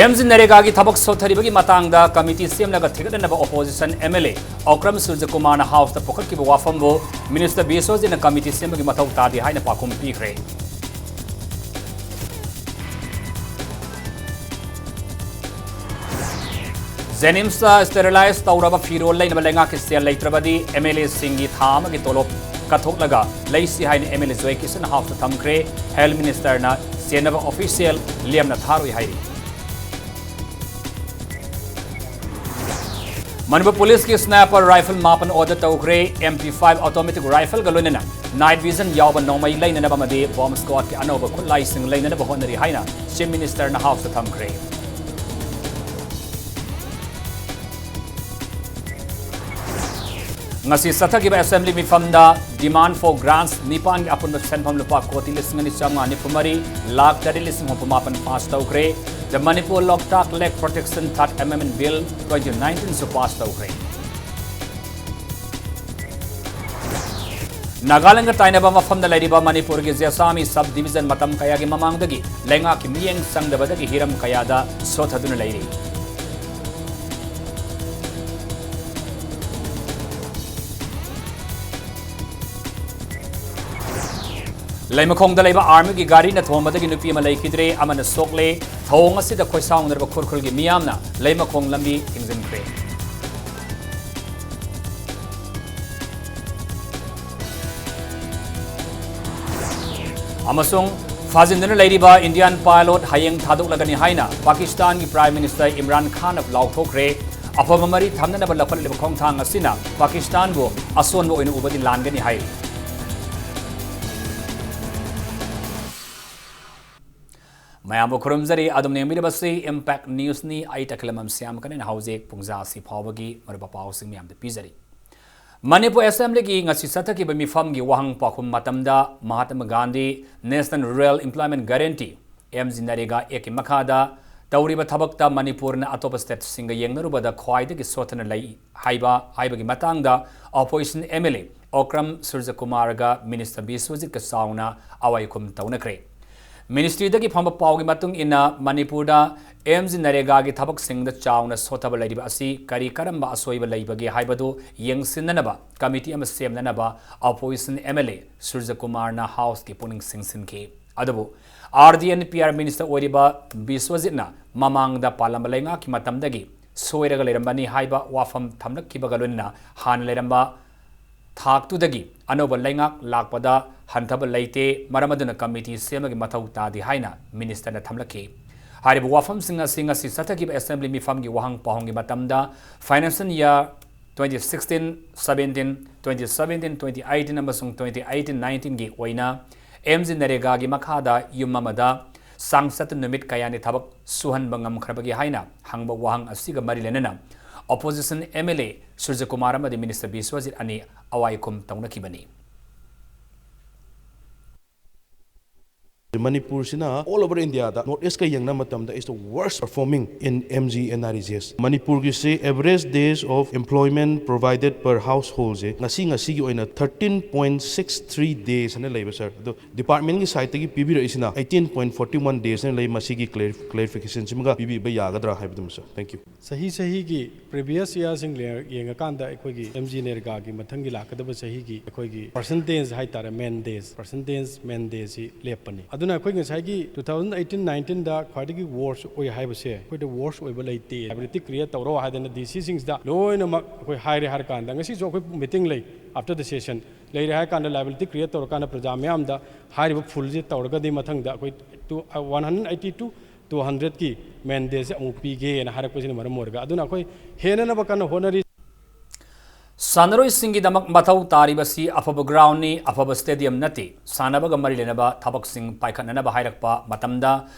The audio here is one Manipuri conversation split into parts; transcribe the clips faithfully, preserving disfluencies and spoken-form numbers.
ꯑꯦꯝ ꯖꯤ ꯅꯔꯦꯒꯥꯒꯤ ꯊꯕꯛ ꯁꯣꯠꯊꯔꯤꯕꯒꯤ ꯃꯇꯥꯡꯗ ꯀꯃꯤꯇꯤ ꯁꯦꯝꯂꯒ ꯊꯤꯒꯠꯅꯅꯕ opposition M L A Okram ꯁꯨꯔꯖꯀꯨꯃꯥꯔꯅ ꯍꯥꯎꯁꯇ ꯄꯨꯈꯠꯈꯤꯕ ꯋꯥꯐꯝꯕꯨ ꯃꯤꯅꯤꯁꯇꯔ ꯕꯤꯁ꯭ꯋꯖꯤꯠꯅ ꯀꯃꯤꯇꯤ ꯁꯦꯝꯕꯒꯤ ꯃꯊꯧ ꯇꯥꯗꯦ ꯍꯥꯏꯅ ꯄꯥꯎꯈꯨꯝ ꯄꯤꯈ꯭ꯔꯦ꯫ ꯖꯦꯅꯤꯝꯁꯇ ꯁ꯭ꯇꯦꯔꯤꯂꯥꯏꯖ ꯇꯧꯔꯕ ꯐꯤꯔꯣꯜ ꯂꯩꯅꯕ ꯂꯩꯉꯥꯛꯀꯤ ꯁꯦꯜ ꯂꯩꯇ꯭ꯔꯕꯗꯤ ꯑꯦꯝ ꯑꯦꯜ ꯑꯦꯁꯤꯡꯒꯤ ꯊꯥ ꯑꯃꯒꯤ ꯇꯣꯂꯣꯞ ꯀꯠꯊꯣꯛꯂꯒ ꯂꯩꯁꯤ ꯍꯥꯏꯅ ꯑꯦꯝ ꯑꯦꯜ ꯑꯦ ꯖꯣꯏ ꯀꯤꯁꯟ ꯍꯥꯎꯁꯇ ꯊꯝꯈ꯭ꯔꯦ꯫ ꯍꯦꯜꯊ ꯃꯤꯅꯤꯁꯇꯔꯅ ꯆꯦꯟꯅꯕ ꯑꯣꯐꯤꯁꯤꯌꯦꯜ ꯂꯦꯝꯅ ꯊꯥꯔꯣꯏ ꯍꯥꯏꯔꯤ꯫ ꯃꯅꯤꯄꯨꯔ ꯄꯨꯂꯤꯁꯀꯤ ꯁ꯭ꯅꯥꯏꯄꯔ ꯔꯥꯏꯐꯜ ꯃꯥꯄꯟ ꯑꯣꯔꯗꯔ ꯇꯧꯈ꯭ꯔꯦ꯫ ꯑꯦꯝ ꯄꯤ ꯐꯥꯏꯚ ꯑꯣꯇꯣꯃꯦꯇꯤꯛ ꯔꯥꯏꯐꯜꯒ ꯂꯣꯏꯅꯅ ꯅꯥꯏꯠ ꯚꯤꯖꯟ ꯌꯥꯎꯕ ꯅꯣꯡꯃꯩ ꯂꯩꯅꯅꯕ ꯑꯃꯗꯤ ꯕꯣꯝꯕ ꯁ꯭ꯀ꯭ꯋꯥꯗꯀꯤ ꯑꯅꯧꯕ ꯈꯨꯠꯂꯥꯏꯁꯤꯡ ꯂꯩꯅꯅꯕ ꯍꯣꯠꯅꯔꯤ ꯍꯥꯏꯅ ꯆꯤꯐ ꯃꯤꯅꯤꯁꯇꯔꯅ ꯍꯥꯎꯁꯇ ꯊꯝꯈ꯭ꯔꯦ꯫ ꯉꯁꯤ ꯆꯠꯊꯈꯤꯕ ꯑꯦꯁꯦꯝꯕ꯭ꯂꯤ ꯃꯤꯐꯝꯗ demand for grants ꯅꯤꯄꯥꯟꯒꯤ ꯑꯄꯨꯟꯕ ꯁꯦꯟꯐꯝ ꯂꯨꯄꯥ ꯀꯣꯇꯤ ꯂꯤꯁꯤꯡ ꯑꯅꯤ ꯆꯥꯝꯃꯉꯥ ꯅꯤꯐꯨ ꯃꯔꯤ ꯂꯥꯈ ꯇꯔꯦꯠ ꯂꯤꯁꯤꯡ ꯍꯨꯝꯐꯨ ꯃꯥꯄꯟ ꯄꯥꯁ ꯇꯧꯈ꯭ꯔꯦ꯫ The Manipur Loktak Lake Protection Third Amendment Bill twenty nineteen ꯁꯨ ꯄꯥꯁ ꯇꯧꯈ꯭ꯔꯦ꯫ ꯅꯥꯒꯥꯂꯦꯟꯗ ꯇꯥꯏꯅꯕ ꯃꯐꯝꯗ ꯂꯩꯔꯤꯕ ꯃꯅꯤꯄꯨꯔꯒꯤ ꯖꯦꯁꯥꯃꯤ ꯁꯕ ꯗꯤꯕꯤꯖꯟ ꯃꯇꯝ ꯀꯌꯥꯒꯤ ꯃꯃꯥꯡꯗꯒꯤ ꯂꯩꯉꯥꯛꯀꯤ ꯃꯤꯠꯌꯦꯡ ꯆꯪꯗꯕꯗꯒꯤ ꯍꯤꯔꯝ ꯀꯌꯥꯗ ꯁꯣꯠꯊꯗꯨꯅ ꯂꯩꯔꯤ꯫ ꯂꯩꯃꯈꯣꯡꯗ ꯂꯩꯕ ꯑꯥꯔꯃꯤꯒꯤ ꯒꯥꯔꯤꯅ ꯊꯣꯝꯕꯗꯒꯤ ꯅꯨꯄꯤ ꯑꯃ ꯂꯩꯈꯤꯗ꯭ꯔꯦ, ꯑꯃꯅ ꯁꯣꯛꯂꯦ꯫ ꯊꯧꯑꯣꯡ ꯑꯁꯤꯗ ꯈꯣꯏꯁꯥꯎꯅꯔꯕ ꯈꯨꯔꯈꯨꯜꯒꯤ ꯃꯤꯌꯥꯝꯅ ꯂꯩꯃꯈꯣꯡ ꯂꯝꯕꯤ ꯊꯤꯡꯖꯤꯟꯈ꯭ꯔꯦ꯫ ꯑꯃꯁꯨꯡ ꯐꯥꯖꯤꯟꯗꯨꯅ ꯂꯩꯔꯤꯕ ꯏꯟꯗꯤꯌꯥꯟ ꯄꯥꯏꯂꯣꯠ ꯍꯌꯦꯡ ꯊꯥꯗꯣꯛꯂꯒꯅꯤ ꯍꯥꯏꯅ ꯄꯥꯀꯤꯁꯇꯥꯟꯒꯤ ꯄ꯭ꯔꯥꯏꯝ ꯃꯤꯅꯤꯁꯇꯔ ꯏꯝꯔꯥꯟ ꯈꯥꯟꯅ ꯂꯥꯎꯊꯣꯛꯈ꯭ꯔꯦ꯫ ꯑꯐꯕ ꯃꯔꯤ ꯊꯝꯅꯅꯕ ꯂꯧꯈꯠꯂꯤꯕ ꯈꯣꯡꯊꯥꯡ ꯑꯁꯤꯅ ꯄꯥꯀꯤꯁꯇꯥꯟꯕꯨ ꯑꯁꯣꯟꯕ ꯑꯣꯏꯅ ꯎꯕꯗꯤ ꯂꯥꯟꯒꯅꯤ ꯍꯥꯏꯔꯤ꯫ ꯃꯌꯥꯝꯕꯨ ꯈꯨꯔꯨꯝꯖꯔꯤ꯫ ꯑꯗꯨꯝ ꯌꯦꯡꯕꯤꯔꯤꯕꯁꯤ ꯏꯝꯄꯦꯛ ꯅ꯭ꯌꯨꯁꯅꯤ꯫ ꯑꯩ ꯇꯈꯤꯂꯝꯕꯝ ꯁ꯭ꯌꯥꯝꯀꯅꯤꯅ ꯍꯧꯖꯤꯛ ꯄꯨꯡꯖꯥ ꯑꯁꯤ ꯐꯥꯎꯕꯒꯤ ꯃꯔꯨꯞ ꯄꯥꯎꯁꯤꯡ ꯃꯌꯥꯝꯗ ꯄꯤꯖꯔꯤ꯫ ꯃꯅꯤꯄꯨꯔ ꯑꯦꯁꯦꯝꯕ꯭ꯂꯤꯒꯤ ꯉꯁꯤ ꯆꯠꯊꯈꯤꯕ ꯃꯤꯐꯝꯒꯤ ꯋꯥꯍꯪ ꯄꯥꯎꯈꯨꯝ ꯃꯇꯝꯗ Mahatma Gandhi national rural employment guarantee, M G NREGA ꯑꯦꯛꯀꯤ ꯃꯈꯥꯗ ꯇꯧꯔꯤꯕ ꯊꯕꯛꯇ ꯃꯅꯤꯄꯨꯔꯅ ꯑꯇꯣꯞꯄ ꯁ꯭ꯇꯦꯠꯁꯤꯡꯒ ꯌꯦꯡꯅꯔꯨꯕꯗ ꯈ꯭ꯋꯥꯏꯗꯒꯤ ꯁꯣꯠꯊꯅ ꯂꯩ ꯍꯥꯏꯕ, ꯍꯥꯏꯕꯒꯤ ꯃꯇꯥꯡꯗ opposition M L A Okram ꯁꯨꯔꯖꯀꯨꯃꯥꯔꯒ ꯃꯤꯅꯤꯁꯇꯔ ꯕꯤꯁ꯭ꯋꯖꯤꯠꯀ ꯆꯥꯎꯅ ꯑꯋꯥꯏ ꯑꯈꯨꯝ ꯇꯧꯅꯈ꯭ꯔꯦ꯫ ꯃꯤꯅꯤꯁꯇ꯭ꯔꯤꯗꯒꯤ ꯐꯪꯕ ꯄꯥꯎꯒꯤ ꯃꯇꯨꯡ ꯏꯟꯅ, ꯃꯅꯤꯄꯨꯔꯗ ꯑꯦꯝ ꯖꯤ ꯅꯔꯦꯒꯥꯒꯤ ꯊꯕꯛꯁꯤꯡꯗ ꯆꯥꯎꯅ ꯁꯣꯠꯊꯕ ꯂꯩꯔꯤꯕ ꯑꯁꯤ ꯀꯔꯤ ꯀꯔꯝꯕ ꯑꯁꯣꯏꯕ ꯂꯩꯕꯒꯦ ꯍꯥꯏꯕꯗꯨ ꯌꯦꯡꯁꯤꯟꯅꯅꯕ ꯀꯃꯤꯇꯤ ꯑꯃ ꯁꯦꯝꯅꯅꯕ opposition M L A ꯁꯨꯔꯖꯀꯨꯃꯥꯔꯅ Houseꯀꯤ ꯄꯨꯛꯅꯤꯡ ꯆꯤꯡꯁꯤꯟꯈꯤ꯫ ꯑꯗꯨꯕꯨ R D and P R minister ꯑꯣꯏꯔꯤꯕ ꯕꯤꯁ꯭ꯋꯖꯤꯠꯅ ꯃꯃꯥꯡꯗ ꯄꯥꯜꯂꯝꯕ ꯂꯩꯉꯥꯛꯀꯤ ꯃꯇꯝꯗꯒꯤ ꯁꯣꯏꯔꯒ ꯂꯩꯔꯝꯕꯅꯤ ꯍꯥꯏꯕ ꯋꯥꯐꯝ ꯊꯝꯂꯛꯈꯤꯕꯒ ꯂꯣꯏꯅꯅ ꯍꯥꯟꯅ ꯂꯩꯔꯝꯕ ꯊꯥꯛꯇꯨꯗꯒꯤ ꯑꯅꯧꯕ ꯂꯩꯉꯥꯛ ꯂꯥꯛꯄꯗ ꯍꯟꯊꯕ ꯂꯩꯇꯦ, ꯃꯔꯝ ꯑꯗꯨꯅ ꯀꯃꯤꯇꯤ ꯁꯦꯝꯕꯒꯤ ꯃꯊꯧ ꯇꯥꯗꯦ ꯍꯥꯏꯅ ministerꯅ ꯊꯝꯂꯛꯈꯤ꯫ ꯍꯥꯏꯔꯤꯕ ꯋꯥꯐꯝꯁꯤꯡ ꯑꯁꯤ ꯉꯁꯤ ꯆꯠꯊꯈꯤꯕ assembly ꯃꯤꯐꯝꯒꯤ ꯋꯥꯍꯪ ꯄꯥꯎꯍꯪꯒꯤ ꯃꯇꯝꯗ financial year twenty sixteen seventeen, twenty seventeen twenty eighteen ꯑꯃꯁꯨꯡ twenty eighteen nineteenꯒꯤ ꯑꯣꯏꯅ ꯑꯦꯝ ꯖꯤ ꯅꯔꯦꯒꯥꯒꯤ ꯃꯈꯥꯗ ꯌꯨꯝ ꯑꯃꯗ ꯆꯥꯡꯆꯠꯇ ꯅꯨꯃꯤꯠ ꯀꯌꯥꯅꯤ ꯊꯕꯛ ꯁꯨꯍꯟꯕ ꯉꯝꯈ꯭ꯔꯕꯒꯦ ꯍꯥꯏꯅ ꯍꯪꯕ ꯋꯥꯍꯪ ꯑꯁꯤꯒ ꯃꯔꯤ ꯂꯩꯅꯅ opposition M L A ꯁꯨꯔꯖꯀꯨꯃꯥꯔ ꯑꯃꯗꯤ minister ꯕꯤꯁ꯭ꯋꯖꯤꯠ ꯑꯅꯤ ꯑꯋꯥꯏꯈꯨꯝ ꯇꯧꯅꯈꯤꯕꯅꯤ꯫ ꯃꯅꯤꯄꯨꯔꯁꯤꯅ all over Indiaꯗ North Eastꯀ ꯌꯦꯡꯅꯕ ꯃꯇꯝꯗ is the worst performing in M G N R E G S꯫ ꯃꯅꯤꯄꯨꯔꯒꯤꯁꯦ average days of employment provided per householdꯁꯦ ꯉꯁꯤ ꯉꯁꯤꯒꯤ ꯑꯣꯏꯅ thirteen point six three days ꯍꯥꯏꯅ ꯂꯩꯕ sir꯫ ꯑꯗꯣ departmentꯀꯤ sideꯇꯒꯤ ꯄꯤꯕꯤꯔꯛꯏꯁꯤꯅ eighteen point forty one days ꯍꯥꯏꯅ ꯂꯩ꯫ ꯃꯁꯤꯒꯤ clarificationꯁꯤꯃꯒ ꯄꯤꯕꯤꯕ ꯌꯥꯒꯗ꯭ꯔꯥ ꯍꯥꯏꯕꯗꯨꯃ sir꯫ Thank you꯫ ꯆꯍꯤ ꯆꯍꯤꯒꯤ previous yearꯁꯤꯡ ꯌꯦꯡꯉꯀꯥꯟꯗ ꯑꯩꯈꯣꯏꯒꯤ ꯑꯦꯝ ꯖꯤ ꯅꯔꯦꯒꯥꯒꯤ ꯃꯊꯪꯒꯤ ꯂꯥꯛꯀꯗꯕ ꯆꯍꯤꯒꯤ ꯑꯩꯈꯣꯏꯒꯤ percentage ꯍꯥꯏꯇꯥꯔꯦ, man days, percentage man daysꯁꯤ ꯂꯦꯞꯄꯅꯤ꯫ ꯑꯗꯨꯅ ꯑꯩꯈꯣꯏ ꯉꯁꯥꯏꯒꯤ two thousand eighteen nineteenꯗ ꯈ꯭ꯋꯥꯏꯗꯒꯤ worst ꯑꯣꯏ ꯍꯥꯏꯕꯁꯦ ꯑꯩꯈꯣꯏꯗ worst ꯑꯣꯏꯕ ꯂꯩꯇꯦ, liability create ꯇꯧꯔꯣ ꯍꯥꯏꯗꯅ D Cꯁꯤꯡꯁꯤꯗ ꯂꯣꯏꯅꯃꯛ ꯑꯩꯈꯣꯏ ꯍꯥꯏꯔꯦ ꯍꯥꯏꯔ ꯀꯥꯟꯗ ꯉꯁꯤꯁꯨ ꯑꯩꯈꯣꯏ meeting ꯂꯩ, after the session ꯂꯩꯔꯦ ꯍꯥꯏꯔ ꯀꯥꯟꯗ liability create ꯇꯧꯔꯀꯥꯟꯗ ꯄ꯭ꯔꯖꯥ ꯃꯌꯥꯝꯗ ꯍꯥꯏꯔꯤꯕ fullꯁꯤ ꯇꯧꯔꯒꯗꯤ ꯃꯊꯪꯗ ꯑꯩꯈꯣꯏ two one hundred eighty to two hundredꯀꯤ man dayꯁꯦ ꯑꯃꯨꯛ ꯄꯤꯒꯦꯅ ꯍꯥꯏꯔꯛꯄꯁꯤꯅ ꯃꯔꯝ ꯑꯣꯏꯔꯒ ꯑꯗꯨꯅ ꯑꯩꯈꯣꯏ ꯍꯦꯟꯅꯅꯕ ꯀꯟꯅ ꯍꯣꯠꯅꯔꯤ꯫ ꯁꯥꯟꯅꯔꯣꯏꯁꯤꯡꯒꯤꯗꯃꯛ ꯃꯊꯧ ꯇꯥꯔꯤꯕꯁꯤ ꯑꯐꯕ groundꯅꯤ, ꯑꯐꯕ stadium ꯅꯠꯇꯦ꯫ ꯁꯥꯟꯅꯕꯒ ꯃꯔꯤ ꯂꯩꯅꯕ ꯊꯕꯛꯁꯤꯡ ꯄꯥꯏꯈꯠꯅꯅꯕ ꯍꯥꯏꯔꯛꯄ ꯃꯇꯝꯗ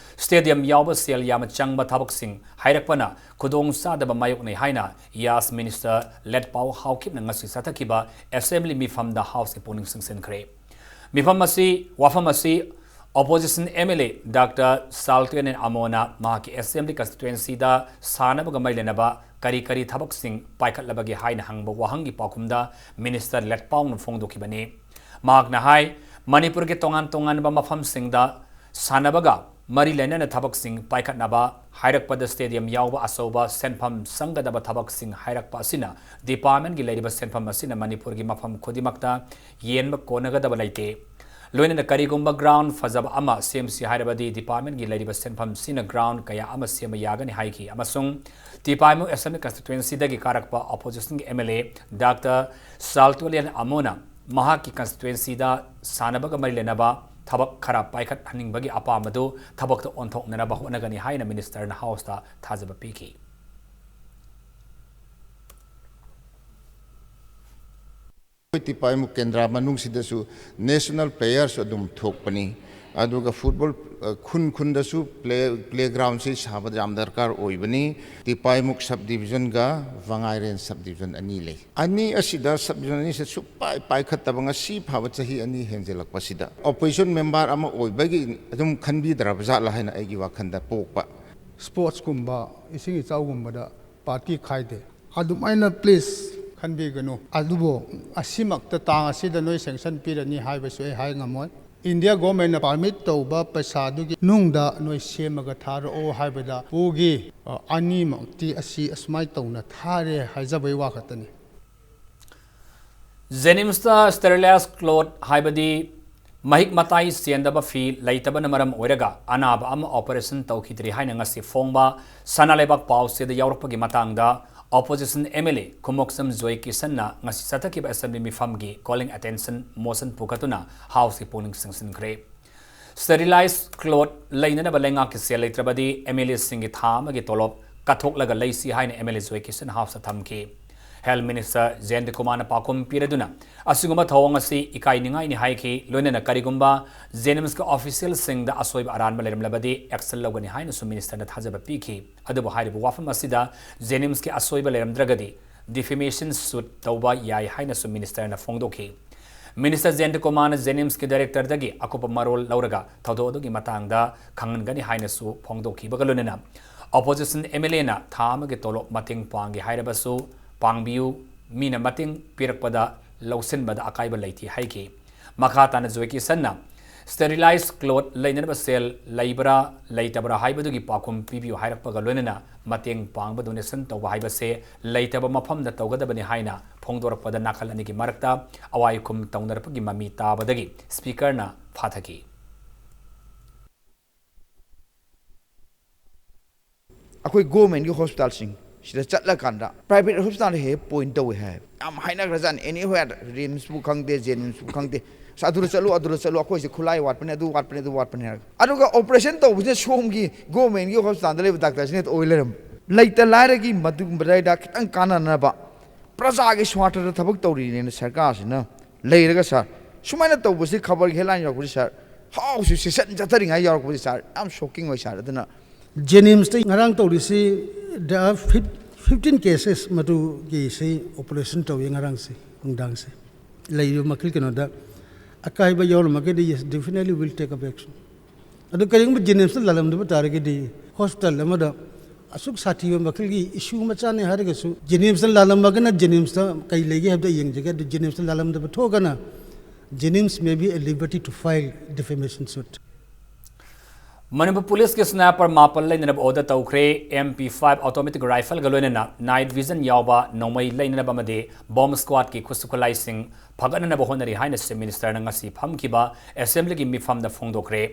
stadium ꯌꯥꯎꯕ ꯁꯦꯜ ꯌꯥꯝꯅ ꯆꯪꯕ ꯊꯕꯛꯁꯤꯡ ꯍꯥꯏꯔꯛꯄꯅ ꯈꯨꯗꯣꯡꯆꯥꯗꯕ ꯃꯥꯌꯣꯛꯅꯩ ꯍꯥꯏꯅ ꯌꯥꯁ minister ꯂꯦꯠꯄꯥꯎ ꯍꯥꯎꯀꯤꯞꯅ ꯉꯁꯤ ꯆꯠꯊꯈꯤꯕ assembly ꯃꯤꯐꯝꯗ Houseꯀꯤ ꯄꯨꯛꯅꯤꯡ ꯆꯤꯡꯁꯤꯟꯈ꯭ꯔꯦ꯫ ꯃꯤꯐꯝ ꯑꯁꯤ, ꯋꯥꯐꯝ ꯑꯁꯤ opposition M L A Doctor ꯁꯥꯜꯇꯣꯏꯅꯦꯟ ꯑꯃꯣꯅ ꯃꯍꯥꯛꯀꯤ assembly constituencyꯗ ꯁꯥꯟꯅꯕꯒ ꯃꯔꯤ ꯂꯩꯅꯕ ꯀꯔꯤ ꯀꯔꯤ ꯊꯕꯛꯁꯤꯡ ꯄꯥꯏꯈꯠꯂꯕꯒꯦ ꯍꯥꯏꯅ ꯍꯪꯕ ꯋꯥꯍꯪꯒꯤ ꯄꯥꯎꯈꯨꯝꯗ minister ꯂꯦꯠꯄꯥꯎꯅ ꯐꯣꯡꯗꯣꯛꯈꯤꯕꯅꯤ꯫ ꯃꯍꯥꯛꯅ ꯍꯥꯏ, ꯃꯅꯤꯄꯨꯔꯒꯤ ꯇꯣꯉꯥꯟ ꯇꯣꯉꯥꯟꯕ ꯃꯐꯝꯁꯤꯡꯗ ꯁꯥꯟꯅꯕꯒ ꯃꯔꯤ ꯂꯩꯅꯅ ꯊꯕꯛꯁꯤꯡ ꯄꯥꯏꯈꯠꯅꯕ ꯍꯥꯏꯔꯛꯄꯗ stadium ꯌꯥꯎꯕ ꯑꯆꯧꯕ ꯁꯦꯟꯐꯝ ꯆꯪꯒꯗꯕ ꯊꯕꯛꯁꯤꯡ ꯍꯥꯏꯔꯛꯄ ꯑꯁꯤꯅ department ꯀꯤ ꯂꯩꯔꯤꯕ ꯁꯦꯟꯐꯝ ꯑꯁꯤꯅ ꯃꯅꯤꯄꯨꯔꯒꯤ ꯃꯐꯝ ꯈꯨꯗꯤꯡꯃꯛꯇ ꯌꯦꯟꯕ ꯀꯣꯟꯅꯒꯗꯕ ꯂꯩꯇꯦ꯫ ꯂꯣꯏꯅꯅ ꯀꯔꯤꯒꯨꯝꯕ ground ꯐꯖꯕ ꯑꯃ ꯁꯦꯝꯁꯤ ꯍꯥꯏꯔꯕꯗꯤ department ꯀꯤ ꯂꯩꯔꯤꯕ ꯁꯦꯟꯐꯝꯁꯤꯅ ground ꯀꯌꯥ ꯑꯃ ꯁꯦꯝꯕ ꯌꯥꯒꯅꯤ ꯍꯥꯏꯈꯤ꯫ ꯑꯃꯁꯨꯡ ꯇꯤꯄꯥꯏꯃꯨ Assembly constituency ꯗꯒꯤ ꯀꯥꯔꯛꯄ opposition ꯒꯤ M L A Doctor ꯁꯥꯜꯇꯣꯂꯤꯌꯥꯟ ꯑꯃꯣꯅ ꯃꯍꯥꯛꯀꯤ constituency ꯗ ꯁꯥꯟꯅꯕꯒ ꯃꯔꯤ ꯂꯩꯅꯕ ꯊꯕꯛ ꯈꯔ ꯄꯥꯏꯈꯠꯍꯟꯅꯤꯡꯕꯒꯤ ꯑꯄꯥꯝꯕꯗꯨ ꯊꯕꯛꯇ ꯑꯣꯟꯊꯣꯛꯅꯅꯕ ꯍꯣꯠꯅꯒꯅꯤ ꯍꯥꯏꯅ minister ꯅ House ꯇ ꯊꯥꯖꯕ ꯄꯤꯈꯤ꯫ ꯑꯩꯈꯣꯏ ꯇꯤꯄꯥꯏꯃꯨꯛ ꯀꯦꯟꯗ꯭ꯔ ꯃꯅꯨꯡꯁꯤꯗꯁꯨ national players ꯑꯗꯨꯝ ꯊꯣꯛꯄꯅꯤ꯫ ꯑꯗꯨꯒ football, ꯑ, ꯈꯨꯟ ꯈꯨꯟꯗꯁꯨ play, playground ꯁꯤ ꯁꯥꯕ ꯌꯥꯝ ꯗꯔꯀꯥꯔ ꯑꯣꯏꯕꯅꯤ꯫ ꯇꯤꯄꯥꯏꯃꯨꯛ sub division ꯒ ꯋꯥꯉꯥꯏꯔꯦꯟ sub division ꯑꯅꯤ ꯂꯩ꯫ ꯑꯅꯤ ꯑꯁꯤꯗ sub division ꯑꯅꯤꯁꯦ ꯁꯨꯛꯄꯥꯏ ꯄꯥꯏꯈꯠꯇꯕ ꯉꯁꯤ ꯐꯥꯎꯕ ꯆꯍꯤ ꯑꯅꯤ ꯍꯦꯟꯖꯜꯂꯛꯄꯁꯤꯗ opposition member ꯑꯃ ꯑꯣꯏꯕꯒꯤ ꯑꯗꯨꯝ ꯈꯟꯕꯤꯗ꯭ꯔꯕ ꯖꯥꯠꯂꯥ ꯍꯥꯏꯅ ꯑꯩꯒꯤ ꯋꯥꯈꯜꯗ ꯄꯣꯛꯄ꯫ Sports ꯀꯨꯝꯕ, ꯏꯁꯤꯡ ꯏꯆꯥꯎꯒꯨꯝꯕꯗ party ꯈꯥꯏꯗꯦ꯫ ꯑꯗꯨꯃꯥꯏꯅ please ꯈꯟꯕꯤꯒꯅꯨ꯫ ꯑꯗꯨꯕꯨ ꯑꯁꯤꯃꯛꯇ ꯇꯥꯡ ꯑꯁꯤꯗ ꯅꯣꯏ sanction ꯄꯤꯔꯅꯤ ꯍꯥꯏꯕꯁꯨ ꯑꯩ ꯍꯥꯏ ꯉꯝꯃꯣꯏ꯫ India government ꯅ permit ꯇꯧꯕ ꯄꯩꯁꯥꯗꯨꯒꯤ ꯅꯨꯡꯗ ꯅꯣꯏ ꯁꯦꯝꯃꯒ ꯊꯥꯔꯛꯑꯣ ꯍꯥꯏꯕꯗ ꯄꯨꯒꯤ, ꯑ, ꯑꯅꯤꯃꯛꯇꯤ ꯑꯁꯤ ꯑꯁꯨꯃꯥꯏꯅ ꯇꯧꯅ ꯊꯥꯔꯦ ꯍꯥꯏꯖꯕꯩ ꯋꯥ ꯈꯛꯇꯅꯤ꯫ JNIMS ꯇ sterilized cloth ꯍꯥꯏꯕꯗꯤ ꯃꯍꯤꯛ ꯃꯇꯥꯏ ꯆꯦꯟꯗꯕ ꯐꯤ ꯂꯩꯇꯕꯅ ꯃꯔꯝ ꯑꯣꯏꯔꯒ ꯑꯅꯥꯕ ꯑꯃ operation ꯇꯧꯈꯤꯗ꯭ꯔꯤ ꯍꯥꯏꯅ ꯉꯁꯤ ꯐꯣꯡꯕ ꯁꯅꯥ ꯂꯩꯕꯥꯛ ꯄꯥꯎꯆꯦꯗ ꯌꯥꯎꯔꯛꯄꯒꯤ ꯃꯇꯥꯡꯗ opposition M L A ꯈꯨꯃꯣꯛꯆꯝ ꯖꯣꯏ ꯀꯤꯁꯟꯅ ꯉꯁꯤ ꯆꯠꯊꯈꯤꯕ assembly ꯃꯤꯐꯝꯒꯤ calling attention motion ꯄꯨꯈꯠꯇꯨꯅ House ꯀꯤ ꯄꯨꯛꯅꯤꯡ ꯆꯤꯡꯁꯤꯟꯈ꯭ꯔꯦ꯫ Sterilized cloth ꯂꯩꯅꯅꯕ ꯂꯩꯉꯥꯛꯀꯤ ꯁꯦꯜ ꯂꯩꯇ꯭ꯔꯕꯗꯤ M L A ꯁꯤꯡꯒꯤ ꯊꯥ ꯑꯃꯒꯤ ꯇꯣꯂꯣꯞ ꯀꯠꯊꯣꯛꯂꯒ ꯂꯩꯁꯤ ꯍꯥꯏꯅ M L A joy Kisan House ꯇ ꯊꯝꯈꯤ꯫ Health Minister ꯖꯌꯟꯇ ꯀꯨꯃꯥꯔꯅ ꯄꯥꯎꯈꯨꯝ ꯄꯤꯔꯗꯨꯅ ꯑꯁꯤꯒꯨꯝꯕ ꯊꯧꯑꯣꯡ ꯑꯁꯤ ꯏꯀꯥꯏꯅꯤꯡꯉꯥꯏꯅꯤ ꯍꯥꯏꯈꯤ꯫ ꯂꯣꯏꯅꯅ ꯀꯔꯤꯒꯨꯝꯕ JNIMS ꯀꯤ official ꯁꯤꯡꯗ ꯑꯁꯣꯏꯕ ꯑꯔꯥꯟꯕ ꯂꯩꯔꯝꯂꯕꯗꯤ action ꯂꯧꯒꯅꯤ ꯍꯥꯏꯅꯁꯨ minister ꯅ ꯊꯥꯖꯕ ꯄꯤꯈꯤ꯫ ꯑꯗꯨꯕꯨ ꯍꯥꯏꯔꯤꯕ ꯋꯥꯐꯝ ꯑꯁꯤꯗ JNIMS ꯀꯤ ꯑꯁꯣꯏꯕ ꯂꯩꯔꯝꯗ꯭ꯔꯒꯗꯤ defamation suit ꯇꯧꯕ ꯌꯥꯏ ꯍꯥꯏꯅꯁꯨ minister ꯅ ꯐꯣꯡꯗꯣꯛꯈꯤ꯫ Minister ꯖꯌꯟꯇ ꯀꯨꯃꯥꯔꯅ JNIMS ꯀꯤ director ꯗꯒꯤ ꯑꯀꯨꯞꯄ ꯃꯔꯣꯜ ꯂꯧꯔꯒ ꯊꯧꯗꯣꯛ ꯑꯗꯨꯒꯤ ꯃꯇꯥꯡꯗ ꯈꯪꯍꯟꯒꯅꯤ ꯍꯥꯏꯅꯁꯨ ꯐꯣꯡꯗꯣꯛꯈꯤꯕꯒ ꯂꯣꯏꯅꯅ opposition M L A ꯅ ꯊꯥ ꯑꯃꯒꯤ ꯇꯣꯂꯣꯞ ꯃꯇꯦꯡ ꯄꯥꯡꯒꯦ ꯍꯥꯏꯔꯕꯁꯨ ꯄꯥꯡꯕꯤꯌꯨ, ꯃꯤꯅ ꯃꯇꯦꯡ ꯄꯤꯔꯛꯄꯗ ꯂꯧꯁꯤꯟꯕꯗ ꯑꯀꯥꯏꯕ ꯂꯩꯇꯦ ꯍꯥꯏꯈꯤ꯫ ꯃꯈꯥ ꯇꯥꯅ ꯖꯣꯏ ꯀꯤꯁꯟꯅ Sterilized cloth ꯂꯩꯅꯅꯕ ꯁꯦꯜ ꯂꯩꯕ꯭ꯔꯥ ꯂꯩꯇꯕ꯭ꯔꯥ ꯍꯥꯏꯕꯗꯨꯒꯤ ꯄꯥꯎꯈꯨꯝ ꯄꯤꯕꯤꯌꯨ ꯍꯥꯏꯔꯛꯄꯒ ꯂꯣꯏꯅꯅ ꯃꯇꯦꯡ ꯄꯥꯡꯕ donation ꯇꯧꯕ ꯍꯥꯏꯕꯁꯦ ꯂꯩꯇꯕ ꯃꯐꯝꯗ ꯇꯧꯒꯗꯕꯅꯤ ꯍꯥꯏꯅ ꯐꯣꯡꯗꯣꯔꯛꯄꯗ ꯅꯥꯀꯜ ꯑꯅꯤꯒꯤ ꯃꯔꯛꯇ ꯑꯋꯥꯏꯈꯨꯝ ꯇꯧꯅꯔꯛꯄꯒꯤ ꯃꯃꯤ ꯇꯥꯕꯗꯒꯤ speakerꯅ ꯐꯥꯊꯈꯤ꯫ ꯑꯩꯈꯣꯏ ꯒꯣꯔꯃꯦꯟꯒꯤ ꯍꯣꯁꯄꯤꯇꯥꯜꯁꯤꯡ ꯁꯤꯗ ꯆꯠꯂꯀꯥꯟꯗ ꯄ꯭ꯔꯥꯏꯚꯦꯠ ꯍꯣꯁꯄꯤꯇꯥꯜꯗ ꯍꯦꯛ ꯍꯦꯛ ꯄꯣꯏꯟ ꯇꯧꯋꯦ ꯍꯥꯏ꯫ ꯌꯥꯝ ꯍꯥꯏꯅꯈ꯭ꯔꯖꯥꯠꯅꯤ, ꯑꯦꯅꯤꯋꯦꯌꯔ, ꯔꯤꯝꯁꯄꯨ ꯈꯪꯗꯦ, ꯖꯦꯅꯤꯝꯁꯄꯨ ꯈꯪꯗꯦ, ꯑꯁ ꯑꯗꯨꯗ ꯆꯠꯂꯨ, ꯑꯗꯨꯗ ꯆꯠꯂꯨ, ꯑꯩꯈꯣꯏꯁꯦ ꯈꯨꯠꯂꯥꯏ ꯋꯥꯠꯄꯅꯦ, ꯑꯗꯨ ꯋꯥꯠꯄꯅꯦ, ꯑꯗꯨ ꯋꯥꯠꯄꯅꯦ ꯍꯥꯏꯔꯒ꯫ ꯑꯗꯨꯒ ꯑꯣꯄꯔꯦꯁꯟ ꯇꯧꯕꯁꯤꯅ ꯁꯣꯝꯒꯤ ꯒꯣꯔꯃꯦꯟꯒꯤ ꯍꯣꯁꯄꯤꯇꯥꯜꯗ ꯂꯩꯕ ꯗꯥꯛꯇꯔꯁꯤꯅ ꯍꯦꯛꯇ ꯑꯣꯏ ꯂꯩꯔꯝꯕ꯫ ꯂꯩꯇ ꯂꯥꯏꯔꯒꯤ ꯃꯗꯨꯒꯨꯝꯕꯗꯩꯗ ꯈꯤꯇꯪ ꯀꯥꯟꯅꯅꯕ ꯄ꯭ꯔꯖꯥꯒꯤ ꯁ꯭ꯋꯥꯔꯊꯗ ꯊꯕꯛ ꯇꯧꯔꯤꯅꯦꯅ ꯁꯔꯀꯥꯔꯁꯤꯅ ꯂꯩꯔꯒ ꯁꯥꯔ, ꯁꯨꯃꯥꯏꯅ ꯇꯧꯕꯁꯤ ꯈꯕꯔꯒꯤ ꯍꯦꯗꯂꯥꯏꯟ ꯌꯥꯎꯔꯛꯄꯁꯤ ꯁꯥꯔ, ꯍꯥꯎꯁꯤ ꯁꯦꯁꯟ ꯆꯠꯊꯔꯤꯉꯥꯏ ꯌꯥꯎꯔꯛꯄꯁꯤ ꯁꯥꯔ, ꯌꯥꯝ ꯁꯣꯛꯀꯤꯡ ꯑꯣꯏ ꯁꯥꯔ꯫ ꯑꯗꯨꯅ ꯖꯦꯅꯤꯝꯁꯇ ꯉꯔꯥꯡ ꯇꯧꯔꯤꯁꯤ ꯐꯤꯐꯇꯤꯟ ꯀꯦꯁꯦꯁ ꯃꯗꯨꯒꯤꯁꯤ ꯑꯣꯄꯔꯦꯁꯟ ꯇꯧꯏ ꯉꯔꯥꯡꯁꯤ ꯅꯨꯡꯗꯥꯡꯁꯤ꯫ ꯂꯩꯔꯤꯕ ꯃꯈꯜ ꯀꯩꯅꯣꯗ ꯑꯀꯥꯏꯕ ꯌꯥꯎꯔꯝꯃꯒꯗꯤ, yes, definitely will take up action. ꯑꯗꯨ ꯀꯔꯤꯒꯨꯝꯕ ꯖꯦꯅꯤꯝꯁꯇ ꯂꯥꯜꯂꯝꯗꯕ ꯇꯥꯔꯒꯗꯤ, ꯍꯣꯁꯄꯤꯇꯥꯜ ꯑꯃꯗ ꯑꯁꯨꯛ ꯁꯥꯊꯤꯕ ꯃꯈꯜꯒꯤ ꯏꯁꯨ ꯃꯆꯥꯅꯤ ꯍꯥꯏꯔꯒꯁꯨ, ꯖꯦꯅꯤꯝꯁꯇ ꯂꯥꯜꯂꯝꯃꯒꯅ ꯖꯦꯅꯤꯝꯁꯇ ꯀꯩ ꯂꯩꯒꯦ ꯍꯥꯏꯕꯗꯣ ꯌꯦꯡꯖꯒꯦ꯫ ꯑꯗꯨ ꯖꯦꯅꯤꯝꯁꯇ ꯂꯥꯜꯂꯝꯗꯕ ꯊꯣꯛꯑꯒꯅ, Jennings may be at liberty to file defamation suit. Manipur ꯄꯨꯂꯤꯁꯀꯤ sniper ꯃꯥꯄꯜ ꯂꯩꯅꯅꯕ order ꯇꯧꯈ꯭ꯔꯦ꯫ M P five automatic rifleꯒ ꯂꯣꯏꯅꯅ night vision ꯌꯥꯎꯕ ꯅꯣꯡꯃꯩ ꯂꯩꯅꯅꯕ ꯑꯃꯗꯤ bomb squadꯀꯤ ꯈꯨꯠꯁꯨ ꯈꯨꯠꯂꯥꯏꯁꯤꯡ ꯐꯒꯠꯅꯅꯕ ꯍꯣꯠꯅꯔꯤ ꯍꯥꯏꯅ Chief Ministerꯅ ꯉꯁꯤ ꯐꯝꯈꯤꯕ Assemblyꯒꯤ ꯃꯤꯐꯝꯗ ꯐꯣꯡꯗꯣꯛꯈ꯭ꯔꯦ꯫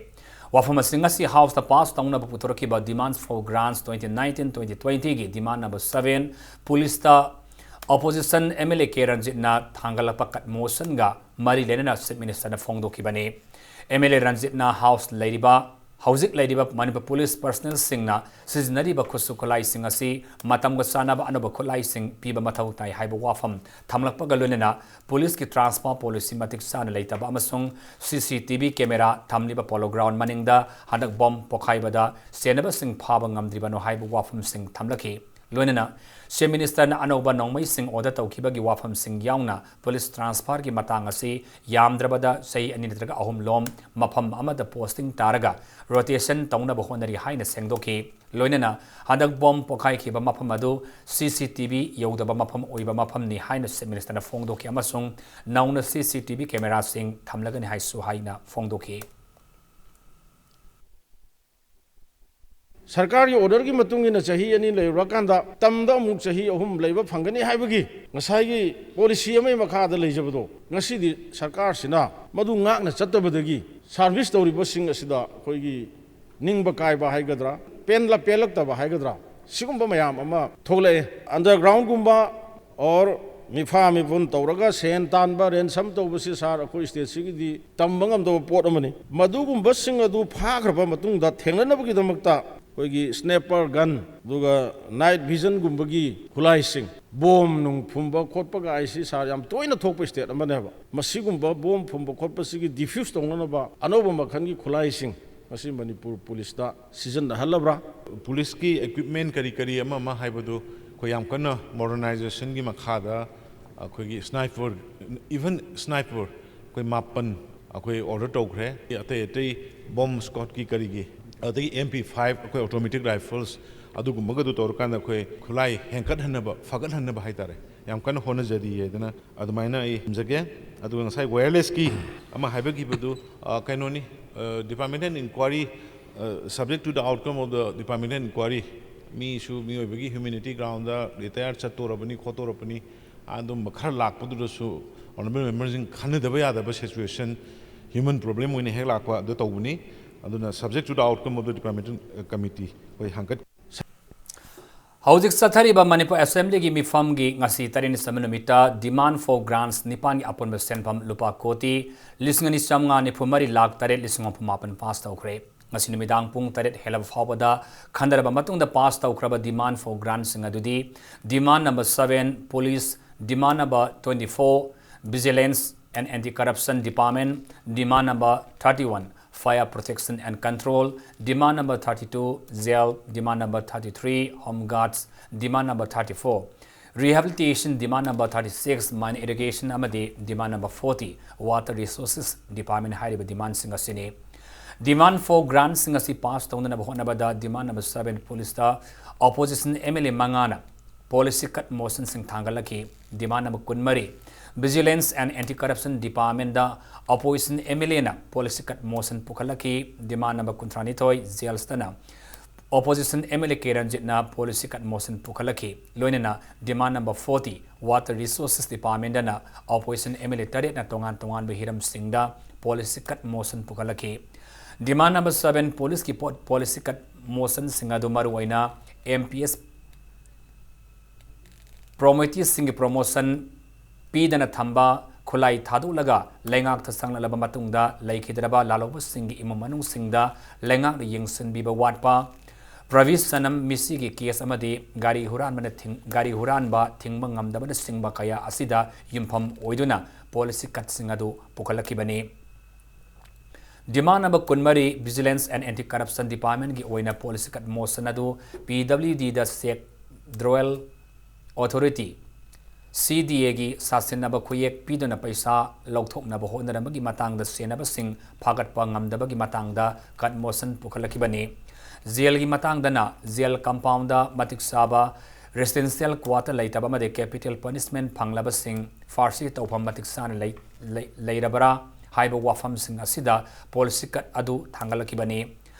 ꯋꯥꯐꯝ ꯑꯁꯤ ꯉꯁꯤ Houseꯇ pass ꯇꯧꯅꯕ ꯄꯨꯊꯣꯔꯛꯈꯤꯕ Demands for Grants twenty nineteen twenty twentyꯒꯤ demand number seven, ꯄꯨꯂꯤꯁꯇ opposition M L A K ꯔꯟꯖꯤꯠꯅ ꯊꯥꯡꯒꯠꯂꯛꯄ cut motionꯒ ꯃꯔꯤ ꯂꯩꯅꯅ Chief Ministerꯅ ꯐꯣꯡꯗꯣꯛꯈꯤꯕꯅꯤ꯫ M L A ꯔꯟꯖꯤꯠꯅ House ꯂꯩꯔꯤꯕ, ꯍꯧꯖꯤꯛ ꯂꯩꯔꯤꯕ ꯃꯅꯤꯄꯨꯔ ꯄꯨꯂꯤꯁ personnelꯁꯤꯡꯅ ꯁꯤꯖꯤꯟꯅꯔꯤꯕ ꯈꯨꯠꯁꯨ ꯈꯨꯠꯂꯥꯏꯁꯤꯡ ꯑꯁꯤ ꯃꯇꯝꯒ ꯆꯥꯟꯅꯕ ꯑꯅꯧꯕ ꯈꯨꯠꯂꯥꯏꯁꯤꯡ ꯄꯤꯕ ꯃꯊꯧ ꯇꯥꯏ ꯍꯥꯏꯕ ꯋꯥꯐꯝ ꯊꯝꯂꯛꯄꯒ ꯂꯣꯏꯅꯅ ꯄꯨꯂꯤꯁꯀꯤ transfer policy ꯃꯇꯤꯛ ꯆꯥꯅ ꯂꯩꯇꯕ ꯑꯃꯁꯨꯡ C C T V camera ꯊꯝꯂꯤꯕ Polo Ground ꯃꯅꯤꯡꯗ ꯍꯟꯗꯛ bomb ꯄꯣꯈꯥꯏꯕꯗ ꯆꯦꯟꯅꯕꯁꯤꯡ ꯐꯥꯕ ꯉꯝꯗ꯭ꯔꯤꯕꯅꯣ ꯍꯥꯏꯕ ꯋꯥꯐꯝꯁꯤꯡ ꯊꯝꯂꯛꯈꯤ꯫ ꯂꯣꯏꯅꯅ ꯆꯤꯐ ꯃꯤꯅꯤꯁꯇꯔꯅ ꯑꯅꯧꯕ ꯅꯣꯡꯃꯩꯁꯤꯡ ꯑꯣꯔꯗꯔ ꯇꯧꯈꯤꯕꯒꯤ ꯋꯥꯐꯝꯁꯤꯡ ꯌꯥꯎꯅ ꯄꯨꯂꯤꯁ ꯇ꯭ꯔꯥꯟꯁꯐꯔꯒꯤ ꯃꯇꯥꯡ ꯑꯁꯤ ꯌꯥꯝꯗ꯭ꯔꯕꯗ ꯆꯍꯤ ꯑꯅꯤ ꯅꯠꯇ꯭ꯔꯒ ꯑꯍꯨꯝ ꯂꯣꯝ ꯃꯐꯝ ꯑꯃꯗ ꯄꯣꯁꯇꯤꯡ ꯇꯥꯔꯒ ꯔꯣꯇꯦꯁꯟ ꯇꯧꯅꯕ ꯍꯣꯠꯅꯔꯤ ꯍꯥꯏꯅ ꯁꯦꯡꯗꯣꯛꯈꯤ꯫ ꯂꯣꯏꯅꯅ ꯍꯟꯗꯛ ꯕꯣꯝ ꯄꯣꯈꯥꯏꯈꯤꯕ ꯃꯐꯝ ꯑꯗꯨ ꯁꯤ ꯁꯤ ꯇꯤ ꯚꯤ ꯌꯧꯗꯕ ꯃꯐꯝ ꯑꯣꯏꯕ ꯃꯐꯝꯅꯤ ꯍꯥꯏꯅ ꯆꯤꯐ ꯃꯤꯅꯤꯁꯇꯔꯅ ꯐꯣꯡꯗꯣꯛꯈꯤ ꯑꯃꯁꯨꯡ ꯅꯧꯅ ꯁꯤ ꯁꯤ ꯇꯤ ꯚꯤ ꯀꯦꯃꯦꯔꯥꯁꯤꯡ ꯊꯝꯂꯒꯅꯤ ꯍꯥꯏꯁꯨ ꯍꯥꯏꯅ ꯐꯣꯡꯗꯣꯛꯈꯤ꯫ ꯁꯔꯀꯥꯔꯒꯤ ꯑꯣꯔꯗꯔꯒꯤ ꯃꯇꯨꯡ ꯏꯟꯅ ꯆꯍꯤ ꯑꯅꯤ ꯂꯩꯔꯨꯔꯀꯥꯟꯗ ꯇꯝꯗ ꯑꯃꯨꯛ ꯆꯍꯤ ꯑꯍꯨꯝ ꯂꯩꯕ ꯐꯪꯒꯅꯤ ꯍꯥꯏꯕꯒꯤ ꯉꯁꯥꯏꯒꯤ ꯄꯣꯂꯤꯁꯤ ꯑꯃꯒꯤ ꯃꯈꯥꯗ ꯂꯩꯖꯕꯗꯣ ꯉꯁꯤꯗꯤ ꯁꯔꯀꯥꯔꯁꯤꯅ ꯃꯗꯨ ꯉꯥꯛꯅ ꯆꯠꯇꯕꯗꯒꯤ ꯁꯥꯔꯚꯤꯁ ꯇꯧꯔꯤꯕꯁꯤꯡ ꯑꯁꯤꯗ ꯑꯩꯈꯣꯏꯒꯤ ꯅꯤꯡꯕ ꯀꯥꯏꯕ ꯍꯥꯏꯒꯗ꯭ꯔꯥ, ꯄꯦꯟꯂ ꯄꯦꯜꯂꯛꯇꯕ ꯍꯥꯏꯒꯗ꯭ꯔꯥ, ꯁꯤꯒꯨꯝꯕ ꯃꯌꯥꯝ ꯑꯃ ꯊꯣꯛꯂꯛꯑꯦ꯫ ꯑꯟꯗꯔꯒ꯭ꯔꯥꯎꯟꯒꯨꯝꯕ ꯑꯣꯔ ꯃꯤꯐꯥ ꯃꯤꯄꯨꯟ ꯇꯧꯔꯒ ꯁꯦꯟ ꯇꯥꯟꯕ, ꯔꯦꯟꯁꯝ ꯇꯧꯕꯁꯤ ꯁꯥꯔ, ꯑꯩꯈꯣꯏ ꯁ꯭ꯇꯦꯠꯁꯤꯒꯤꯗꯤ ꯇꯝꯕ ꯉꯝꯗꯕ ꯄꯣꯠ ꯑꯃꯅꯤ꯫ ꯃꯗꯨꯒꯨꯝꯕꯁꯤꯡ ꯑꯗꯨ ꯐꯥꯈ꯭ꯔꯕ ꯃꯇꯨꯡꯗ ꯊꯦꯡꯅꯅꯕꯒꯤꯗꯃꯛꯇ ꯑꯩꯈꯣꯏꯒꯤ ꯁ꯭ꯅꯦꯄꯔ ꯒꯟ, ꯑꯗꯨꯒ ꯅꯥꯏꯠ ꯚꯤꯖꯟꯒꯨꯝꯕꯒꯤ ꯈꯨꯠꯂꯥꯏꯁꯤꯡ, ꯕꯣꯝ ꯅꯨꯡ ꯐꯨꯝꯕ ꯈꯣꯠꯄꯒ ꯍꯥꯏꯁꯤ ꯁꯥꯔ, ꯌꯥꯝ ꯇꯣꯏꯅ ꯊꯣꯛꯄ ꯁ꯭ꯇꯦꯠ ꯑꯃꯅꯦꯕ꯫ ꯃꯁꯤꯒꯨꯝꯕ ꯕꯣꯝ ꯐꯨꯝꯕ ꯈꯣꯠꯄꯁꯤꯒꯤ ꯗꯤꯐ꯭ꯌꯨꯁ ꯇꯧꯅꯅꯕ ꯑꯅꯧꯕ ꯃꯈꯜꯒꯤ ꯈꯨꯠꯂꯥꯏꯁꯤꯡ ꯉꯁꯤ ꯃꯅꯤꯄꯨꯔ ꯄꯨꯂꯤꯁꯇ ꯁꯤꯖꯤꯟꯅꯍꯜꯂꯕ꯭ꯔꯥ? ꯄꯨꯂꯤꯁꯀꯤ ꯏꯀ꯭ꯋꯤꯞꯃꯦꯟ ꯀꯔꯤ ꯀꯔꯤ ꯑꯃ ꯑꯃ ꯍꯥꯏꯕꯗꯨ ꯑꯩꯈꯣꯏ ꯌꯥꯝ ꯀꯟꯅ ꯃꯣꯗꯔꯅꯥꯏꯖꯦꯁꯟꯒꯤ ꯃꯈꯥꯗ ꯑꯩꯈꯣꯏꯒꯤ ꯁ꯭ꯅꯥꯏꯄꯔ, ꯏꯚꯟ ꯁ꯭ꯅꯥꯏꯄꯔ ꯑꯩꯈꯣꯏ ꯃꯥꯄꯟ ꯑꯩꯈꯣꯏ ꯑꯣꯔꯗꯔ ꯇꯧꯈ꯭ꯔꯦ꯫ ꯑꯇꯩ ꯑꯇꯩ ꯕꯣꯝ ꯁ꯭ꯀ꯭ꯋꯥꯠꯀꯤ ꯀꯔꯤꯒꯤ, ꯑꯗꯒꯤ ꯑꯦꯝ ꯄꯤ ꯐꯥꯏꯚ, ꯑꯩꯈꯣꯏ ꯑꯣꯇꯣꯃꯦꯇꯤꯛ ꯔꯥꯏꯐꯜꯁ, ꯑꯗꯨꯒꯨꯝꯕꯒꯗꯨ ꯇꯧꯔꯀꯥꯟꯗ ꯑꯩꯈꯣꯏ ꯈꯨꯠꯂꯥꯏ ꯍꯦꯟꯀꯠꯍꯟꯅꯕ, ꯐꯒꯠꯍꯟꯅꯕ ꯍꯥꯏꯇꯥꯔꯦ, ꯌꯥꯝ ꯀꯟꯅ ꯍꯣꯠꯅꯖꯔꯤ ꯍꯥꯏꯗꯅ ꯑꯗꯨꯃꯥꯏꯅ ꯑꯩ ꯊꯝꯖꯒꯦ꯫ ꯑꯗꯨꯒ ꯉꯁꯥꯏ ꯋꯥꯌꯔꯂꯦꯁꯀꯤ ꯑꯃ ꯍꯥꯏꯕꯈꯤꯕꯗꯨ, ꯑ, ꯀꯩꯅꯣꯅꯤ, ꯑ, departmental inquiry, ꯑ, subject to the outcome of the departmental inquiry꯫ ꯃꯤꯁꯨ ꯃꯤꯑꯣꯏꯕꯒꯤ ꯍ꯭ꯌꯨꯃꯦꯅꯤꯇꯤ ꯒ꯭ꯔꯥꯎꯟꯗ ꯔꯤꯇꯥꯌꯔ ꯆꯠꯇꯣꯔꯕꯅꯤ, ꯈꯣꯠꯇꯣꯔꯕꯅꯤ, ꯑꯗꯨꯝꯕ ꯈꯔ ꯂꯥꯛꯄꯗꯨꯗꯁꯨ ꯑꯣꯅꯔꯦꯕꯜ ꯃꯦꯝꯕꯔꯁꯤꯡ ꯈꯟꯅꯗꯕ ꯌꯥꯗꯕ ꯁꯤꯆꯨꯋꯦꯁꯟ, ꯍ꯭ꯌꯨꯃꯦꯟ ꯄ꯭ꯔꯣꯕ꯭ꯂꯦꯝ ꯑꯣꯏꯅ ꯍꯦꯛ ꯂꯥꯛꯄ ꯑꯗꯨ ꯇꯧꯕꯅꯤ꯫ ꯑꯗꯨꯅ subject to the outcome of the departmental committee ꯑꯩꯈꯣꯏ ꯍꯪꯀꯠ ꯍꯧꯖꯤꯛ ꯆꯠꯊꯔꯤꯕ ꯃꯅꯤꯄꯨꯔ ꯑꯦꯁꯦꯝꯕ꯭ꯂꯤꯒꯤ ꯃꯤꯐꯝꯒꯤ ꯉꯁꯤ ꯇꯔꯦꯠꯅꯤ ꯆꯟꯕ ꯅꯨꯃꯤꯠꯇ demand for grants ꯅꯤꯄꯥꯟꯒꯤ ꯑꯄꯨꯟꯕ ꯁꯦꯟꯐꯝ ꯂꯨꯄꯥ ꯀꯣꯇꯤ ꯂꯤꯁꯤꯡ ꯑꯅꯤ ꯆꯥꯝꯃꯉꯥ ꯅꯤꯐꯨ ꯃꯔꯤ ꯂꯥꯈ ꯇꯔꯦꯠ ꯂꯤꯁꯤꯡ ꯍꯨꯝꯐꯨ ꯃꯥꯄꯟ ꯄꯥꯁ ꯇꯧꯈ꯭ꯔꯦ꯫ ꯉꯁꯤ ꯅꯨꯃꯤꯗꯥꯡ ꯄꯨꯡ ꯇꯔꯦꯠ ꯍꯦꯜꯂꯕ ꯐꯥꯎꯕꯗ ꯈꯟꯅꯔꯕ ꯃꯇꯨꯡꯗ ꯄꯥꯁ ꯇꯧꯈ꯭ꯔꯕ demand for grantꯁꯤꯡ ꯑꯗꯨꯗꯤ demand number seven police, demand number twenty four vigilance and anti corruption department, demand number thirty one Fire Protection and Control, demand number thirty-two, jail, demand number thirty-three, Home Guards, demand number thirty-four, rehabilitation, demand number thirty-six, mine irrigation ꯑꯃꯗꯤ demand number forty, Water Resources Department ꯍꯥꯏꯔꯤꯕ demandꯁꯤꯡ ꯑꯁꯤꯅꯤ꯫ Demand four grantꯁꯤꯡ ꯑꯁꯤ pass ꯇꯧꯅꯅꯕ ꯍꯣꯠꯅꯕꯗ demand number seven policeꯇ opposition M L A ꯃꯉꯥꯅ policy cut motionꯁꯤꯡ ꯊꯥꯡꯒꯠꯂꯛꯈꯤ꯫ Demand number ꯀꯨꯟꯃꯔꯤ, Vigilance and Anti-Corruption Departmentꯇ opposition M L Aꯅ policy cut motion ꯄꯨꯈꯠꯂꯛꯈꯤ꯫ Demand number ꯀꯨꯟꯊ꯭ꯔꯥꯅꯤꯊꯣꯏ, jailsꯇꯅ opposition M L A K ꯔꯟꯖꯤꯠꯅ policy cut motion ꯄꯨꯈꯠꯂꯛꯈꯤ꯫ ꯂꯣꯏꯅꯅ demand number forty, Water Resources Departmentꯇꯅ opposition M L A ꯇꯔꯦꯠꯅ ꯇꯣꯉꯥꯟ ꯇꯣꯉꯥꯟꯕ ꯍꯤꯔꯝꯁꯤꯡꯗ policy cut motion ꯄꯨꯈꯠꯂꯛꯈꯤ꯫ Demand number seven, policeꯀꯤ ꯄꯣ-, policy cut motionꯁꯤꯡ ꯑꯗꯨ ꯃꯔꯨꯑꯣꯏꯅ M P S promoteeꯁꯤꯡꯒꯤ promotion ꯄꯤꯗꯅ ꯊꯝꯕ, ꯈꯨꯠꯂꯥꯏ ꯊꯥꯗꯣꯛꯂꯒ ꯂꯩꯉꯥꯛꯇ ꯆꯪꯂꯛꯂꯕ ꯃꯇꯨꯡꯗ ꯂꯩꯈꯤꯗ꯭ꯔꯕ ꯂꯥꯜꯍꯧꯕꯁꯤꯡꯒꯤ ꯏꯃꯨꯡ ꯃꯅꯨꯡꯁꯤꯡꯗ ꯂꯩꯉꯥꯛꯅ ꯌꯦꯡꯁꯤꯟꯕꯤꯕ ꯋꯥꯠꯄ, ꯄ꯭ꯔꯕꯤꯁ ꯁꯅꯝ ꯃꯤꯁꯤꯒꯤ case ꯑꯃꯗꯤ ꯒꯥꯔꯤ ꯍꯨꯔꯥꯟꯕꯅ ꯊꯤꯡ-, ꯒꯥꯔꯤ ꯍꯨꯔꯥꯟꯕ ꯊꯤꯡꯕ ꯉꯝꯗꯕꯅꯆꯤꯡꯕ ꯀꯌꯥ ꯑꯁꯤꯗ ꯌꯨꯝꯐꯝ ꯑꯣꯏꯗꯨꯅ policy cutꯁꯤꯡ ꯑꯗꯨ ꯄꯨꯈꯠꯂꯛꯈꯤꯕꯅꯤ꯫ Demand number ꯀꯨꯟꯃꯔꯤ, Vigilance and Anti-Corruption Departmentꯀꯤ ꯑꯣꯏꯅ policy cut motion ꯑꯗꯨ P W Dꯗ Sectoral Authority, C D Aꯒꯤ ꯁꯥꯁꯤꯟꯅꯕ ꯈꯨꯌꯦꯛ ꯄꯤꯗꯨꯅ ꯄꯩꯁꯥ ꯂꯧꯊꯣꯛꯅꯕ ꯍꯣꯠꯅꯔꯝꯕꯒꯤ ꯃꯇꯥꯡꯗ ꯁꯦꯟꯅꯕꯁꯤꯡ ꯐꯥꯒꯠꯄ ꯉꯝꯗꯕꯒꯤ ꯃꯇꯥꯡꯗ cut motion ꯄꯨꯈꯠꯂꯛꯈꯤꯕꯅꯤ꯫ Jailꯒꯤ ꯃꯇꯥꯡꯗꯅ jail compoundꯗ ꯃꯇꯤꯛ ꯆꯥꯕ residential quarter ꯂꯩꯇꯕ ꯑꯃꯗꯤ capital punishment ꯐꯪꯂꯕꯁꯤꯡ ꯐꯥꯔꯁꯤ ꯇꯧꯐꯝ ꯃꯇꯤꯛ ꯆꯥꯅ ꯂꯩ-, ꯂꯩ-, ꯂꯩꯔꯕ꯭ꯔꯥ ꯍꯥꯏꯕ ꯋꯥꯐꯝꯁꯤꯡ ꯑꯁꯤꯗ policy cut ꯑꯗꯨ ꯊꯥꯡꯒꯠꯂꯛꯈꯤꯕꯅꯤ꯫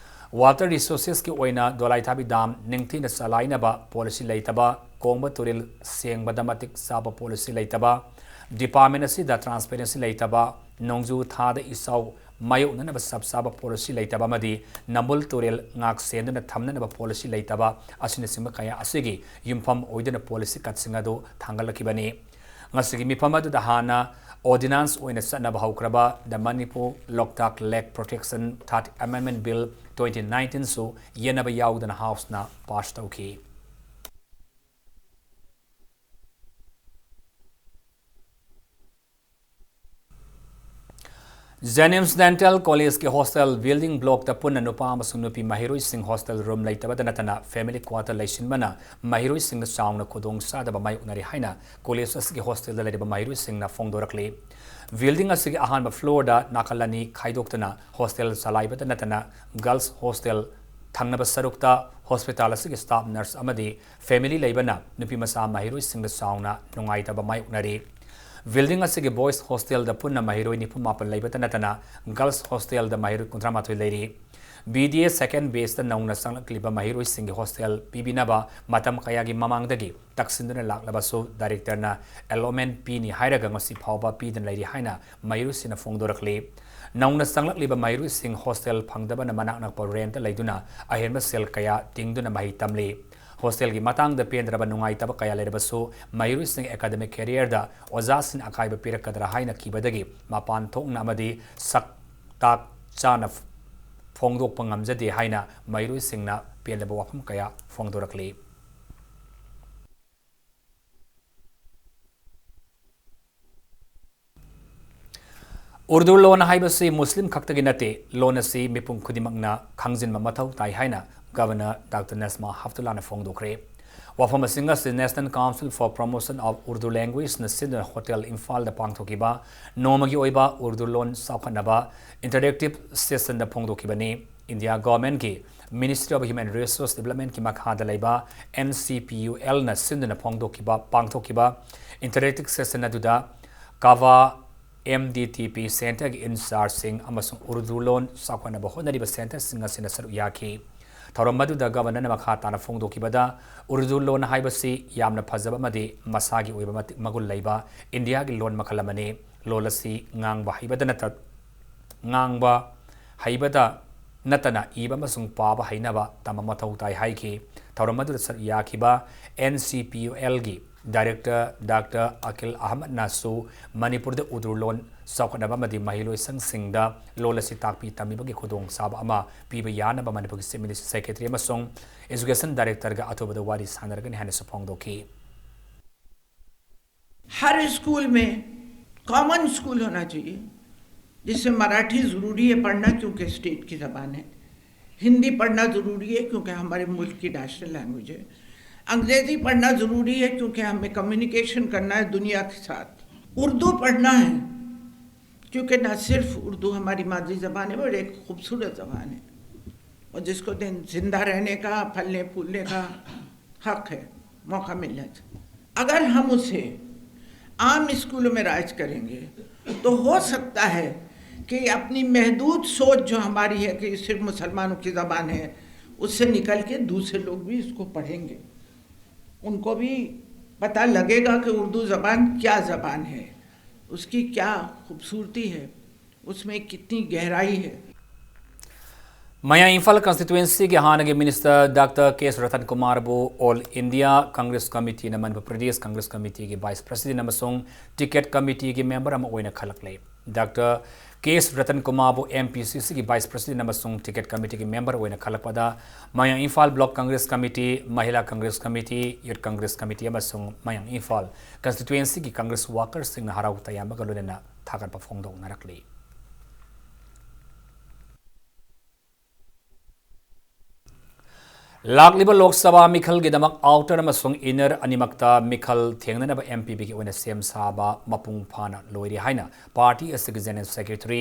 Water Resourcesꯀꯤ ꯑꯣꯏꯅ ꯗꯣꯂꯥꯏꯊꯥꯕꯤ dam ꯅꯤꯡꯊꯤꯅ ꯆꯂꯥꯏꯅꯕ policy ꯂꯩꯇꯕ, ꯀꯣꯡꯕ ꯇꯨꯔꯦꯜ ꯁꯦꯡꯕꯗ ꯃꯇꯤꯛ ꯆꯥꯕ policy ꯂꯩꯇꯕ, department ꯑꯁꯤꯗ transparency ꯂꯩꯇꯕ, ꯅꯣꯡꯖꯨ ꯊꯥꯗ ꯏꯆꯥꯎ ꯃꯥꯌꯣꯛꯅꯅꯕ ꯆꯞ ꯆꯥꯕ policy ꯂꯩꯇꯕ ꯑꯃꯗꯤ ꯅꯝꯕꯨꯜ ꯇꯨꯔꯦꯜ ꯉꯥꯛ ꯁꯦꯟꯗꯨꯅ ꯊꯝꯅꯅꯕ policy ꯂꯩꯇꯕ ꯑꯁꯤꯅꯆꯤꯡꯕ ꯀꯌꯥ ꯑꯁꯤꯒꯤ ꯌꯨꯝꯐꯝ ꯑꯣꯏꯗꯨꯅ policy cutꯁꯤꯡ ꯑꯗꯨ ꯊꯥꯡꯒꯠꯂꯛꯈꯤꯕꯅꯤ꯫ ꯉꯁꯤꯒꯤ ꯃꯤꯐꯝ ꯑꯗꯨꯗ ꯍꯥꯟꯅ ordinance ꯑꯣꯏꯅ ꯆꯠꯅꯕ ꯍꯧꯈ꯭ꯔꯕ The Manipur Loktak Lake Protection Third Amendment Bill twenty nineteenꯁꯨ ꯌꯦꯟꯅꯕ ꯌꯥꯎꯗꯅ Houseꯅ pass ꯇꯧꯈꯤ꯫ Jennings Dental College ꯀꯤ hostel building block ꯇ ꯄꯨꯟꯅ ꯅꯨꯄꯥ ꯑꯃꯁꯨꯡ ꯅꯨꯄꯤ ꯃꯍꯩꯔꯣꯏꯁꯤꯡ hostel room ꯂꯩꯇꯕꯇ ꯅꯠꯇꯅ family quarter ꯂꯩꯁꯤꯟꯕꯅ ꯃꯍꯩꯔꯣꯏꯁꯤꯡꯗ ꯆꯥꯎꯅ ꯈꯨꯗꯣꯡꯆꯥꯗꯕ ꯃꯥꯌꯣꯛꯅꯔꯤ ꯍꯥꯏꯅ college ꯑꯁꯤꯒꯤ hostel ꯗ ꯂꯩꯔꯤꯕ ꯃꯍꯩꯔꯣꯏꯁꯤꯡꯅ ꯐꯣꯡꯗꯣꯔꯛꯂꯤ꯫ Building ꯑꯁꯤꯒꯤ ꯑꯍꯥꯟꯕ floor ꯗ ꯅꯥꯀꯜ ꯑꯅꯤ ꯈꯥꯏꯗꯣꯛꯇꯨꯅ hostel ꯆꯂꯥꯏꯕꯇ ꯅꯠꯇꯅ girls hostel, ꯊꯪꯅꯕ ꯁꯔꯨꯛꯇ hospital ꯑꯁꯤꯒꯤ staff nurse ꯑꯃꯗꯤ family ꯂꯩꯕꯅ ꯅꯨꯄꯤ ꯃꯆꯥ ꯃꯍꯩꯔꯣꯏꯁꯤꯡꯗ ꯆꯥꯎꯅ ꯅꯨꯡꯉꯥꯏꯇꯕ ꯃꯥꯌꯣꯛꯅꯔꯤ꯫ Building ꯑꯁꯤꯒꯤ boys hostel ꯗ ꯄꯨꯟꯅ ꯃꯍꯩꯔꯣꯏ ꯅꯤꯐꯨ ꯃꯥꯄꯟ ꯂꯩꯕꯇ ꯅꯠꯇꯅ girls hostel ꯗ ꯃꯍꯩꯔꯣꯏ ꯀꯨꯟꯊ꯭ꯔꯥ ꯃꯥꯊꯣꯏ ꯂꯩꯔꯤ꯫ B D S second batch ꯇ ꯅꯧꯅ ꯆꯪꯂꯛꯂꯤꯕ ꯃꯍꯩꯔꯣꯏꯁꯤꯡꯒꯤ hostel ꯄꯤꯕꯤꯅꯕ ꯃꯇꯝ ꯀꯌꯥꯒꯤ ꯃꯃꯥꯡꯗꯒꯤ ꯇꯛꯁꯤꯟꯗꯨꯅ ꯂꯥꯛꯂꯕꯁꯨ director ꯅ allotment ꯄꯤꯅꯤ ꯍꯥꯏꯔꯒ ꯉꯁꯤ ꯐꯥꯎꯕ ꯄꯤꯗꯨꯅ ꯂꯩꯔꯤ ꯍꯥꯏꯅ ꯃꯍꯩꯔꯣꯏꯁꯤꯡꯅ ꯐꯣꯡꯗꯣꯔꯛꯂꯤ꯫ ꯅꯧꯅ ꯆꯪꯂꯛꯂꯤꯕ ꯃꯍꯩꯔꯣꯏꯁꯤꯡ hostel ꯐꯪꯗꯕꯅ ꯃꯅꯥꯛ ꯅꯛꯄ rent ꯂꯩꯗꯨꯅ ꯑꯍꯦꯟꯕ ꯁꯦꯜ ꯀꯌꯥ ꯇꯤꯡꯗꯨꯅ ꯃꯍꯩ ꯇꯝꯂꯤ꯫ Hostel ꯒꯤ ꯃꯇꯥꯡꯗ ꯄꯦꯟꯗ꯭ꯔꯕ ꯅꯨꯡꯉꯥꯏꯇꯕ ꯀꯌꯥ ꯂꯩꯔꯕꯁꯨ ꯃꯍꯩꯔꯣꯏꯁꯤꯡ academic career ꯗ ꯑꯣꯖꯥꯁꯤꯡꯅ ꯑꯀꯥꯏꯕ ꯄꯤꯔꯛꯀꯗ꯭ꯔꯥ ꯍꯥꯏꯅ ꯀꯤꯕꯗꯒꯤ ꯃꯄꯥꯟ ꯊꯣꯛꯅ ꯑꯃꯗꯤ ꯁꯛ ꯇꯥꯛ ꯆꯥꯅ ꯐꯣꯡꯗꯣꯛꯄ ꯉꯝꯖꯗꯦ ꯍꯥꯏꯅ ꯃꯍꯩꯔꯣꯏꯁꯤꯡꯅ ꯄꯦꯟꯗꯕ ꯋꯥꯐꯝ ꯀꯌꯥ ꯐꯣꯡꯗꯣꯔꯛꯂꯤ꯫ ꯎꯔꯗꯨ ꯂꯣꯟ ꯍꯥꯏꯕꯁꯤ ꯃꯨꯁꯂꯤꯝ ꯈꯛꯇꯒꯤ ꯅꯠꯇꯦ, ꯂꯣꯟ ꯑꯁꯤ ꯃꯤꯄꯨꯝ ꯈꯨꯗꯤꯡꯃꯛꯅ ꯈꯪꯖꯤꯟꯕ ꯃꯊꯧ ꯇꯥꯏ ꯍꯥꯏꯅ Governor Doctor ꯅꯖꯃꯥ ꯍꯦꯞꯇꯨꯜꯂꯥꯅ ꯐꯣꯡꯗꯣꯛꯈ꯭ꯔꯦ꯫ ꯋꯥꯐꯝ ꯑꯁꯤꯡ ꯑꯁꯤ National Council for Promotion of Urdu Language ꯅ ꯁꯤꯟꯗꯨꯅ Hotel ꯏꯝꯐꯥꯜꯗ ꯄꯥꯡꯊꯣꯛꯈꯤꯕ ꯅꯣꯡꯃꯒꯤ ꯑꯣꯏꯕ ꯎꯔꯗꯨ ꯂꯣꯟ ꯆꯥꯎꯈꯠꯅꯕ interactive session ꯗ ꯐꯣꯡꯗꯣꯛꯈꯤꯕꯅꯤ꯫ India Government ꯀꯤ Ministry of Human Resource Development ꯀꯤ ꯃꯈꯥꯗ ꯂꯩꯕ N C P U L ꯅ ꯁꯤꯟꯗꯨꯅ ꯐꯣꯡꯗꯣꯛꯈꯤꯕ, ꯄꯥꯡꯊꯣꯛꯈꯤꯕ interactive session ꯑꯗꯨꯗ ꯀꯥꯕꯥ M D T P Centre ꯒꯤ in charge ꯁꯤꯡ ꯑꯃꯁꯨꯡ ꯎꯔꯗꯨ ꯂꯣꯟ ꯆꯥꯎꯈꯠꯅꯕ ꯍꯣꯠꯅꯔꯤꯕ centre ꯁꯤꯡ ꯑꯁꯤꯅ ꯁꯔꯨꯛ ꯌꯥꯈꯤ꯫ ꯊꯧꯔꯝ ꯑꯗꯨꯗ Governor ꯅ ꯃꯈꯥ ꯇꯥꯅ ꯐꯣꯡꯗꯣꯛꯈꯤꯕꯗ, ꯎꯔꯗꯨ ꯂꯣꯟ ꯍꯥꯏꯕꯁꯤ ꯌꯥꯝꯅ ꯐꯖꯕ ꯑꯃꯗꯤ ꯃꯁꯥꯒꯤ ꯑꯣꯏꯕ ꯃꯇꯤꯛ ꯃꯒꯨꯟ ꯂꯩꯕ India ꯒꯤ ꯂꯣꯟ ꯃꯈꯜ ꯑꯃꯅꯤ꯫ ꯂꯣꯜ ꯑꯁꯤ ꯉꯥꯡꯕ ꯍꯩꯕꯗ ꯅꯠꯇ-, ꯉꯥꯡꯕ ꯍꯩꯕꯗ ꯅꯠꯇꯅ ꯏꯕ ꯑꯃꯁꯨꯡ ꯄꯥꯕ ꯍꯩꯅꯕ ꯇꯝꯕ ꯃꯊꯧ ꯇꯥꯏ ꯍꯥꯏꯈꯤ꯫ ꯊꯧꯔꯝ ꯑꯗꯨꯗ ꯁꯔꯨꯛ ꯌꯥꯈꯤꯕ N C P U L ꯒꯤ Director Doctor ꯑꯀꯤꯜ ꯑꯍꯃꯗꯅꯁꯨ ꯃꯅꯤꯄꯨꯔꯗ ꯎꯔꯗꯨ ꯂꯣꯟ ꯆꯥꯎꯈꯠꯅꯕ ꯑꯃꯗꯤ ꯃꯍꯩꯂꯣꯏꯁꯪꯁꯤꯡꯗ ꯂꯣꯜ ꯑꯁꯤ ꯇꯥꯛꯄꯤ ꯇꯝꯕꯤꯕꯒꯤ ꯈꯨꯗꯣꯡꯆꯥꯕ ꯑꯃ ꯄꯤꯕ ꯌꯥꯅꯕ ꯃꯅꯤꯄꯨꯔꯒꯤ Chief Minister, Secretary ꯑꯃꯁꯨꯡ Education Director ꯒ ꯑꯊꯨꯕꯗ ꯋꯥꯔꯤ ꯁꯥꯟꯅꯔꯒꯅꯤ ꯍꯥꯏꯅꯁꯨ ꯐꯣꯡꯗꯣꯛꯈꯤ꯫ हर स्कूल में कॉमन स्कूल होना चाहिए। जिससे मराठी ज़रूरी है पढ़ना, क्योंकि स्टेट की ज़बान है। हिंदी पढ़ना ज़रूरी है, क्योंकि हमारे मुल्क की नेशनल लैंग्वेज है। अंग्रेज़ी पढ़ना ज़रूरी है, क्योंकि हमें कम्युनिकेशन करना है दुनिया के साथ। उर्दू पढ़ना है, क्योंकि ना सिर्फ उर्दू हमारी मादरी ज़बान है, बल्कि एक खूबसूरत ज़बान है, और जिसको दिन जिंदा रहने का, फलने फूलने का हक है, मौका मिलना चाहिए। अगर हम उसे आम स्कूलों में राइज करेंगे, तो हो सकता है कि अपनी महदूद सोच जो हमारी है कि सिर्फ मुसलमानों की ज़बान है, उससे निकल के दूसरे लोग भी इसको पढ़ेंगे। उनको भी पता लगेगा कि उर्दू ज़बान क्या ज़बान है, उसकी क्या खूबसूरती है, उसमें कितनी गहराई है। ꯃꯌꯥꯡ ꯏꯝꯐꯥꯜ ꯀꯟꯁꯇꯤꯇ꯭ꯋꯦꯟꯁꯤꯒꯤ ꯍꯥꯟꯅꯒꯤ minister doctor K S Ratan ꯀꯨꯃꯥꯔꯕꯨ ꯑꯣꯜ ꯏꯟꯗꯤꯌꯥ ꯀꯪꯒ꯭ꯔꯦꯁ ꯀꯃꯤꯇꯤꯅ ꯃꯅꯤꯄꯨꯔ ꯄ꯭ꯔꯗꯦꯁ ꯀꯪꯒ꯭ꯔꯦꯁ ꯀꯃꯤꯇꯤꯒꯤ ꯚꯥꯏꯁ ꯄ꯭ꯔꯁꯤꯗꯦꯟ ꯑꯃꯁꯨꯡ ꯇꯤꯀꯦꯠ ꯀꯃꯤꯇꯤꯒꯤ ꯃꯦꯝꯕꯔ ꯑꯃ ꯑꯣꯏꯅ ꯈꯜꯂꯛꯂꯦ꯫ ꯗꯥꯛꯇꯔ ꯀꯦ ꯑꯦꯁ ꯔꯇꯟ ꯀꯨꯃꯥꯔꯕꯨ ꯑꯦꯝ ꯄꯤ ꯁꯤ ꯁꯤꯒꯤ ꯚꯥꯏꯁ ꯄ꯭ꯔꯁꯤꯗꯦꯟ ꯑꯃꯁꯨꯡ ꯇꯤꯀꯦꯠ ꯀꯃꯤꯇꯤꯒꯤ ꯃꯦꯝꯕꯔ ꯑꯣꯏꯅ ꯈꯜꯂꯛꯄꯗ ꯃꯌꯥꯡ ꯏꯝꯐꯥꯜ ꯕ꯭ꯂꯣꯛ ꯀꯪꯒ꯭ꯔꯦꯁ ꯀꯃꯤꯇꯤ, ꯃꯍꯤꯂꯥ Congress committee, youth Congress committee ꯑꯃꯁꯨꯡ ꯃꯌꯥꯡ ꯏꯝꯐꯥꯜ ꯀꯟꯁꯇꯤꯇ꯭ꯋꯦꯟꯁꯤꯒꯤ ꯀꯪꯒ꯭ꯔꯦꯁ ꯋꯥꯀꯔꯁꯤꯡꯅ ꯍꯔꯥꯎ ꯇꯌꯥꯝꯕꯒ ꯂꯣꯏꯅꯅ ꯊꯥꯒꯠꯄ ꯐꯣꯡꯗꯣꯛꯅꯔꯛꯂꯤ꯫ ꯂꯥꯛꯂꯤꯕ ꯂꯣꯛ ꯁꯚꯥ ꯃꯤꯈꯜꯒꯤꯗꯃꯛ ꯑꯥꯎꯇꯔ ꯑꯃꯁꯨꯡ ꯏꯟꯅꯔ ꯑꯅꯤꯃꯛꯇ ꯃꯤꯈꯜ ꯊꯦꯡꯅꯅꯕ ꯑꯦꯝ ꯄꯤ ꯄꯤꯒꯤ ꯑꯣꯏꯅ ꯁꯦꯝ ꯁꯥꯕ ꯃꯄꯨꯡ ꯐꯥꯅ ꯂꯣꯏꯔꯦ ꯍꯥꯏꯅ ꯄꯥꯔꯇꯤ ꯑꯁꯤꯒꯤ ꯖꯦꯅꯔꯦꯜ ꯁꯦꯀ꯭ꯔꯦꯇꯔꯤ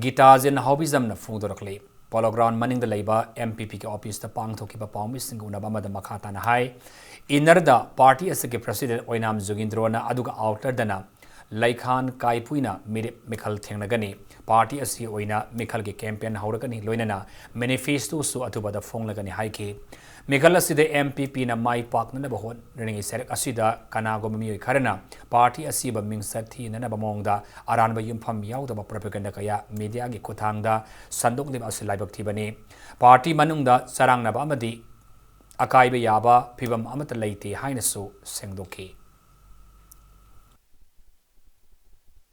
ꯒꯤꯇꯥꯖꯤꯟ ꯍꯥꯎꯕꯤꯖꯝꯅ ꯐꯣꯡꯗꯣꯔꯛꯂꯤ꯫ ꯄꯣꯂꯣ ꯒ꯭ꯔꯥꯎꯟ ꯃꯅꯤꯡꯗ ꯂꯩꯕ ꯑꯦꯝ ꯄꯤ ꯄꯤꯒꯤ ꯑꯣꯐꯤꯁꯇ ꯄꯥꯡꯊꯣꯛꯈꯤꯕ ꯄꯥꯎꯃꯤꯁꯤꯡꯒ ꯎꯅꯕ ꯑꯃꯗ ꯃꯈꯥ ꯇꯥꯅ ꯍꯥꯏ, ꯏꯟꯅꯔꯗ ꯄꯥꯔꯇꯤ ꯑꯁꯤꯒꯤ ꯄ꯭ꯔꯁꯤꯗꯦꯟ ꯑꯣꯏꯅꯥꯝ ꯖꯨꯒꯤꯟꯗ꯭ꯔꯣꯅ, ꯑꯗꯨꯒ ꯑꯥꯎꯇꯔꯗꯅ ꯂꯩꯈꯥꯟ ꯀꯥꯏꯄꯨꯏꯅ ꯃꯤꯔꯦꯞ ꯃꯤꯈꯜ ꯊꯦꯡꯅꯒꯅꯤ꯫ ꯄꯥꯔꯇꯤ ꯑꯁꯤꯒꯤ ꯑꯣꯏꯅ ꯃꯤꯈꯜꯒꯤ ꯀꯦꯝꯄꯦꯟ ꯍꯧꯔꯒꯅꯤ, ꯂꯣꯏꯅꯅ ꯃꯦꯅꯤꯐꯦꯁꯇꯣꯁꯨ ꯑꯊꯨꯕꯗ ꯐꯣꯡꯂꯒꯅꯤ ꯍꯥꯏꯈꯤ꯫ ꯃꯤꯈꯜ ꯑꯁꯤꯗ ꯑꯦꯝ ꯄꯤ ꯄꯤꯅ ꯃꯥꯏ ꯄꯥꯛꯅꯅꯕ ꯍꯣꯠꯅꯔꯤꯉꯩ ꯁꯔꯨꯛ ꯑꯁꯤꯗ ꯀꯅꯥꯒꯨꯝꯕ ꯃꯤꯑꯣꯏ ꯈꯔꯅ ꯄꯥꯔꯇꯤ ꯑꯁꯤꯕꯨ ꯃꯤꯡꯆꯠ ꯊꯤꯅꯅꯕ ꯃꯑꯣꯡꯗ ꯑꯔꯥꯟꯕ ꯌꯨꯝꯐꯝ ꯌꯥꯎꯗꯕ ꯄ꯭ꯔꯣꯄꯦꯒꯦꯟꯗꯥ ꯀꯌꯥ ꯃꯤꯗꯤꯌꯥꯒꯤ ꯈꯨꯠꯊꯥꯡꯗ ꯁꯟꯗꯣꯛꯂꯤꯕ ꯑꯁꯤ ꯂꯥꯏꯕꯛ ꯊꯤꯕꯅꯤ꯫ ꯄꯥꯔꯇꯤ ꯃꯅꯨꯡꯗ ꯆꯔꯥꯡꯅꯕ ꯑꯃꯗꯤ ꯑꯀꯥꯏꯕ ꯌꯥꯕ ꯐꯤꯚꯝ ꯑꯃꯠꯇ ꯂꯩꯇꯦ ꯍꯥꯏꯅꯁꯨ ꯁꯦꯡꯗꯣꯛꯈꯤ꯫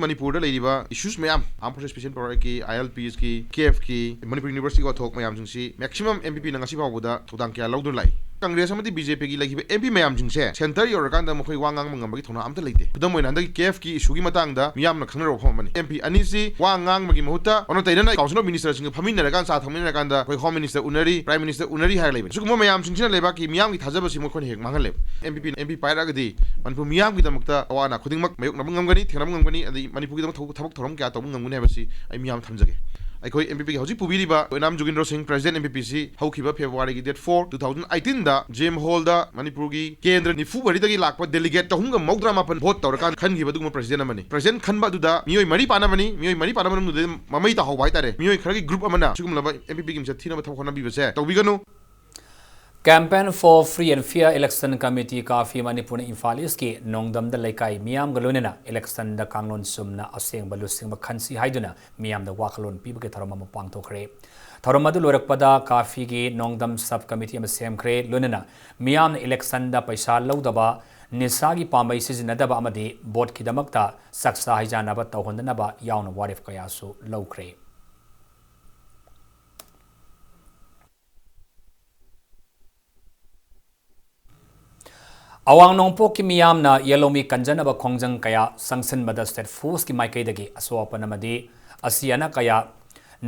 ꯃꯅꯤꯄꯨꯔꯗ ꯂꯩꯔꯤꯕ ꯏꯁꯨꯁ ꯃꯌꯥꯝ, Armed Forces Special Power Actꯀꯤ, ILPSꯀꯤ, KFꯀꯤ, Manipur ꯌꯨꯅꯤꯚꯔꯁꯤꯇꯤꯒꯤ ꯋꯥꯊꯣꯛ ꯃꯌꯥꯝꯁꯤꯡꯁꯤ ꯃꯦꯛꯁꯤꯃꯝ ꯑꯦꯝ ꯄꯤ ꯄꯤꯅ ꯉꯁꯤ ꯐꯥꯎꯕꯗ ꯊꯧꯗꯥꯡ ꯀꯌꯥ ꯂꯧꯗꯨꯅ ꯂꯥꯛꯏ꯫ ꯀꯪꯒ꯭ꯔꯦꯁ ꯑꯃꯗꯤ ꯕꯤ ꯖꯦ ꯄꯤꯒꯤ ꯂꯩꯈꯤꯕ ꯑꯦꯝ ꯄꯤ ꯃꯌꯥꯝꯁꯤꯡꯁꯦ ꯁꯦꯟꯇꯔ ꯌꯧꯔꯀꯥꯟꯗ ꯃꯈꯣꯏ ꯋꯥ ꯉꯥꯡꯕ ꯉꯝꯕꯒꯤ ꯊꯧꯅꯥ ꯑꯝꯇ ꯂꯩꯇꯦ꯫ ꯈꯨꯗꯝ ꯑꯣꯏꯅ ꯍꯟꯗꯛꯀꯤ ꯀꯦꯐꯀꯤ ꯏꯁꯨꯒꯤ ꯃꯇꯥꯡꯗ ꯃꯤꯌꯥꯝꯅ ꯈꯪꯅꯔꯕ ꯋꯥꯐꯝ ꯑꯃꯅꯤ꯫ ꯑꯦꯝ ꯄꯤ ꯑꯅꯤꯁꯤ ꯋꯥ ꯉꯥꯡꯕꯒꯤ ꯃꯍꯨꯠꯇ ꯑꯣꯟꯅ ꯇꯩꯅꯅ ꯀꯥꯎꯟꯁꯤꯜ ꯑꯣꯐ ꯃꯤꯅꯤꯁꯇꯔꯁꯤꯡꯒ ꯐꯝꯃꯤꯟꯅꯔꯀꯥꯟꯗ ꯆꯥ ꯊꯛꯃꯤꯟꯅꯔꯀꯥꯟꯗ ꯑꯩꯈꯣꯏ ꯍꯣꯝ ꯃꯤꯅꯤꯁꯇꯔ ꯎꯅꯔꯤ, ꯄ꯭ꯔꯥꯏꯝ ꯃꯤꯅꯤꯁꯇꯔ ꯎꯅꯔꯤ ꯍꯥꯏꯔ ꯂꯩꯕꯅꯤ꯫ ꯁꯤꯒꯨꯝꯕ ꯃꯌꯥꯝꯁꯤꯡꯁꯤꯅ ꯂꯩꯕꯥꯛꯀꯤ ꯃꯤꯌꯥꯝꯒꯤ ꯊꯥꯖꯕꯁꯤ ꯃꯈꯣꯏꯅ ꯍꯦꯛ ꯃꯥꯡꯍꯜꯂꯦꯕ꯫ ꯑꯦꯝ ꯄꯤ ꯄꯤ, ꯑꯦꯝ ꯄꯤ ꯄꯥꯏꯔꯛꯑꯒꯗꯤ ꯃꯅꯤꯄꯨꯔ ꯃꯤꯌꯥꯝꯒꯤꯗꯃꯛꯇ ꯑꯋꯥ ꯑꯅꯥ ꯈꯨꯗꯤꯡꯃꯛ ꯃꯥꯌꯣꯛꯅꯕ ꯉꯝꯒꯅꯤ, ꯊꯦꯡꯅꯕ ꯉꯝꯒꯅꯤ, ꯑꯗꯩ ꯃꯅꯤꯄꯨꯔꯒꯤꯗꯃꯛ ꯊꯕꯛ ꯊꯕꯛ ꯊꯧꯔꯝ ꯀꯌꯥ ꯇꯧꯕ ꯉꯝꯒꯅꯤ ꯍꯥꯏꯕꯁꯤ ꯑꯩ ꯃꯤꯌꯥꯝ ꯊꯝꯖꯒꯦ꯫ ꯑꯩꯈꯣꯏ ꯑꯦꯝ ꯄꯤ ꯄꯤꯒꯤ ꯍꯧꯖꯤꯛ ꯄꯨꯕꯤꯔꯤꯕ ꯑꯣꯏꯅꯥꯝ ꯖꯨꯒꯤꯟꯗ꯭ꯔꯣ ꯁꯤꯡ, ꯄ꯭ꯔꯦꯁꯤꯗꯦꯟꯠ ꯑꯦꯝ ꯄꯤ ꯄꯤ ꯁꯤ, ꯍꯧꯈꯤꯕ ꯐꯦꯕ꯭ꯔꯨꯋꯥꯔꯤꯒꯤ date four, two thousand eighteen ꯗ ꯖꯤ ꯑꯦꯝ ꯍꯣꯜꯗ ꯃꯅꯤꯄꯨꯔꯒꯤ ꯀꯦꯟꯗ꯭ꯔ ꯅꯤꯐꯨ ꯃꯔꯤꯗꯒꯤ ꯂꯥꯛꯄ ꯗꯦꯂꯤꯒꯦꯠ ꯆꯍꯨꯝꯒ ꯃꯧꯗ꯭ꯔꯥ ꯃꯥꯄꯟ ꯚꯣꯠ ꯇꯧꯔꯀꯥꯟꯗ ꯈꯟꯈꯤꯕ ꯑꯗꯨꯒꯨꯝꯕ ꯄ꯭ꯔꯦꯁꯤꯗꯦꯟꯠ ꯑꯃꯅꯤ꯫ ꯄ꯭ꯔꯦꯁꯤꯗꯦꯟꯠ ꯈꯟꯕ ꯑꯗꯨꯗ ꯃꯤꯑꯣꯏ ꯃꯔꯤ ꯄꯥꯟꯅꯕꯅꯤ꯫ ꯃꯤꯑꯣꯏ ꯃꯔꯤ ꯄꯥꯟꯅꯕ ꯃꯅꯨꯡꯗ ꯃꯃꯩ ꯇꯥꯍꯧꯕ ꯍꯥꯏꯇꯥꯔꯦ꯫ ꯃꯤꯑꯣꯏ ꯈꯔꯒꯤ ꯒ꯭ꯔꯨꯞ ꯑꯃꯅ ꯁꯤꯒꯨꯝꯂꯕ ꯑꯦꯝ ꯄꯤ ꯄꯤꯒꯤ ꯃꯤꯡꯆꯠ ꯊꯤꯅꯕ ꯊꯕꯛ ꯍꯣꯠꯅꯕꯤꯕꯁꯦ ꯇꯧꯕꯤꯒꯅꯨ꯫ Campaign for Free and Fair Election Committee, ꯀꯥꯐꯤ ꯃꯅꯤꯄꯨꯔꯅ ꯏꯝꯐꯥꯜ ꯏꯁꯀꯤ ꯅꯣꯡꯗꯝꯗ ꯂꯩꯀꯥꯏ ꯃꯤꯌꯥꯝꯒ ꯂꯣꯏꯅꯅ ꯏꯂꯦꯛꯁꯟꯗ ꯀꯥꯡꯂꯣꯟ ꯆꯨꯝꯅ ꯑꯁꯦꯡꯕ ꯂꯨꯆꯤꯡꯕ ꯈꯟꯁꯤ ꯍꯥꯏꯗꯨꯅ ꯃꯤꯌꯥꯝꯗ ꯋꯥꯈꯜꯂꯣꯟ ꯄꯤꯕꯒꯤ ꯊꯧꯔꯝ ꯑꯃ ꯄꯥꯡꯊꯣꯛꯈ꯭ꯔꯦ꯫ ꯊꯧꯔꯝ ꯑꯗꯨ ꯂꯣꯏꯔꯛꯄꯗ ꯀꯥꯐꯤꯒꯤ ꯅꯣꯡꯗꯝ sub committee ꯑꯃ ꯁꯦꯝꯈ꯭ꯔꯦ꯫ ꯂꯣꯏꯅꯅ ꯃꯤꯌꯥꯝꯅ ꯏꯂꯦꯛꯁꯟꯗ ꯄꯩꯁꯥ ꯂꯧꯗꯕ, ꯅꯤꯁꯥꯒꯤ ꯄꯥꯝꯕꯩ ꯁꯤꯖꯤꯟꯅꯗꯕ ꯑꯃꯗꯤ ꯚꯣꯠꯀꯤꯗꯃꯛꯇ ꯆꯥꯛꯆꯥ ꯍꯩꯖꯥꯟꯅꯕ ꯇꯧꯍꯟꯗꯅꯕ ꯌꯥꯎꯅ ꯋꯥꯔꯦꯞ ꯀꯌꯥꯁꯨ ꯂꯧꯈ꯭ꯔꯦ꯫ ꯑꯋꯥꯡ ꯅꯣꯡꯄꯣꯛꯀꯤ ꯃꯤꯌꯥꯝꯅ ꯌꯦꯜꯍꯧꯃꯤ ꯀꯟꯖꯅꯕ ꯈꯣꯡꯖꯪ ꯀꯌꯥ ꯆꯪꯁꯤꯟꯕꯗ state forceꯀꯤ ꯃꯥꯏꯀꯩꯗꯒꯤ ꯑꯁꯣꯛ ꯑꯄꯟ ꯑꯃꯗꯤ ꯑꯁꯤ ꯑꯅꯥ ꯀꯌꯥ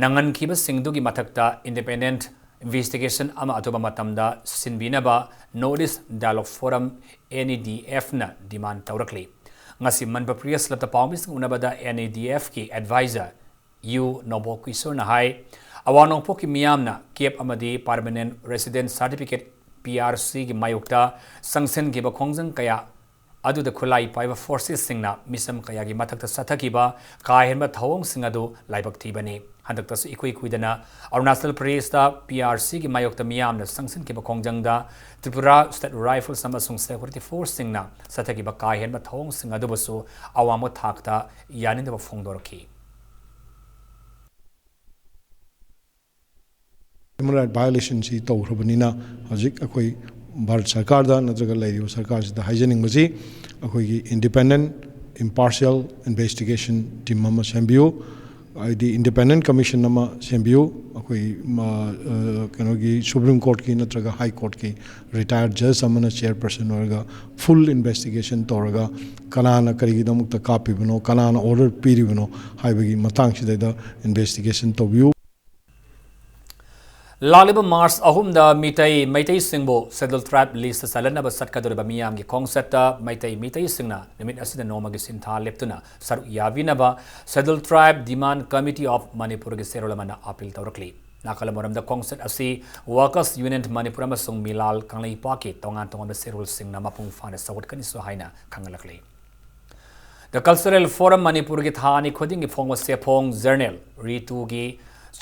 ꯅꯪꯍꯟꯈꯤꯕꯁꯤꯡꯗꯨꯒꯤ ꯃꯊꯛꯇ independent investigation ꯑꯃ ꯑꯊꯨꯕ ꯃꯇꯝꯗ ꯁꯤꯟꯕꯤꯅꯕ North East Dialogue Forum, N E D Fꯅ demand ꯇꯧꯔꯛꯂꯤ꯫ ꯉꯁꯤ ꯃꯅꯤꯄꯨꯔ Press Clubꯇ ꯄꯥꯎꯃꯤꯁꯤꯡ ꯎꯅꯕꯗ N E D Fꯀꯤ advisor ꯌꯨ ꯅꯣꯡꯄꯣꯛ ꯀꯤꯁꯣꯔꯅ ꯍꯥꯏ, ꯑꯋꯥꯡ ꯅꯣꯡꯄꯣꯛꯀꯤ ꯃꯤꯌꯥꯝꯅ ꯀꯦꯞ ꯑꯃꯗꯤ permanent resident certificate, P R Cꯒꯤ ꯃꯥꯌꯣꯛꯇ ꯆꯪꯁꯤꯟꯈꯤꯕ ꯈꯣꯡꯖꯪ ꯀꯌꯥ ꯑꯗꯨꯗ ꯈꯨꯠꯂꯥꯏ ꯄꯥꯏꯕ forcesꯁꯤꯡꯅ ꯃꯤꯆꯝ ꯀꯌꯥꯒꯤ ꯃꯊꯛꯇ ꯆꯠꯊꯈꯤꯕ ꯀꯥ ꯍꯦꯟꯕ ꯊꯧꯑꯣꯡꯁꯤꯡ ꯑꯗꯨ ꯂꯥꯏꯕꯛ ꯊꯤꯕꯅꯤ꯫ ꯍꯟꯗꯛꯇꯁꯨ ꯏꯀꯨꯏ ꯀꯨꯏꯗꯅ ꯑꯔꯨꯅꯥꯆꯜ ꯄ꯭ꯔꯗꯦꯁꯇ P R Cꯒꯤ ꯃꯥꯌꯣꯛꯇ ꯃꯤꯌꯥꯝꯅ ꯆꯪꯁꯤꯟꯈꯤꯕ ꯈꯣꯡꯖꯪꯗ ꯇ꯭ꯔꯤꯄꯨꯔꯥ State Rifles ꯑꯃꯁꯨꯡ security forceꯁꯤꯡꯅ ꯆꯠꯊꯈꯤꯕ ꯀꯥ ꯍꯦꯟꯕ ꯊꯧꯑꯣꯡꯁꯤꯡ ꯑꯗꯨꯕꯨꯁꯨ ꯑꯋꯥꯡꯕ ꯊꯥꯛꯇ ꯌꯥꯅꯤꯡꯗꯕ ꯐꯣꯡꯗꯣꯔꯛꯈꯤ꯫ Human right violationꯁꯤ ꯇꯧꯈ꯭ꯔꯕꯅꯤꯅ ꯍꯧꯖꯤꯛ ꯑꯩꯈꯣꯏ ꯚꯥꯔꯠ ꯁꯔꯀꯥꯔꯗ ꯅꯠꯇ꯭ꯔꯒ ꯂꯩꯔꯤꯕ ꯁꯔꯀꯥꯔꯁꯤꯗ ꯍꯥꯏꯖꯅꯤꯡꯕꯁꯤ, ꯑꯩꯈꯣꯏꯒꯤ independent, impartial investigation team ꯑꯃ ꯁꯦꯝꯕꯤꯌꯨ꯫ ꯍꯥꯏꯗꯤ ꯏꯟꯗꯤꯄꯦꯟꯗꯦꯟ ꯀꯃꯤꯁꯟ ꯑꯃ ꯁꯦꯝꯕꯤꯌꯨ꯫ ꯑꯩꯈꯣꯏ ꯃ-, ꯑ, ꯀꯩꯅꯣꯒꯤ ꯁꯨꯄ꯭ꯔꯤꯝ ꯀꯣꯔꯠꯀꯤ ꯅꯠꯇ꯭ꯔꯒ ꯍꯥꯏ ꯀꯣꯔꯠꯀꯤ ꯔꯤꯇꯥꯌꯔꯠ ꯖꯖ ꯑꯃꯅ ꯆꯤꯌꯔꯄꯔꯁꯟ ꯑꯣꯏꯔꯒ ꯐꯨꯜ ꯏꯟꯚꯦꯁꯇꯤꯒꯦꯁꯟ ꯇꯧꯔꯒ ꯀꯅꯥꯅ ꯀꯔꯤꯒꯤꯗꯃꯛꯇ ꯀꯥꯞꯄꯤꯕꯅꯣ, ꯀꯅꯥꯅ ꯑꯣꯔꯗꯔ ꯄꯤꯔꯤꯕꯅꯣ ꯍꯥꯏꯕꯒꯤ ꯃꯇꯥꯡꯁꯤꯗꯩꯗ ꯏꯟꯚꯦꯁꯇꯤꯒꯦꯁꯟ ꯇꯧꯕꯤꯌꯨ꯫ ꯂꯥꯛꯂꯤꯕ ꯃꯥꯔꯆ ꯑꯍꯨꯝꯗ ꯃꯤꯇꯩ, ꯃꯩꯇꯩꯁꯤꯡꯕꯨ ꯁꯦꯗꯨꯜ ꯇ꯭ꯔꯥꯏꯕ ꯂꯤꯁꯇ ꯆꯜꯍꯟꯅꯕ ꯆꯠꯀꯗꯧꯔꯤꯕ ꯃꯤꯌꯥꯝꯒꯤ ꯈꯣꯡꯆꯠꯇ ꯃꯩꯇꯩ, ꯃꯤꯇꯩꯁꯤꯡꯅ ꯅꯨꯃꯤꯠ ꯑꯁꯤꯗ ꯅꯣꯡꯃꯒꯤ ꯁꯤꯟꯊꯥ ꯂꯦꯞꯇꯨꯅ ꯁꯔꯨꯛ ꯌꯥꯕꯤꯅꯕ scheduled tribe demand committee of ꯃꯅꯤꯄꯨꯔꯒꯤ ꯆꯦꯔꯣꯜ ꯑꯃꯅ ꯑꯄꯤꯜ ꯇꯧꯔꯛꯂꯤ꯫ ꯅꯥꯀꯜ ꯑꯃꯔꯣꯝꯗ ꯈꯣꯡꯆꯠ ꯑꯁꯤ ꯋꯥꯔꯀꯔꯁ ꯌꯨꯅꯤꯌꯟ ꯃꯅꯤꯄꯨꯔ ꯑꯃꯁꯨꯡ ꯃꯤꯂꯥꯜ ꯀꯪꯂꯩꯄꯥꯛꯀꯤ ꯇꯣꯉꯥꯟ ꯇꯣꯉꯥꯟꯕ ꯆꯦꯔꯣꯜꯁꯤꯡꯅ ꯃꯄꯨꯡ ꯐꯥꯅ ꯁꯧꯒꯠꯀꯅꯤꯁꯨ ꯍꯥꯏꯅ ꯈꯪꯍꯜꯂꯛꯂꯤ꯫ The Cultural Forum ꯃꯅꯤꯄꯨꯔꯒꯤ ꯊꯥ ꯑꯅꯤ ꯈꯨꯗꯤꯡꯒꯤ ꯐꯣꯡꯕ ꯆꯦꯐꯣꯡ ꯖꯔꯅꯦꯜ ꯔꯤꯇꯨꯒꯤ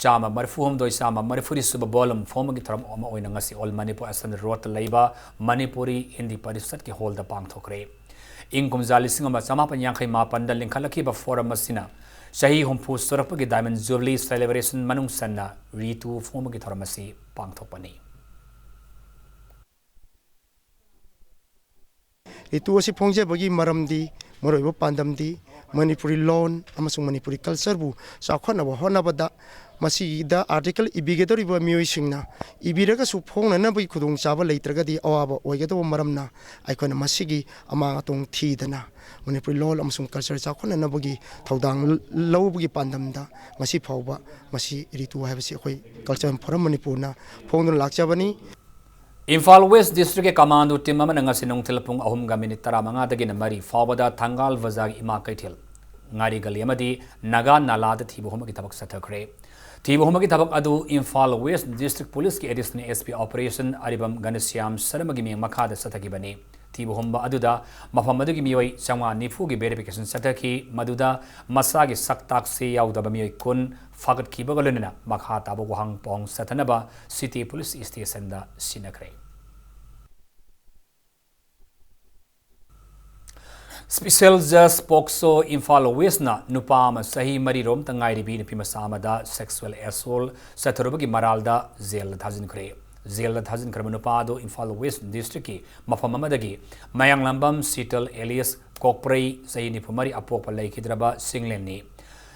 ꯆꯥꯝꯃ ꯃꯔꯤꯐꯨ ꯍꯨꯝꯗꯣꯏ, ꯆꯥꯝꯃ ꯃꯔꯤꯐꯨ ꯁꯨꯕ ꯚꯣꯂꯨꯝ ꯐꯣꯡꯕꯒꯤ ꯊꯧꯔꯝ ꯑꯃ ꯑꯣꯏꯅ ꯉꯁꯤ ꯑꯣꯜ ꯃꯅꯤꯄꯨꯔ ꯑꯦꯁꯦꯝꯕ꯭ꯂꯤ ꯔꯣꯗꯇ ꯂꯩꯕ ꯃꯅꯤꯄꯨꯔꯤ ꯍꯤꯟꯗꯤ ꯄꯔꯤꯁꯠꯀꯤ ꯍꯣꯜꯗ ꯄꯥꯡꯊꯣꯛꯈ꯭ꯔꯦ꯫ ꯏꯪ ꯀꯨꯝꯖꯥ ꯂꯤꯁꯤꯡ ꯑꯃ ꯆꯥꯃꯥꯄꯟ ꯌꯥꯡꯈꯩ ꯃꯥꯄꯟꯗ ꯂꯤꯡꯈꯠꯂꯛꯈꯤꯕ ꯐꯣꯔꯝ ꯑꯁꯤꯅ ꯆꯍꯤ ꯍꯨꯝꯐꯨ ꯁꯨꯔꯛꯄꯒꯤ ꯗꯥꯏꯃꯟ ꯖꯨꯕꯤꯂꯤ ꯁꯦꯂꯦꯕ꯭ꯔꯦꯁꯟ ꯃꯅꯨꯡ ꯆꯟꯅ ꯔꯤꯇꯨ ꯐꯣꯡꯕꯒꯤ ꯊꯧꯔꯝ ꯑꯁꯤ ꯄꯥꯡꯊꯣꯛꯄꯅꯤ꯫ ꯔꯤꯇꯨ ꯑꯁꯤ ꯐꯣꯡꯖꯕꯒꯤ ꯃꯔꯝꯗꯤ, ꯃꯔꯨꯑꯣꯏꯕ ꯄꯥꯟꯗꯝꯗꯤ ꯃꯅꯤꯄꯨꯔꯤ ꯂꯣꯟ ꯑꯃꯁꯨꯡ ꯃꯅꯤꯄꯨꯔꯤ ꯀꯜꯆꯔꯕꯨ ꯆꯥꯎꯈꯠꯅꯕ ꯍꯣꯠꯅꯕꯗ ꯃꯁꯤꯗ ꯑꯥꯔꯇꯤꯀꯜ ꯏꯕꯤꯒꯗꯧꯔꯤꯕ ꯃꯤꯑꯣꯏꯁꯤꯡꯅ ꯏꯕꯤꯔꯒꯁꯨ ꯐꯣꯡꯅꯅꯕꯒꯤ ꯈꯨꯗꯣꯡꯆꯥꯕ ꯂꯩꯇ꯭ꯔꯒꯗꯤ ꯑꯋꯥꯕ ꯑꯣꯏꯒꯗꯧꯕ ꯃꯔꯝꯅ ꯑꯩꯈꯣꯏꯅ ꯃꯁꯤꯒꯤ ꯑꯃꯥꯡ ꯑꯇꯣꯡ ꯊꯤꯗꯅ ꯃꯅꯤꯄꯨꯔꯤ ꯂꯣꯟ ꯑꯃꯁꯨꯡ ꯀꯜꯆꯔ ꯆꯥꯎꯈꯠꯅꯅꯕꯒꯤ ꯊꯧꯗꯥꯡ ꯂꯧꯕꯒꯤ ꯄꯥꯟꯗꯝꯗ ꯉꯁꯤ ꯐꯥꯎꯕ ꯃꯁꯤ ꯔꯤꯇꯨ ꯍꯥꯏꯕꯁꯤ ꯑꯩꯈꯣꯏ ꯀꯜꯆꯔꯦꯜ ꯐꯣꯔꯝ ꯃꯅꯤꯄꯨꯔꯅ ꯐꯣꯡꯗꯨꯅ ꯂꯥꯛꯆꯕꯅꯤ꯫ ꯏꯝꯐꯥꯜ ꯋꯦꯁ꯭ꯠ ꯗꯤꯁ꯭ꯇ꯭ꯔꯤꯛꯀꯤ ꯀꯃꯥꯟꯗꯣ ꯇꯤꯝ ꯑꯃꯅ ꯉꯁꯤ ꯅꯨꯡꯊꯤꯜ ꯄꯨꯡ ꯑꯍꯨꯝꯒ ꯃꯤꯅꯤꯠ ꯇꯔꯥꯃꯉꯥꯗꯒꯤꯅ ꯃꯔꯤ ꯐꯥꯎꯕꯗ ꯊꯪꯒꯥꯜ ꯕꯖꯥꯔꯒꯤ ꯏꯃꯥ ꯀꯩꯊꯦꯜ, ꯉꯥꯔꯤ ꯒꯂꯤ ꯑꯃꯗꯤ ꯅꯥꯒꯥ ꯅꯥꯂꯥꯗ ꯊꯤꯕ ꯍꯨꯝꯕꯒꯤ ꯊꯕꯛ ꯆꯠꯊꯈ꯭ꯔꯦ꯫ ꯊꯤꯕ ꯍꯨꯝꯕꯒꯤ ꯊꯕꯛ ꯑꯗꯨ ꯏꯝꯐꯥꯜ ꯋꯦꯁ꯭ꯠ ꯗꯤꯁ꯭ꯇ꯭ꯔꯤꯛ ꯄꯨꯂꯤꯁꯀꯤ ꯑꯦꯗꯤꯁꯅꯦꯜ ꯑꯦꯁ ꯄꯤ ꯑꯣꯄꯔꯦꯁꯟ ꯑꯔꯤꯕꯝ ꯘꯅꯁ꯭ꯌꯥꯝ ꯁꯔꯃꯒꯤ ꯃꯤꯠꯌꯦꯡ ꯃꯈꯥꯗ ꯆꯠꯊꯈꯤꯕꯅꯤ꯫ ꯊꯤꯕ ꯍꯨꯝꯕ ꯑꯗꯨꯗ ꯃꯐꯝ ꯑꯗꯨꯒꯤ ꯃꯤꯑꯣꯏ ꯆꯥꯝꯃꯉꯥ ꯅꯤꯐꯨꯒꯤ ꯚꯦꯔꯤꯐꯤꯀꯦꯁꯟ ꯆꯠꯊꯈꯤ, ꯃꯗꯨꯗ ꯃꯁꯥꯒꯤ ꯁꯛ ꯇꯥꯛꯁꯤ ꯌꯥꯎꯗꯕ ꯃꯤꯑꯣꯏ ꯀꯨꯟ ꯐꯥꯒꯠꯈꯤꯕꯒ ꯂꯣꯏꯅꯅ ꯃꯈꯥ ꯇꯥꯕ ꯋꯥꯍꯪ ꯄꯥꯎꯍꯪ ꯆꯠꯊꯅꯕ ꯁꯤꯇꯤ ꯄꯨꯂꯤꯁ ꯁ꯭ꯇꯦꯁꯟꯗ ꯁꯤꯟꯅꯈ꯭ꯔꯦ꯫ ꯁ꯭ꯄꯤꯁꯦꯜ ꯖꯖ ꯄꯣꯛꯁꯣ ꯏꯝꯐꯥꯜ ꯋꯦꯁ꯭ꯠꯅ ꯅꯨꯄꯥ ꯑꯃ ꯆꯍꯤ ꯃꯔꯤ ꯔꯣꯝꯇ ꯉꯥꯏꯔꯤꯕꯤ ꯅꯨꯄꯤ ꯃꯆꯥ ꯑꯃꯗ ꯁꯦꯛꯁꯨꯑꯦꯜ ꯑꯦꯁꯣꯜ ꯆꯠꯊꯔꯨꯕꯒꯤ ꯃꯔꯥꯜꯗ ꯖꯦꯜꯗ ꯊꯥꯖꯤꯟꯈ꯭ꯔꯦ꯫ ꯖꯦꯜꯗ ꯊꯥꯖꯤꯟꯈ꯭ꯔꯕ ꯅꯨꯄꯥ ꯑꯗꯨ ꯏꯝꯐꯥꯜ ꯋꯦꯁ꯭ꯠ ꯗꯤꯁ꯭ꯇ꯭ꯔꯤꯛꯀꯤ ꯃꯐꯝ ꯑꯃꯗꯒꯤ ꯃꯌꯥꯡꯂꯝꯕꯝ ꯁꯤꯇꯜ ꯑꯦꯂꯤꯌꯁ ꯀꯣꯛꯄ꯭ꯔꯩ, ꯆꯍꯤ ꯅꯤꯐꯨ ꯃꯔꯤ, ꯑꯄꯣꯛꯄ ꯂꯩꯈꯤꯗ꯭ꯔꯕ ꯆꯤꯡꯂꯦꯟꯅꯤ꯫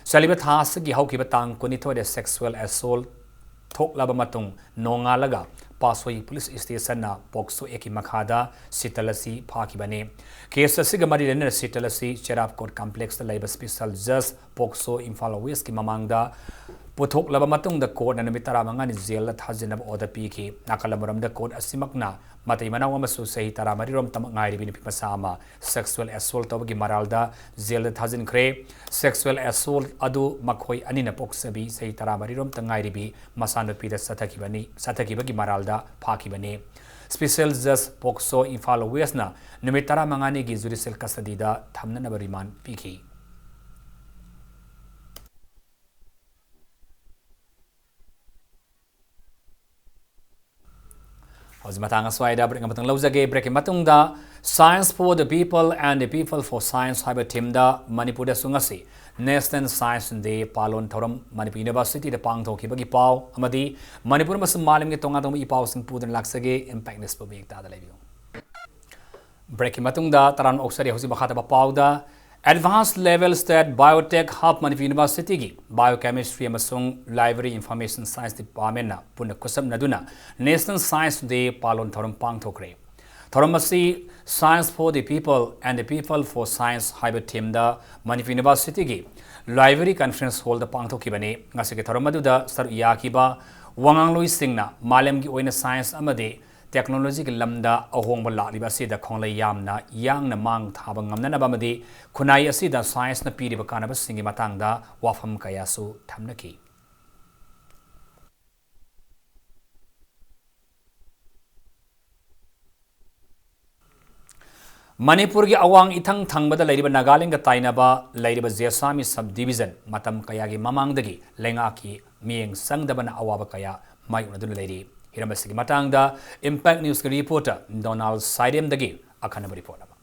ꯆꯠꯂꯤꯕ ꯊꯥ ꯑꯁꯤꯒꯤ ꯍꯧꯈꯤꯕ ꯇꯥꯡ ꯀꯨꯟꯅꯤꯊꯣꯏꯗ sexual assault ꯊꯣꯛꯂꯕ ꯃꯇꯨꯡ ꯅꯣꯡꯉꯥꯜꯂꯒ ꯄꯥꯠꯁꯣꯏ police stationꯅ POCSO Actꯀꯤ ꯃꯈꯥꯗ ꯁꯤꯇꯜ ꯑꯁꯤ ꯐꯥꯈꯤꯕꯅꯤ꯫ Case ꯑꯁꯤꯒ ꯃꯔꯤ ꯂꯩꯅꯅ ꯁꯤꯇꯜ ꯑꯁꯤ ꯆꯦꯔꯥꯞꯀꯣꯠ complexꯇ ꯂꯩꯕ special judge POCSO ꯏꯝꯐꯥꯜ Westꯀꯤ ꯃꯃꯥꯡꯗ ꯄꯨꯊꯣꯛꯂꯕ ꯃꯇꯨꯡꯗ courtꯅ ꯅꯨꯃꯤꯠ ꯇꯔꯥꯃꯉꯥꯅꯤ jailꯗ ꯊꯥꯖꯤꯟꯅꯕ order ꯄꯤꯈꯤ꯫ ꯅꯥꯀꯜ ꯑꯃꯔꯣꯝꯗ court ꯑꯁꯤꯃꯛꯅ ꯃꯇꯩ ꯃꯅꯥꯎ ꯑꯃꯁꯨꯡ ꯆꯍꯤ ꯇꯔꯥꯃꯔꯤꯔꯣꯝꯇꯃꯛ ꯉꯥꯏꯔꯤꯕꯤ ꯅꯨꯄꯤ ꯃꯆꯥ ꯑꯃ sexual assault ꯇꯧꯕꯒꯤ ꯃꯔꯥꯜꯗ jailꯗ ꯊꯥꯖꯤꯟꯈ꯭ꯔꯦ꯫ Sexual assault ꯑꯗꯨ ꯃꯈꯣꯏ ꯑꯅꯤꯅ ꯄꯣꯛꯆꯕꯤ ꯆꯍꯤ ꯇꯔꯥꯃꯔꯤꯔꯣꯝꯇ ꯉꯥꯏꯔꯤꯕꯤ ꯃꯆꯥꯅꯨꯄꯤꯗ ꯆꯠꯊꯈꯤꯕꯅꯤ, ꯆꯠꯊꯈꯤꯕꯒꯤ ꯃꯔꯥꯜꯗ ꯐꯥꯈꯤꯕꯅꯤ꯫ Special judge POCSO ꯏꯝꯐꯥꯜ Westꯅ ꯅꯨꯃꯤꯠ ꯇꯔꯥꯃꯉꯥꯅꯤꯒꯤ judicial custodyꯗ ꯊꯝꯅꯅꯕ remand ꯄꯤꯈꯤ꯫ ꯍꯧꯖꯤꯛ ꯃꯇꯥꯡ ꯑꯁ꯭ꯋꯥꯏꯗ break ꯑꯃꯇꯪ ꯂꯧꯖꯒꯦ꯫ Breakꯀꯤ ꯃꯇꯨꯡꯗ Science for the People and the People for Science ꯍꯥꯏꯕ themeꯗ ꯃꯅꯤꯄꯨꯔꯗꯁꯨ ꯉꯁꯤ National Science Day ꯄꯥꯂꯣꯟ ꯊꯧꯔꯝ ꯃꯅꯤꯄꯨꯔ Universityꯗ ꯄꯥꯡꯊꯣꯛꯈꯤꯕꯒꯤ ꯄꯥꯎ ꯑꯃꯗꯤ ꯃꯅꯤꯄꯨꯔ ꯑꯃꯁꯨꯡ ꯃꯥꯂꯦꯝꯒꯤ ꯇꯣꯉꯥꯟ ꯇꯣꯉꯥꯟꯕ ꯏ ꯄꯥꯎꯁꯤꯡ ꯄꯨꯗꯨꯅ ꯂꯥꯛꯆꯒꯦ꯫ Impact Newsꯄꯨ ꯃꯌꯦꯛ ꯇꯥꯗ ꯂꯩꯕꯤꯌꯨ꯫ Breakꯀꯤ ꯃꯇꯨꯡꯗ ꯇꯔꯥꯝꯅ ꯑꯣꯛꯆꯔꯤ꯫ ꯍꯧꯖꯤꯛ ꯃꯈꯥ ꯇꯥꯕ ꯄꯥꯎꯗ Advanced Level State Biotech Hub Manipur Universityꯒꯤ Biochemistry ꯑꯃꯁꯨꯡ Library Information Science Departmentꯅ ꯄꯨꯟꯅ ꯈꯨꯠꯁꯝꯅꯗꯨꯅ National Science Day ꯄꯥꯂꯣꯟ ꯊꯧꯔꯝ ꯄꯥꯡꯊꯣꯛꯈ꯭ꯔꯦ꯫ ꯊꯧꯔꯝ ꯑꯁꯤ Science for the People and the People for Science ꯍꯥꯏꯕ themeꯗ ꯃꯅꯤꯄꯨꯔ Universityꯒꯤ Library Conference Hallꯗ ꯄꯥꯡꯊꯣꯛꯈꯤꯕꯅꯤ꯫ ꯉꯁꯤꯒꯤ ꯊꯧꯔꯝ ꯑꯗꯨꯗ ꯁꯔꯨꯛ ꯌꯥꯈꯤꯕ ꯋꯥꯉꯥꯡꯂꯣꯏꯁꯤꯡꯅ ꯃꯥꯂꯦꯝꯒꯤ ꯑꯣꯏꯅ science ꯑꯃꯗꯤ technologyꯒꯤ ꯂꯝꯗ ꯑꯍꯣꯡꯕ ꯂꯥꯛꯂꯤꯕ ꯑꯁꯤꯗ ꯈꯣꯡꯂꯩ ꯌꯥꯝꯅ ꯌꯥꯡꯅ ꯃꯥꯡ ꯊꯥꯕ ꯉꯝꯅꯅꯕ ꯑꯃꯗꯤ ꯈꯨꯟꯅꯥꯏ ꯑꯁꯤꯗ scienceꯅ ꯄꯤꯔꯤꯕ ꯀꯥꯟꯅꯕꯁꯤꯡꯒꯤ ꯃꯇꯥꯡꯗ ꯋꯥꯐꯝ ꯀꯌꯥꯁꯨ ꯊꯝꯅꯈꯤ꯫ ꯃꯅꯤꯄꯨꯔꯒꯤ ꯑꯋꯥꯡ ꯏꯊꯪ ꯊꯪꯕꯗ ꯂꯩꯔꯤꯕ ꯅꯥꯒꯥꯂꯦꯟꯒ ꯇꯥꯏꯅꯕ ꯂꯩꯔꯤꯕ ꯖꯦꯁꯥꯃꯤ subdivision ꯃꯇꯝ ꯀꯌꯥꯒꯤ ꯃꯃꯥꯡꯗꯒꯤ ꯂꯩꯉꯥꯛꯀꯤ ꯃꯤꯠꯌꯦꯡ ꯆꯪꯗꯕꯅ ꯑꯋꯥꯕ ꯀꯌꯥ ꯃꯥꯌꯣꯛꯅꯗꯨꯅ ꯂꯩꯔꯤ꯫ ꯍꯤꯔꯝ ꯑꯁꯤꯒꯤ ꯃꯇꯥꯡꯗ Impact Newsꯀꯤ reporter ꯗꯣꯅꯥꯜ ꯁꯥꯏꯔꯦꯝꯗꯒꯤ ꯑꯈꯟꯅꯕ report ꯑꯃ꯫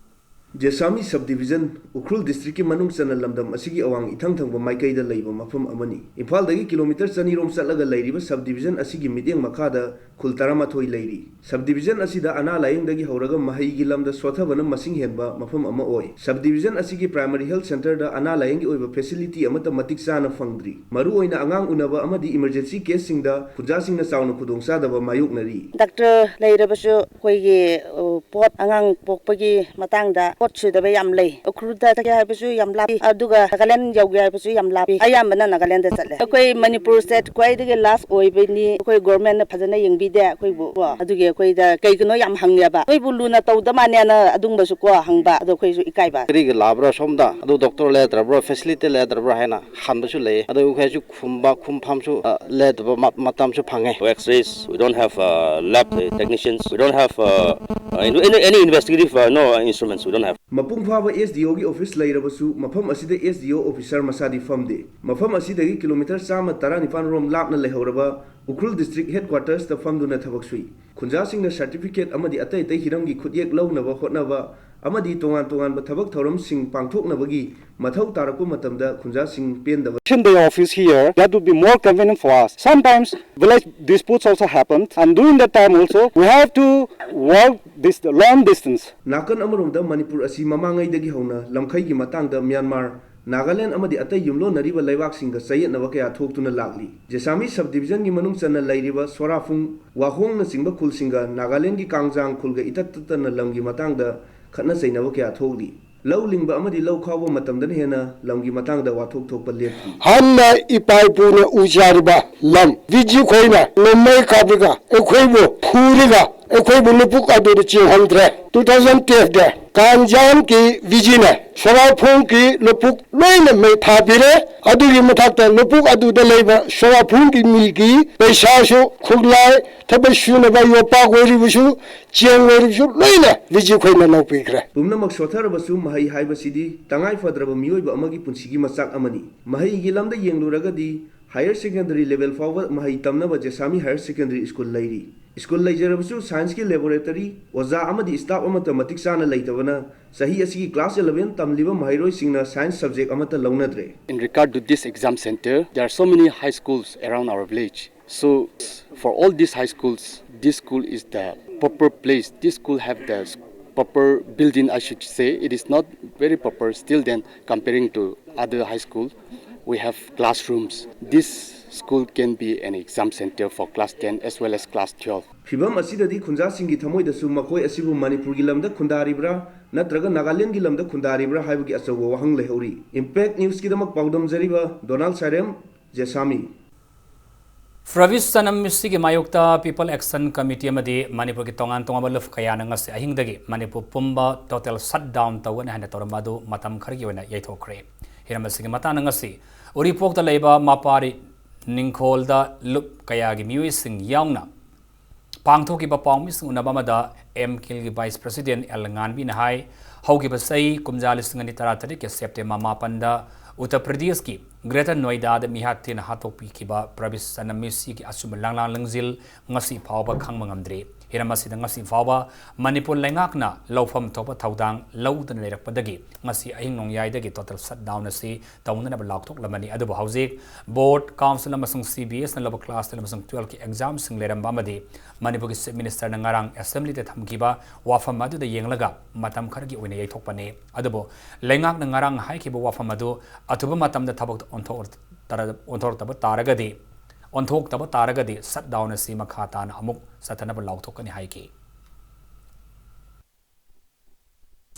ꯖꯦꯁꯥꯃꯤ subdivision ꯎꯈ꯭ꯔꯨꯜ districtꯀꯤ ꯃꯅꯨꯡ ꯆꯟꯅ ꯂꯝꯗꯝ ꯑꯁꯤꯒꯤ ꯑꯋꯥꯡ ꯏꯊꯪ ꯊꯪꯕ ꯃꯥꯏꯀꯩꯗ ꯂꯩꯕ ꯃꯐꯝ ꯑꯃꯅꯤ꯫ ꯏꯝꯐꯥꯜꯗꯒꯤ kilometre ꯆꯅꯤꯔꯣꯝ ꯆꯠꯂꯒ ꯂꯩꯔꯤꯕ subdivision ꯑꯁꯤꯒꯤ ꯃꯤꯠꯌꯦꯡ ꯃꯈꯥꯗ ꯈꯨꯜ ꯇꯔꯥꯃꯥꯊꯣꯏ ꯂꯩꯔꯤ꯫ Sub division ꯑꯁꯤꯗ ꯑꯅꯥ ꯂꯥꯌꯦꯡꯗꯒꯤ ꯍꯧꯔꯒ ꯃꯍꯩꯒꯤ ꯂꯝꯗ ꯁꯣꯠꯊꯕꯅ ꯃꯁꯤꯡ ꯍꯦꯟꯕ ꯃꯐꯝ ꯑꯃ ꯑꯣꯏ꯫ Sub division ꯑꯁꯤꯒꯤ primary health centreꯗ ꯑꯅꯥ ꯂꯥꯌꯦꯡꯒꯤ ꯑꯣꯏꯕ facility ꯑꯃꯠꯇ ꯃꯇꯤꯛ ꯆꯥꯅ ꯐꯪꯗ꯭ꯔꯤ꯫ ꯃꯔꯨꯑꯣꯏꯅ ꯑꯉꯥꯡ ꯎꯅꯕ ꯑꯃꯗꯤ emergency caseꯁꯤꯡꯗ ꯈꯨꯟꯖꯥꯁꯤꯡꯅ ꯆꯥꯎꯅ ꯈꯨꯗꯣꯡꯆꯥꯗꯕ ꯃꯥꯌꯣꯛꯅꯔꯤ꯫ ꯗꯥꯛꯇꯔ ꯂꯩꯔꯕꯁꯨ ꯑꯩꯈꯣꯏꯒꯤ, ꯑ, ꯄꯣꯠ ꯑꯉꯥꯡ ꯄꯣꯛꯄꯒꯤ ꯃꯇꯥꯡꯗ ꯄꯣꯠ ꯁꯨꯗꯕ ꯌꯥꯝ ꯂꯩ꯫ ꯎꯈ꯭ꯔꯨꯜꯗ ꯆꯠꯀꯦ ꯍꯥꯏꯕꯁꯨ ꯌꯥꯝ ꯂꯥꯞꯄꯤ, ꯑꯗꯨꯒ ꯅꯥꯒꯥꯂꯦꯟ ꯌꯧꯒꯦ ꯍꯥꯏꯕꯁꯨ ꯌꯥꯝ ꯂꯥꯞꯄꯤ꯫ ꯑꯌꯥꯝꯕꯅ ꯅꯥꯒꯥꯂꯦꯟꯗ ꯆꯠꯂꯦ꯫ ꯑꯩꯈꯣꯏ ꯃꯅꯤꯄꯨꯔ state ꯈ꯭ꯋꯥꯏꯗꯒꯤ last ꯑꯣꯏꯕꯅꯤ꯫ ꯑꯩꯈꯣꯏ governmentꯅ ꯐꯖꯅ ꯌꯦꯡꯕꯤꯗꯦ ꯑꯩꯈꯣꯏꯕꯨ ꯀꯣ꯫ ꯑꯗꯨꯒꯤ ꯑꯩꯈꯣꯏꯗ ꯀꯩꯒꯤꯅꯣ ꯌꯥꯝ ꯍꯪꯉꯦꯕ꯫ ꯑꯩꯈꯣꯏꯕꯨ ꯂꯨꯅ ꯇꯧꯗ ꯃꯥꯅꯦꯅ ꯑꯗꯨꯝꯕꯁꯨ ꯀꯣ ꯍꯪꯕ꯫ ꯑꯗꯣ ꯑꯩꯈꯣꯏꯁꯨ ꯏꯀꯥꯏꯕ꯫ ꯀꯔꯤꯒꯤ ꯂꯥꯞꯄ꯭ꯔꯥ ꯁꯣꯝꯗ? ꯑꯗꯨ doctor ꯂꯩꯇ꯭ꯔꯕ꯭ꯔꯥ, facility ꯂꯩꯇ꯭ꯔꯕ꯭ꯔꯥ ꯍꯥꯏꯅ ꯍꯪꯕꯁꯨ ꯂꯩ꯫ ꯑꯗꯨ ꯑꯩꯈꯣꯏꯁꯨ ꯈꯨꯝꯕ, ꯈꯨꯝꯐꯝꯁꯨ, ꯑ, ꯂꯩꯇꯕ ꯃ-, ꯃꯇꯝꯁꯨ ꯐꯪꯉꯦ꯫ X-rays, we don't have, uh, lab, uh, technicians, we don't have, uh, uh, any, any investigative, uh, no, uh, instruments, we don't have. ꯃꯄꯨꯡ ꯐꯥꯕ SDOꯒꯤ office ꯂꯩꯔꯕꯁꯨ, ꯃꯐꯝ ꯑꯁꯤꯗ SDO officer ꯃꯁꯥꯗꯤ ꯐꯝꯗꯦ꯫ ꯃꯐꯝ ꯑꯁꯤꯗꯒꯤ kilometre ꯆꯥꯝꯃ ꯇꯔꯥꯅꯤꯄꯥꯟ ꯔꯣꯝ ꯂꯥꯞꯅ ꯂꯩꯍꯧꯔꯕ ꯎꯈ꯭ꯔꯨꯜ district headquartersꯇ ꯐꯝꯗꯨꯅ ꯊꯕꯛ ꯁꯨꯏ꯫ ꯈꯨꯟꯖꯥꯁꯤꯡꯅ certificate ꯑꯃꯗꯤ ꯑꯇꯩ ꯑꯇꯩ ꯍꯤꯔꯝꯒꯤ ꯈꯨꯠꯌꯦꯛ ꯂꯧꯅꯕ ꯍꯣꯠꯅꯕ ꯑꯃꯗꯤ ꯇꯣꯉꯥꯟ ꯇꯣꯉꯥꯟꯕ ꯊꯕꯛ ꯊꯧꯔꯝꯁꯤꯡ ꯄꯥꯡꯊꯣꯛꯅꯕꯒꯤ ꯃꯊꯧ ꯇꯥꯔꯛꯄ ꯃꯇꯝꯗ ꯈꯨꯟꯖꯥꯁꯤꯡ ꯄꯦꯟꯗꯕ In the office here, that would be more convenient for us. Sometimes village disputes also happen, and during that time also, we have to walk this long distance. ꯅꯥꯀꯟ ꯑꯃꯔꯣꯝꯗ ꯃꯅꯤꯄꯨꯔ ꯑꯁꯤ ꯃꯃꯥꯡꯉꯩꯗꯒꯤ ꯍꯧꯅ ꯂꯝꯈꯩꯒꯤ ꯃꯇꯥꯡꯗ ꯃ꯭ꯌꯥꯟꯃꯥꯔ, ꯅꯥꯒꯥꯂꯦꯟ ꯑꯃꯗꯤ ꯑꯇꯩ ꯌꯨꯝꯂꯣꯟꯅꯔꯤꯕ ꯂꯩꯕꯥꯛꯁꯤꯡꯒ ꯆꯌꯦꯠꯅꯕ ꯀꯌꯥ ꯊꯣꯛꯇꯨꯅ ꯂꯥꯛꯂꯤ꯫ ꯖꯦꯁꯥꯃꯤ sub divisionꯒꯤ ꯃꯅꯨꯡ ꯆꯟꯅ ꯂꯩꯔꯤꯕ ꯁꯣꯔꯥꯐꯨꯡ, ꯋꯥꯍꯣꯡꯅꯆꯤꯡꯕ ꯈꯨꯜꯁꯤꯡꯒ ꯅꯥꯒꯥꯂꯦꯟꯒꯤ ꯀꯥꯡꯖꯥꯡ ꯈꯨꯜꯒ ꯏꯇꯠ ꯇꯠꯇꯅ ꯂꯝꯒꯤ ꯃꯇꯥꯡꯗ ꯈꯠꯅ ꯆꯩꯅꯕ ꯀꯌꯥ ꯊꯣꯛꯂꯤ꯫ ꯂꯧ ꯂꯤꯡꯕ ꯑꯃꯗꯤ ꯂꯧ ꯈꯥꯎꯕ ꯃꯇꯝꯗꯅ ꯍꯦꯟꯅ ꯂꯝꯒꯤ ꯃꯇꯥꯡꯗ ꯋꯥꯊꯣꯛ ꯊꯣꯛꯄ ꯂꯦꯞꯇ꯭ꯔꯤ꯫ ꯍꯥꯟꯅ ꯏꯄꯥ ꯏꯄꯨꯅ ꯎꯖꯔꯤꯕ ꯂꯝ, ꯕꯤꯖꯤ ꯈꯣꯏꯅ ꯅꯣꯡꯃꯩ ꯀꯥꯞꯂꯒ ꯑꯩꯈꯣꯏꯕꯨ ꯐꯨꯔꯒ ꯑꯩꯈꯣꯏꯕꯨ ꯂꯧꯕꯨꯛ ꯑꯗꯨꯗ ꯆꯦꯟꯍꯟꯗ꯭ꯔꯦ꯫ Two thousand twelveꯗ ꯀꯥꯡꯖꯥꯡꯒꯤ ꯕꯤꯖꯤꯅ ꯁꯣꯔꯥꯐꯨꯡꯒꯤ ꯂꯧꯕꯨꯛ ꯂꯣꯏꯅ ꯃꯩ ꯊꯥꯕꯤꯔꯦ꯫ ꯑꯗꯨꯒꯤ ꯃꯊꯛꯇ ꯂꯧꯕꯨꯛ ꯑꯗꯨꯗ ꯂꯩꯕ ꯁꯣꯔꯥꯐꯨꯡꯒꯤ ꯃꯤꯒꯤ ꯄꯩꯁꯥꯁꯨ, ꯈꯨꯠꯂꯥꯏ, ꯊꯕꯛ ꯁꯨꯅꯕ ꯌꯣꯄꯥꯛ ꯑꯣꯏꯔꯤꯕꯁꯨ, ꯆꯦꯡ ꯑꯣꯏꯔꯤꯕꯁꯨ ꯂꯣꯏꯅ ꯕꯤꯖꯤ ꯈꯣꯏꯅ ꯂꯧꯕꯤꯈ꯭ꯔꯦ꯫ ꯄꯨꯝꯅꯃꯛ ꯁꯣꯠꯊꯔꯕꯁꯨ ꯃꯍꯩ ꯍꯥꯏꯕꯁꯤꯗꯤ ꯇꯉꯥꯏ ꯐꯗ꯭ꯔꯕ ꯃꯤꯑꯣꯏꯕ ꯑꯃꯒꯤ ꯄꯨꯟꯁꯤꯒꯤ ꯃꯆꯥꯛ ꯑꯃꯅꯤ꯫ ꯃꯍꯩꯒꯤ ꯂꯝꯗ ꯌꯦꯡꯂꯨꯔꯒꯗꯤ higher secondary level ꯐꯥꯎꯕ ꯃꯍꯩ ꯇꯝꯅꯕ ꯖꯦꯁꯥꯃꯤ higher secondary school ꯂꯩꯔꯤ꯫ School ꯂꯩꯖꯔꯕꯁꯨ scienceꯀꯤ laboratory, ꯑꯣꯖꯥ ꯑꯃꯗꯤ staff ꯑꯃꯠꯇ ꯃꯇꯤꯛ ꯆꯥꯅ ꯂꯩꯇꯕꯅ ꯆꯍꯤ ꯑꯁꯤꯒꯤ class eleven ꯇꯝꯂꯤꯕ ꯃꯍꯩꯔꯣꯏꯁꯤꯡꯅ science subject ꯑꯃꯠꯇ ꯂꯧꯅꯗ꯭ꯔꯦ꯫ In regard to this exam center, there are so many high schools around our village. So for all these high schools, this school is the proper place. This school have the s- proper building, I should say. It is not very proper. Still then, comparing to other high school, we have classrooms. This school can be an exam center for class ten as well as class twelve. ꯐꯤꯚꯝ ꯑꯁꯤꯗꯗꯤ ꯈꯨꯟꯖꯥꯁꯤꯡꯒꯤ ꯊꯃꯣꯏꯗꯁꯨ ꯃꯈꯣꯏ ꯑꯁꯤꯕꯨ ꯃꯅꯤꯄꯨꯔꯒꯤ ꯂꯝꯗ ꯈꯨꯟꯗꯥꯔꯤꯕ꯭ꯔꯥ ꯅꯠꯇ꯭ꯔꯒ ꯅꯥꯒꯥꯂꯦꯟꯒꯤ ꯂꯝꯗ ꯈꯨꯟꯗꯥꯔꯤꯕ꯭ꯔꯥ ꯍꯥꯏꯕꯒꯤ ꯑꯆꯧꯕ ꯋꯥꯍꯪ ꯂꯩꯍꯧꯔꯤ꯫ Impact ꯅ꯭ꯌꯨꯁꯀꯤꯗꯃꯛ ꯄꯥꯎꯗꯝꯖꯔꯤꯕ Donald ꯁꯥꯏꯔꯦꯝ, ꯖꯦꯁꯥꯃꯤ꯫ ꯄ꯭ꯔꯕꯤꯁ ꯁꯅꯝ ꯃꯤꯁꯤꯒꯤ ꯃꯥꯌꯣꯛꯇ ꯄꯤꯄꯜ ꯑꯦꯛꯁꯟ ꯀꯃꯤꯇꯤ ꯑꯃꯗꯤ ꯃꯅꯤꯄꯨꯔꯒꯤ ꯇꯣꯉꯥꯟ ꯇꯣꯉꯥꯟꯕ ꯂꯨꯞ ꯀꯌꯥꯅ ꯉꯁꯤ ꯑꯍꯤꯡꯗꯒꯤ ꯃꯅꯤꯄꯨꯔ ꯄꯨꯝꯕ ꯇꯣꯇꯦꯜ ꯁꯠ ꯗꯥꯎꯟ ꯇꯧꯒꯅꯤ ꯍꯥꯏꯅ ꯇꯧꯔꯝꯕ ꯑꯗꯨ ꯃꯇꯝ ꯈꯔꯒꯤ ꯑꯣꯏꯅ ꯌꯩꯊꯣꯛꯈ꯭ꯔꯦ꯫ ꯍꯤꯔꯝ ꯑꯁꯤꯒꯤ ꯃꯇꯥꯡꯗ ꯉꯁꯤ ꯎꯔꯤꯄꯣꯛꯇ ꯂꯩꯕ ꯃꯄꯥꯔꯤ ꯅꯤꯡꯈꯣꯜꯗ ꯂꯨꯞ ꯀꯌꯥꯒꯤ ꯃꯤꯑꯣꯏꯁꯤꯡ ꯌꯥꯎꯅ ꯄꯥꯡꯊꯣꯛꯈꯤꯕ ꯄꯥꯎꯃꯤꯁꯤꯡ ꯎꯅꯕ ꯑꯃꯗ ꯑꯦꯝ ꯀꯤꯜꯒꯤ ꯚꯥꯏꯁ ꯄ꯭ꯔꯁꯤꯗꯦꯟ ꯑꯦꯜ ꯉꯥꯟꯕꯤꯅ ꯍꯥꯏ, ꯍꯧꯈꯤꯕ ꯆꯍꯤ ꯀꯨꯝꯖꯥ ꯂꯤꯁꯤꯡ ꯑꯅꯤ ꯇꯔꯥꯇꯔꯦꯠꯀꯤ ꯁꯦꯞꯇꯦꯝꯕꯔ ꯃꯥꯄꯟꯗ ꯎꯠꯇꯔ ꯄ꯭ꯔꯗꯦꯁꯀꯤ ꯒ꯭ꯔꯦꯇꯔ ꯅꯣꯏꯗꯥꯗ ꯃꯤꯍꯥꯠ ꯊꯤꯅ ꯍꯥꯠꯇꯣꯛꯄꯤꯈꯤꯕ ꯄ꯭ꯔꯕꯤꯁ ꯁꯅꯝ ꯃꯤꯁꯤꯒꯤ ꯑꯆꯨꯝꯕ ꯂꯥꯡꯂꯥꯡ ꯂꯪꯖꯤꯜ ꯉꯁꯤ ꯐꯥꯎꯕ ꯈꯪꯕ ꯉꯝꯗ꯭ꯔꯤ꯫ ꯍꯤꯔꯝ ꯑꯁꯤꯗ ꯉꯁꯤ ꯐꯥꯎꯕ ꯃꯅꯤꯄꯨꯔ ꯂꯩꯉꯥꯛꯅ ꯂꯧꯐꯝ ꯊꯣꯛꯄ ꯊꯧꯗꯥꯡ ꯂꯧꯗꯅ ꯂꯩꯔꯛꯄꯗꯒꯤ ꯉꯁꯤ ꯑꯍꯤꯡ ꯅꯣꯡꯌꯥꯏꯗꯒꯤ ꯇꯣꯇꯦꯜ ꯁꯠ ꯗꯥꯎꯟ ꯑꯁꯤ ꯇꯧꯅꯅꯕ ꯂꯥꯎꯊꯣꯛꯂꯝꯕꯅꯤ꯫ ꯑꯗꯨꯕꯨ ꯍꯧꯖꯤꯛ ꯕꯣꯔꯗ, ꯀꯥꯎꯟꯁꯤꯜ ꯑꯃꯁꯨꯡ ꯁꯤ ꯕꯤ ꯑꯦꯁꯅ ꯂꯧꯕ ꯀ꯭ꯂꯥꯁ ꯇꯦꯟ ꯑꯃꯁꯨꯡ ꯇꯨꯋꯦꯜꯐꯀꯤ ꯑꯦꯛꯖꯥꯝꯁꯤꯡ ꯂꯩꯔꯝꯕ ꯑꯃꯗꯤ ꯃꯅꯤꯄꯨꯔꯒꯤ ꯆꯤꯐ ꯃꯤꯅꯤꯁꯇꯔꯅ ꯉꯔꯥꯡ ꯑꯦꯁꯦꯝꯕ꯭ꯂꯤꯗ ꯊꯝꯈꯤꯕ ꯋꯥꯐꯝ ꯑꯗꯨꯗ ꯌꯦꯡꯂꯒ ꯃꯇꯝ ꯈꯔꯒꯤ ꯑꯣꯏꯅ ꯌꯩꯊꯣꯛꯄꯅꯤ꯫ ꯑꯗꯨꯕꯨ ꯂꯩꯉꯥꯛꯅ ꯉꯔꯥꯡ ꯍꯥꯏꯈꯤꯕ ꯋꯥꯐꯝ ꯑꯗꯨ ꯑꯊꯨꯕ ꯃꯇꯝꯗ ꯊꯕꯛꯇ ꯑꯣꯟꯊꯣꯛ-, ꯑꯣꯟꯊꯣꯔꯛꯇꯕ ꯇꯥꯔꯒꯗꯤ, ꯑꯣꯟꯊꯣꯛꯇꯕ ꯇꯥꯔꯒꯗꯤ ꯁꯠ ꯗꯥꯎꯟ ꯑꯁꯤ ꯃꯈꯥ ꯇꯥꯅ ꯑꯃꯨꯛ ꯆꯠꯊꯅꯕ ꯂꯥꯎꯊꯣꯛꯀꯅꯤ ꯍꯥꯏꯈꯤ꯫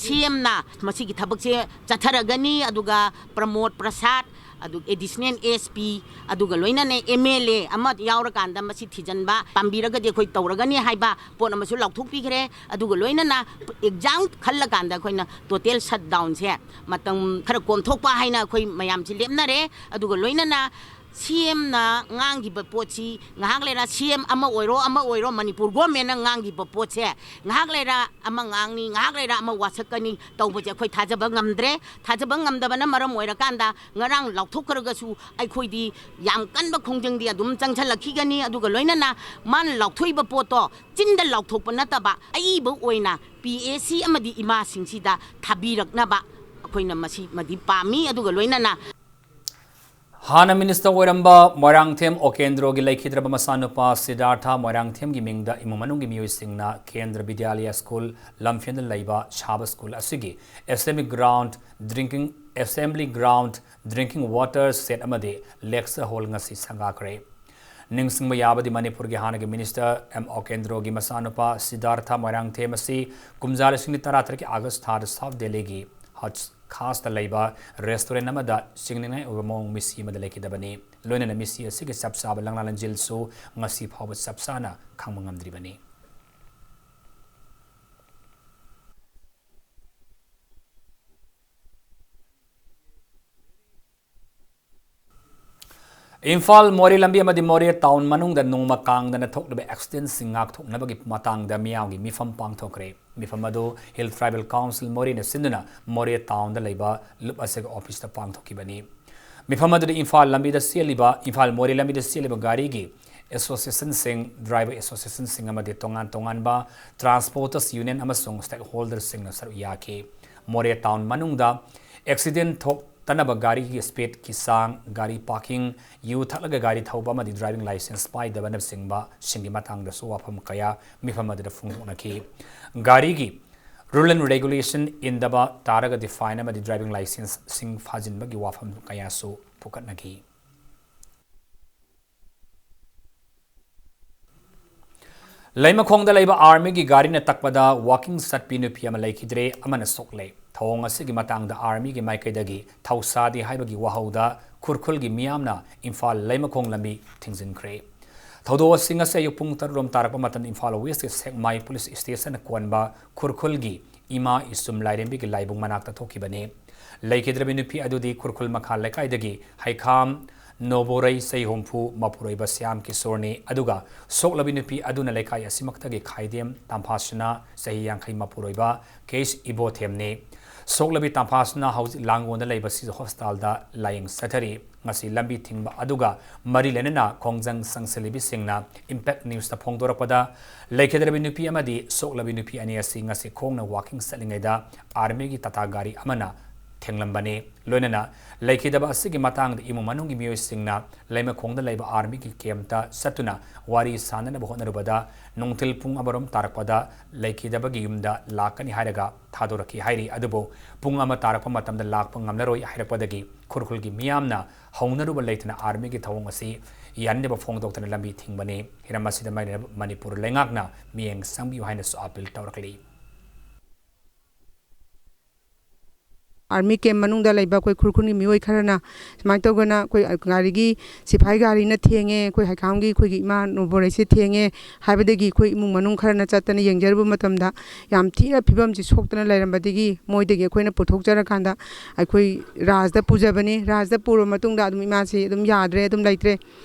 ꯁꯤ ꯑꯦꯝꯅ ꯃꯁꯤꯒꯤ ꯊꯕꯛꯁꯦ ꯆꯠꯊꯔꯒꯅꯤ, ꯑꯗꯨꯒ ꯄ꯭ꯔꯃꯣꯗ ꯄ꯭ꯔꯁꯥꯗ, ꯑꯗꯨ ꯑꯦꯗꯤꯁꯅꯦꯜ ꯑꯦꯁ ꯄꯤ, ꯑꯗꯨꯒ ꯂꯣꯏꯅꯅ ꯑꯦꯝ ꯑꯦꯜ ꯑꯦ ꯑꯃ ꯌꯥꯎꯔꯀꯥꯟꯗ ꯃꯁꯤ ꯊꯤꯖꯤꯟꯕ ꯄꯥꯝꯕꯤꯔꯒꯗꯤ ꯑꯩꯈꯣꯏ ꯇꯧꯔꯒꯅꯤ ꯍꯥꯏꯕ ꯄꯣꯠ ꯑꯃꯁꯨ ꯂꯥꯎꯊꯣꯛꯄꯤꯈ꯭ꯔꯦ꯫ ꯑꯗꯨꯒ ꯂꯣꯏꯅꯅ ꯑꯦꯛꯖꯥꯝ ꯈꯜꯂꯀꯥꯟꯗ ꯑꯩꯈꯣꯏꯅ ꯇꯣꯇꯦꯜ ꯁꯠ ꯗꯥꯎꯟꯁꯦ ꯃꯇꯝ ꯈꯔ ꯀꯣꯝꯊꯣꯛꯄ ꯍꯥꯏꯅ ꯑꯩꯈꯣꯏ ꯃꯌꯥꯝꯁꯤ ꯂꯦꯞꯅꯔꯦ꯫ ꯑꯗꯨꯒ ꯂꯣꯏꯅꯅ ꯁꯤ ꯑꯦꯝꯅ ꯉꯥꯡꯈꯤꯕ ꯄꯣꯠꯁꯤ ꯉꯥꯏꯍꯥꯛ ꯂꯩꯔ ꯁꯤ ꯑꯦꯝ ꯑꯃ ꯑꯣꯏꯔꯣ, ꯑꯃ ꯑꯣꯏꯔꯣ, ꯃꯅꯤꯄꯨꯔ ꯒꯣꯔꯃꯦꯟꯅ ꯉꯥꯡꯈꯤꯕ ꯄꯣꯠꯁꯦ ꯉꯥꯏꯍꯥꯛ ꯂꯩꯔ ꯑꯃ ꯉꯥꯡꯅꯤ, ꯉꯥꯏꯍꯥꯛ ꯂꯩꯔ ꯑꯃ ꯋꯥꯁꯛꯀꯅꯤ ꯇꯧꯕꯁꯦ ꯑꯩꯈꯣꯏ ꯊꯥꯖꯕ ꯉꯝꯗ꯭ꯔꯦ꯫ ꯊꯥꯖꯕ ꯉꯝꯗꯕꯅ ꯃꯔꯝ ꯑꯣꯏꯔꯀꯥꯟꯗ ꯉꯔꯥꯡ ꯂꯥꯎꯊꯣꯛꯈ꯭ꯔꯒꯁꯨ ꯑꯩꯈꯣꯏꯗꯤ ꯌꯥꯝ ꯀꯟꯕ ꯈꯣꯡꯖꯪꯗꯤ ꯑꯗꯨꯝ ꯆꯪꯁꯤꯜꯂꯛꯈꯤꯒꯅꯤ꯫ ꯑꯗꯨꯒ ꯂꯣꯏꯅꯅ ꯃꯥꯅ ꯂꯥꯎꯊꯣꯛꯏꯕ ꯄꯣꯠꯇꯣ ꯆꯤꯟꯗ ꯂꯥꯎꯊꯣꯛꯄ ꯅꯠꯇꯕ ꯑꯏꯕ ꯑꯣꯏꯅ ꯄꯤ ꯑꯦ ꯁꯤ ꯑꯃꯗꯤ ꯏꯃꯥꯁꯤꯡꯁꯤꯗ ꯊꯥꯕꯤꯔꯛꯅꯕ ꯑꯩꯈꯣꯏꯅ ꯃꯁꯤꯃꯗꯤ ꯄꯥꯝꯃꯤ꯫ ꯑꯗꯨꯒ ꯂꯣꯏꯅꯅ ꯍꯥꯟꯅ ꯃꯤꯅꯤꯁꯇꯔ ꯑꯣꯏꯔꯝꯕ ꯃꯣꯏꯔꯥꯡꯊꯦꯝ ꯑꯣꯀꯦꯟꯗ꯭ꯔꯣꯒꯤ ꯂꯩꯈꯤꯗ꯭ꯔꯕ ꯃꯆꯥꯅꯨꯄꯥ ꯁꯤꯗꯥꯔꯊ ꯃꯣꯏꯔꯥꯡꯊꯦꯝꯒꯤ ꯃꯤꯡꯗ ꯏꯃꯨꯡ ꯃꯅꯨꯡꯒꯤ ꯃꯤꯑꯣꯏꯁꯤꯡꯅ ꯀꯦꯟꯗ꯭ꯔ ꯕꯤꯗ꯭ꯌꯥꯂꯌ ꯁ꯭ꯀꯨꯜ ꯂꯝꯐꯦꯜꯗ ꯂꯩꯕ ꯁꯥꯕ ꯁ꯭ꯀꯨꯜ ꯑꯁꯤꯒꯤ assembly ground, drinking, assembly ground, drinking water shed ꯑꯃꯗꯤ lecture hall ꯉꯁꯤ ꯁꯪꯒꯥꯈ꯭ꯔꯦ꯫ ꯅꯤꯡꯁꯤꯡꯕ ꯌꯥꯕꯗꯤ ꯃꯅꯤꯄꯨꯔꯒꯤ ꯍꯥꯟꯅꯒꯤ ꯃꯤꯅꯤꯁꯇꯔ ꯑꯦꯝ ꯑꯣꯀꯦꯟꯗ꯭ꯔꯣꯒꯤ ꯃꯆꯥꯅꯨꯄꯥ ꯁꯤꯗꯥꯔꯊ ꯃꯣꯏꯔꯥꯡꯊꯦꯝ ꯑꯁꯤ ꯀꯨꯝꯖꯥ ꯂꯤꯁꯤꯡ ꯑꯅꯤ ꯇꯔꯥꯇꯔꯦꯠꯀꯤ ꯑꯥꯒꯁ ꯊꯥꯗ ꯁꯥꯎꯠ ꯗꯦꯜꯂꯤꯒꯤ ꯍꯖ ꯈꯥꯁꯇ ꯂꯩꯕ ꯔꯦꯁꯇꯨꯔꯦꯟ ꯑꯃꯗ ꯆꯤꯡꯅꯅꯤꯡꯉꯥꯏ ꯑꯣꯏꯕ ꯃꯑꯣꯡ ꯃꯤꯁꯤ ꯑꯃꯗ ꯂꯩꯈꯤꯗꯕꯅꯤ꯫ ꯂꯣꯏꯅꯅ ꯃꯤꯁꯤ ꯑꯁꯤꯒꯤ ꯆꯞ ꯆꯥꯕ ꯂꯪꯂꯥ ꯂꯪꯖꯤꯜꯁꯨ ꯉꯁꯤ ꯐꯥꯎꯕ ꯆꯞ ꯆꯥꯅ ꯈꯪꯕ ꯉꯝꯗ꯭ꯔꯤꯕꯅꯤ꯫ ꯏꯝꯐꯥꯜ ꯃꯣꯔꯦ ꯂꯝꯕꯤ ꯑꯃꯗꯤ ꯃꯣꯔꯦ ꯇꯥꯎꯟ ꯃꯅꯨꯡꯗ ꯅꯣꯡꯃ ꯀꯥꯡꯗꯅ ꯊꯣꯛꯂꯤꯕ ꯑꯦꯛꯁꯤꯗꯦꯟꯁꯤꯡ ꯉꯥꯛꯊꯣꯛꯅꯕꯒꯤ ꯃꯇꯥꯡꯗ ꯃꯤꯌꯥꯝꯒꯤ ꯃꯤꯐꯝ ꯄꯥꯡꯊꯣꯛꯈ꯭ꯔꯦ꯫ ꯃꯤꯐꯝ ꯑꯗꯨ ꯍꯤꯜ ꯇ꯭ꯔꯥꯏꯕꯦꯜ ꯀꯥꯎꯟꯁꯤꯜ ꯃꯣꯔꯦꯅ ꯁꯤꯟꯗꯨꯅ ꯃꯣꯔꯦ ꯇꯥꯎꯟꯗ ꯂꯩꯕ ꯂꯨꯞ ꯑꯁꯤꯒꯤ ꯑꯣꯐꯤꯁꯇ ꯄꯥꯡꯊꯣꯛꯈꯤꯕꯅꯤ꯫ ꯃꯤꯐꯝ ꯑꯗꯨꯗ ꯏꯝꯐꯥꯜ ꯂꯝꯕꯤꯗ ꯆꯦꯜꯂꯤꯕ, ꯏꯝꯐꯥꯜ ꯃꯣꯔꯦ ꯂꯝꯕꯤꯗ ꯆꯦꯜꯂꯤꯕ ꯒꯥꯔꯤꯒꯤ ꯑꯦꯁꯣꯁꯤꯌꯦꯁꯟꯁꯤꯡ, ꯗ꯭ꯔꯥꯏꯚꯔ ꯑꯦꯁꯣꯁꯤꯌꯦꯁꯟꯁꯤꯡ ꯑꯃꯗꯤ ꯇꯣꯉꯥꯟ ꯇꯣꯉꯥꯟꯕ ꯇ꯭ꯔꯥꯟꯁꯄꯣꯔꯇꯔꯁ ꯌꯨꯅꯤꯌꯟ ꯑꯃꯁꯨꯡ ꯁ꯭ꯇꯦꯛꯍꯣꯜꯗꯔꯁꯤꯡꯅ ꯁꯔꯨꯛ ꯌꯥꯈꯤ꯫ ꯃꯣꯔꯦ ꯇꯥꯎꯟ ꯃꯅꯨꯡꯗ ꯑꯦꯛꯁꯤꯗꯦꯟ ꯊꯣꯛꯇꯅꯕ ꯒꯥꯔꯤꯒꯤ ꯁ꯭ꯄꯤꯗꯀꯤ ꯆꯥꯡ, ꯒꯥꯔꯤ ꯄꯥꯔꯀꯤꯡ, ꯌꯨ ꯊꯛꯂꯒ ꯒꯥꯔꯤ ꯊꯧꯕ ꯑꯃꯗꯤ ꯗ꯭ꯔꯥꯏꯚꯤꯡ ꯂꯥꯏꯁꯦꯟꯁ ꯄꯥꯏꯗꯕꯅꯆꯤꯡꯕꯁꯤꯡꯒꯤ ꯃꯇꯥꯡꯗꯁꯨ ꯋꯥꯐꯝ ꯀꯌꯥ ꯃꯤꯐꯝ ꯑꯗꯨꯗ ꯐꯣꯡꯗꯣꯛꯅꯈꯤ꯫ ꯒꯥꯔꯤꯒꯤ ꯔꯨꯜ ꯑꯦꯟ ꯔꯦꯒꯨꯂꯦꯁꯟ ꯏꯟꯗꯕ ꯇꯥꯔꯒꯗꯤ ꯐꯥꯏꯟ ꯑꯃꯗꯤ ꯗ꯭ꯔꯥꯏꯚꯤꯡ ꯂꯥꯏꯁꯦꯟꯁꯁꯤꯡ ꯐꯥꯖꯤꯟꯕꯒꯤ ꯋꯥꯐꯝ ꯀꯌꯥꯁꯨ ꯄꯨꯈꯠꯅꯈꯤ꯫ ꯂꯩꯃꯈꯣꯡꯗ ꯂꯩꯕ ꯑꯥꯔꯃꯤꯒꯤ ꯒꯥꯔꯤꯅ ꯇꯛꯄꯗ ꯋꯥꯀꯤꯡ ꯆꯠꯄꯤ ꯅꯨꯄꯤ ꯑꯃ ꯂꯩꯈꯤꯗ꯭ꯔꯦ, ꯑꯃꯅ ꯁꯣꯛꯂꯦ꯫ ꯊꯧꯑꯣꯡ ꯑꯁꯤꯒꯤ ꯃꯇꯥꯡꯗ ꯑꯥꯔꯃꯤꯒꯤ ꯃꯥꯏꯀꯩꯗꯒꯤ ꯊꯧꯁꯥꯗꯦ ꯍꯥꯏꯕꯒꯤ ꯋꯥꯍꯧꯗ ꯈꯨꯔꯈꯨꯜꯒꯤ ꯃꯤꯌꯥꯝꯅ ꯏꯝꯐꯥꯜ ꯂꯩꯃꯈꯣꯡ ꯂꯝꯕꯤ ꯊꯤꯡꯖꯤꯟꯈ꯭ꯔꯦ꯫ ꯊꯧꯗꯣꯛ ꯑꯁꯤ ꯉꯁꯤ ꯑꯌꯨꯛ ꯄꯨꯡ ꯇꯔꯨꯛ ꯔꯣꯝ ꯇꯥꯔꯛꯄ ꯃꯇꯝꯗ ꯏꯝꯐꯥꯜ ꯋꯦꯁꯀꯤ ꯁꯦꯛꯃꯥꯏ ꯄꯨꯂꯤꯁ ꯁ꯭ꯇꯦꯁꯟ ꯀꯣꯟꯕ ꯈꯨꯔꯈꯨꯜꯒꯤ ꯏꯃꯥ ꯏꯁꯨꯝ ꯂꯥꯏꯔꯦꯝꯕꯤꯒꯤ ꯂꯥꯏꯕꯨꯡ ꯃꯅꯥꯛꯇ ꯊꯣꯛꯈꯤꯕꯅꯤ꯫ ꯂꯩꯈꯤꯗ꯭ꯔꯕꯤ ꯅꯨꯄꯤ ꯑꯗꯨꯗꯤ ꯈꯨꯔꯈꯨꯜ ꯃꯈꯥ ꯂꯩꯀꯥꯏꯗꯒꯤ ꯍꯩꯈꯥꯝ ꯅꯣꯕꯣꯔꯩ ꯆꯍꯤ ꯍꯨꯝꯐꯨ ꯃꯄꯨꯔꯣꯏꯕ ꯁ꯭ꯌꯥꯝ ꯀꯤꯁꯣꯔꯅꯤ, ꯑꯗꯨꯒ ꯁꯣꯛꯂꯕꯤ ꯅꯨꯄꯤ ꯑꯗꯨꯅ ꯂꯩꯀꯥꯏ ꯑꯁꯤꯃꯛꯇꯒꯤ ꯈꯥꯏꯗꯦꯝ ꯇꯥꯝꯐꯥꯁꯅꯥ ꯆꯍꯤ ꯌꯥꯡꯈꯩ ꯃꯄꯨꯔꯣꯏꯕ ꯀꯦꯁ ꯏꯕꯣꯊꯦꯝꯅꯤ꯫ ꯁꯣꯛꯂꯕꯤ ꯇꯥꯝꯐꯥꯁꯅꯥ ꯍꯧꯖꯤꯛ ꯂꯥꯡꯒꯣꯜꯗ ꯂꯩꯕ ꯁꯤꯖ ꯍꯣꯁꯄꯤꯇꯥꯜꯗ ꯂꯥꯌꯦꯡ ꯆꯠꯊꯔꯤ꯫ ꯉꯁꯤ ꯂꯝꯕꯤ ꯊꯤꯡꯕ ꯑꯗꯨꯒ ꯃꯔꯤ ꯂꯩꯅꯅ ꯈꯣꯡꯖꯪ ꯆꯪꯁꯤꯜꯂꯤꯕꯤꯁꯤꯡꯅ ꯏꯝꯄꯦꯛ ꯅ꯭ꯌꯨꯁꯇ ꯐꯣꯡꯗꯣꯔꯛꯄꯗ, ꯂꯩꯈꯤꯗ꯭ꯔꯕꯤ ꯅꯨꯄꯤ ꯑꯃꯗꯤ ꯁꯣꯛꯂꯕꯤ ꯅꯨꯄꯤ ꯑꯅꯤ ꯑꯁꯤ ꯉꯁꯤ ꯈꯣꯡꯅ ꯋꯥꯀꯤꯡ ꯆꯠꯂꯤꯉꯩꯗ ꯑꯥꯔꯃꯤꯒꯤ ꯇꯥꯇꯥ ꯒꯥꯔꯤ ꯑꯃꯅ ꯊꯦꯡꯂꯝꯕꯅꯤ꯫ ꯂꯣꯏꯅꯅ ꯂꯩꯈꯤꯗꯕ ꯑꯁꯤꯒꯤ ꯃꯇꯥꯡꯗ ꯏꯃꯨꯡ ꯃꯅꯨꯡꯒꯤ ꯃꯤꯑꯣꯏꯁꯤꯡꯅ ꯂꯩꯃꯈꯣꯡꯗ ꯂꯩꯕ ꯑꯥꯔꯃꯤꯒꯤ ꯀꯦꯝꯞꯇ ꯆꯠꯇꯨꯅ ꯋꯥꯔꯤ ꯁꯥꯅꯅꯕ ꯍꯣꯠꯅꯔꯨꯕꯗ ꯅꯨꯡꯊꯤꯜ ꯄꯨꯡ ꯑꯃꯔꯣꯝ ꯇꯥꯔꯛꯄꯗ ꯂꯩꯈꯤꯗꯕꯒꯤ ꯌꯨꯝꯗ ꯂꯥꯛꯀꯅꯤ ꯍꯥꯏꯔꯒ ꯊꯥꯗꯣꯔꯛꯈꯤ ꯍꯥꯏꯔꯤ꯫ ꯑꯗꯨꯕꯨ ꯄꯨꯡ ꯑꯃ ꯇꯥꯔꯛꯄ ꯃꯇꯝꯗ ꯂꯥꯛꯄ ꯉꯝꯂꯔꯣꯏ ꯍꯥꯏꯔꯛꯄꯗꯒꯤ ꯈꯨꯔꯈꯨꯜꯒꯤ ꯃꯤꯌꯥꯝꯅ ꯍꯧꯅꯔꯨꯕ ꯂꯩꯇꯅ ꯑꯥꯔꯃꯤꯒꯤ ꯊꯧꯑꯣꯡ ꯑꯁꯤ ꯌꯥꯅꯤꯡꯗꯕ ꯐꯣꯡꯗꯣꯛꯇꯨꯅ ꯂꯝꯕꯤ ꯊꯤꯡꯕꯅꯤ꯫ ꯍꯤꯔꯝ ꯑꯁꯤꯗ ꯃꯔꯤ ꯂꯩꯅꯕ ꯃꯅꯤꯄꯨꯔ ꯂꯩꯉꯥꯛꯅ ꯃꯤꯠꯌꯦꯡ ꯆꯪꯕꯤꯌꯨ ꯍꯥꯏꯅꯁꯨ ꯑꯥꯄꯤꯜ ꯇꯧꯔꯛꯂꯤ꯫ ꯑꯥꯔꯃꯤ ꯀꯦꯝꯞ ꯃꯅꯨꯡꯗ ꯂꯩꯕ ꯑꯩꯈꯣꯏ ꯈꯨꯔꯈꯨꯜꯒꯤ ꯃꯤꯑꯣꯏ ꯈꯔꯅ ꯁꯨꯃꯥꯏꯅ ꯇꯧꯗꯅ ꯑꯩꯈꯣꯏ ꯒꯥꯔꯤꯒꯤ ꯁꯤꯐꯥꯏ ꯒꯥꯔꯤꯅ ꯊꯦꯡꯉꯦ, ꯑꯩꯈꯣꯏ ꯍꯩꯈꯥꯝꯒꯤ ꯑꯩꯈꯣꯏꯒꯤ ꯏꯃꯥ ꯅꯣꯕꯣꯔꯩꯁꯦ ꯊꯦꯡꯉꯦ ꯍꯥꯏꯕꯗꯒꯤ ꯑꯩꯈꯣꯏ ꯏꯃꯨꯡ ꯃꯅꯨꯡ ꯈꯔꯅ ꯆꯠꯇꯅ ꯌꯦꯡꯖꯔꯨꯕ ꯃꯇꯝꯗ ꯌꯥꯝ ꯊꯤꯅ ꯐꯤꯕꯝꯁꯤ ꯁꯣꯛꯇꯅ ꯂꯩꯔꯝꯕꯗꯒꯤ ꯃꯣꯏꯗꯒꯤ ꯑꯩꯈꯣꯏꯅ ꯄꯨꯊꯣꯛꯆꯔꯀꯥꯟꯗ ꯑꯩꯈꯣꯏ ꯔꯥꯖꯗ ꯄꯨꯖꯕꯅꯤ꯫ ꯔꯥꯖꯗ ꯄꯨꯔꯕ ꯃꯇꯨꯡꯗ ꯑꯗꯨꯝ ꯏꯃꯥꯁꯤ ꯑꯗꯨꯝ ꯌꯥꯗ꯭ꯔꯦ, ꯑꯗꯨꯝ ꯂꯩꯇ꯭ꯔꯦ꯫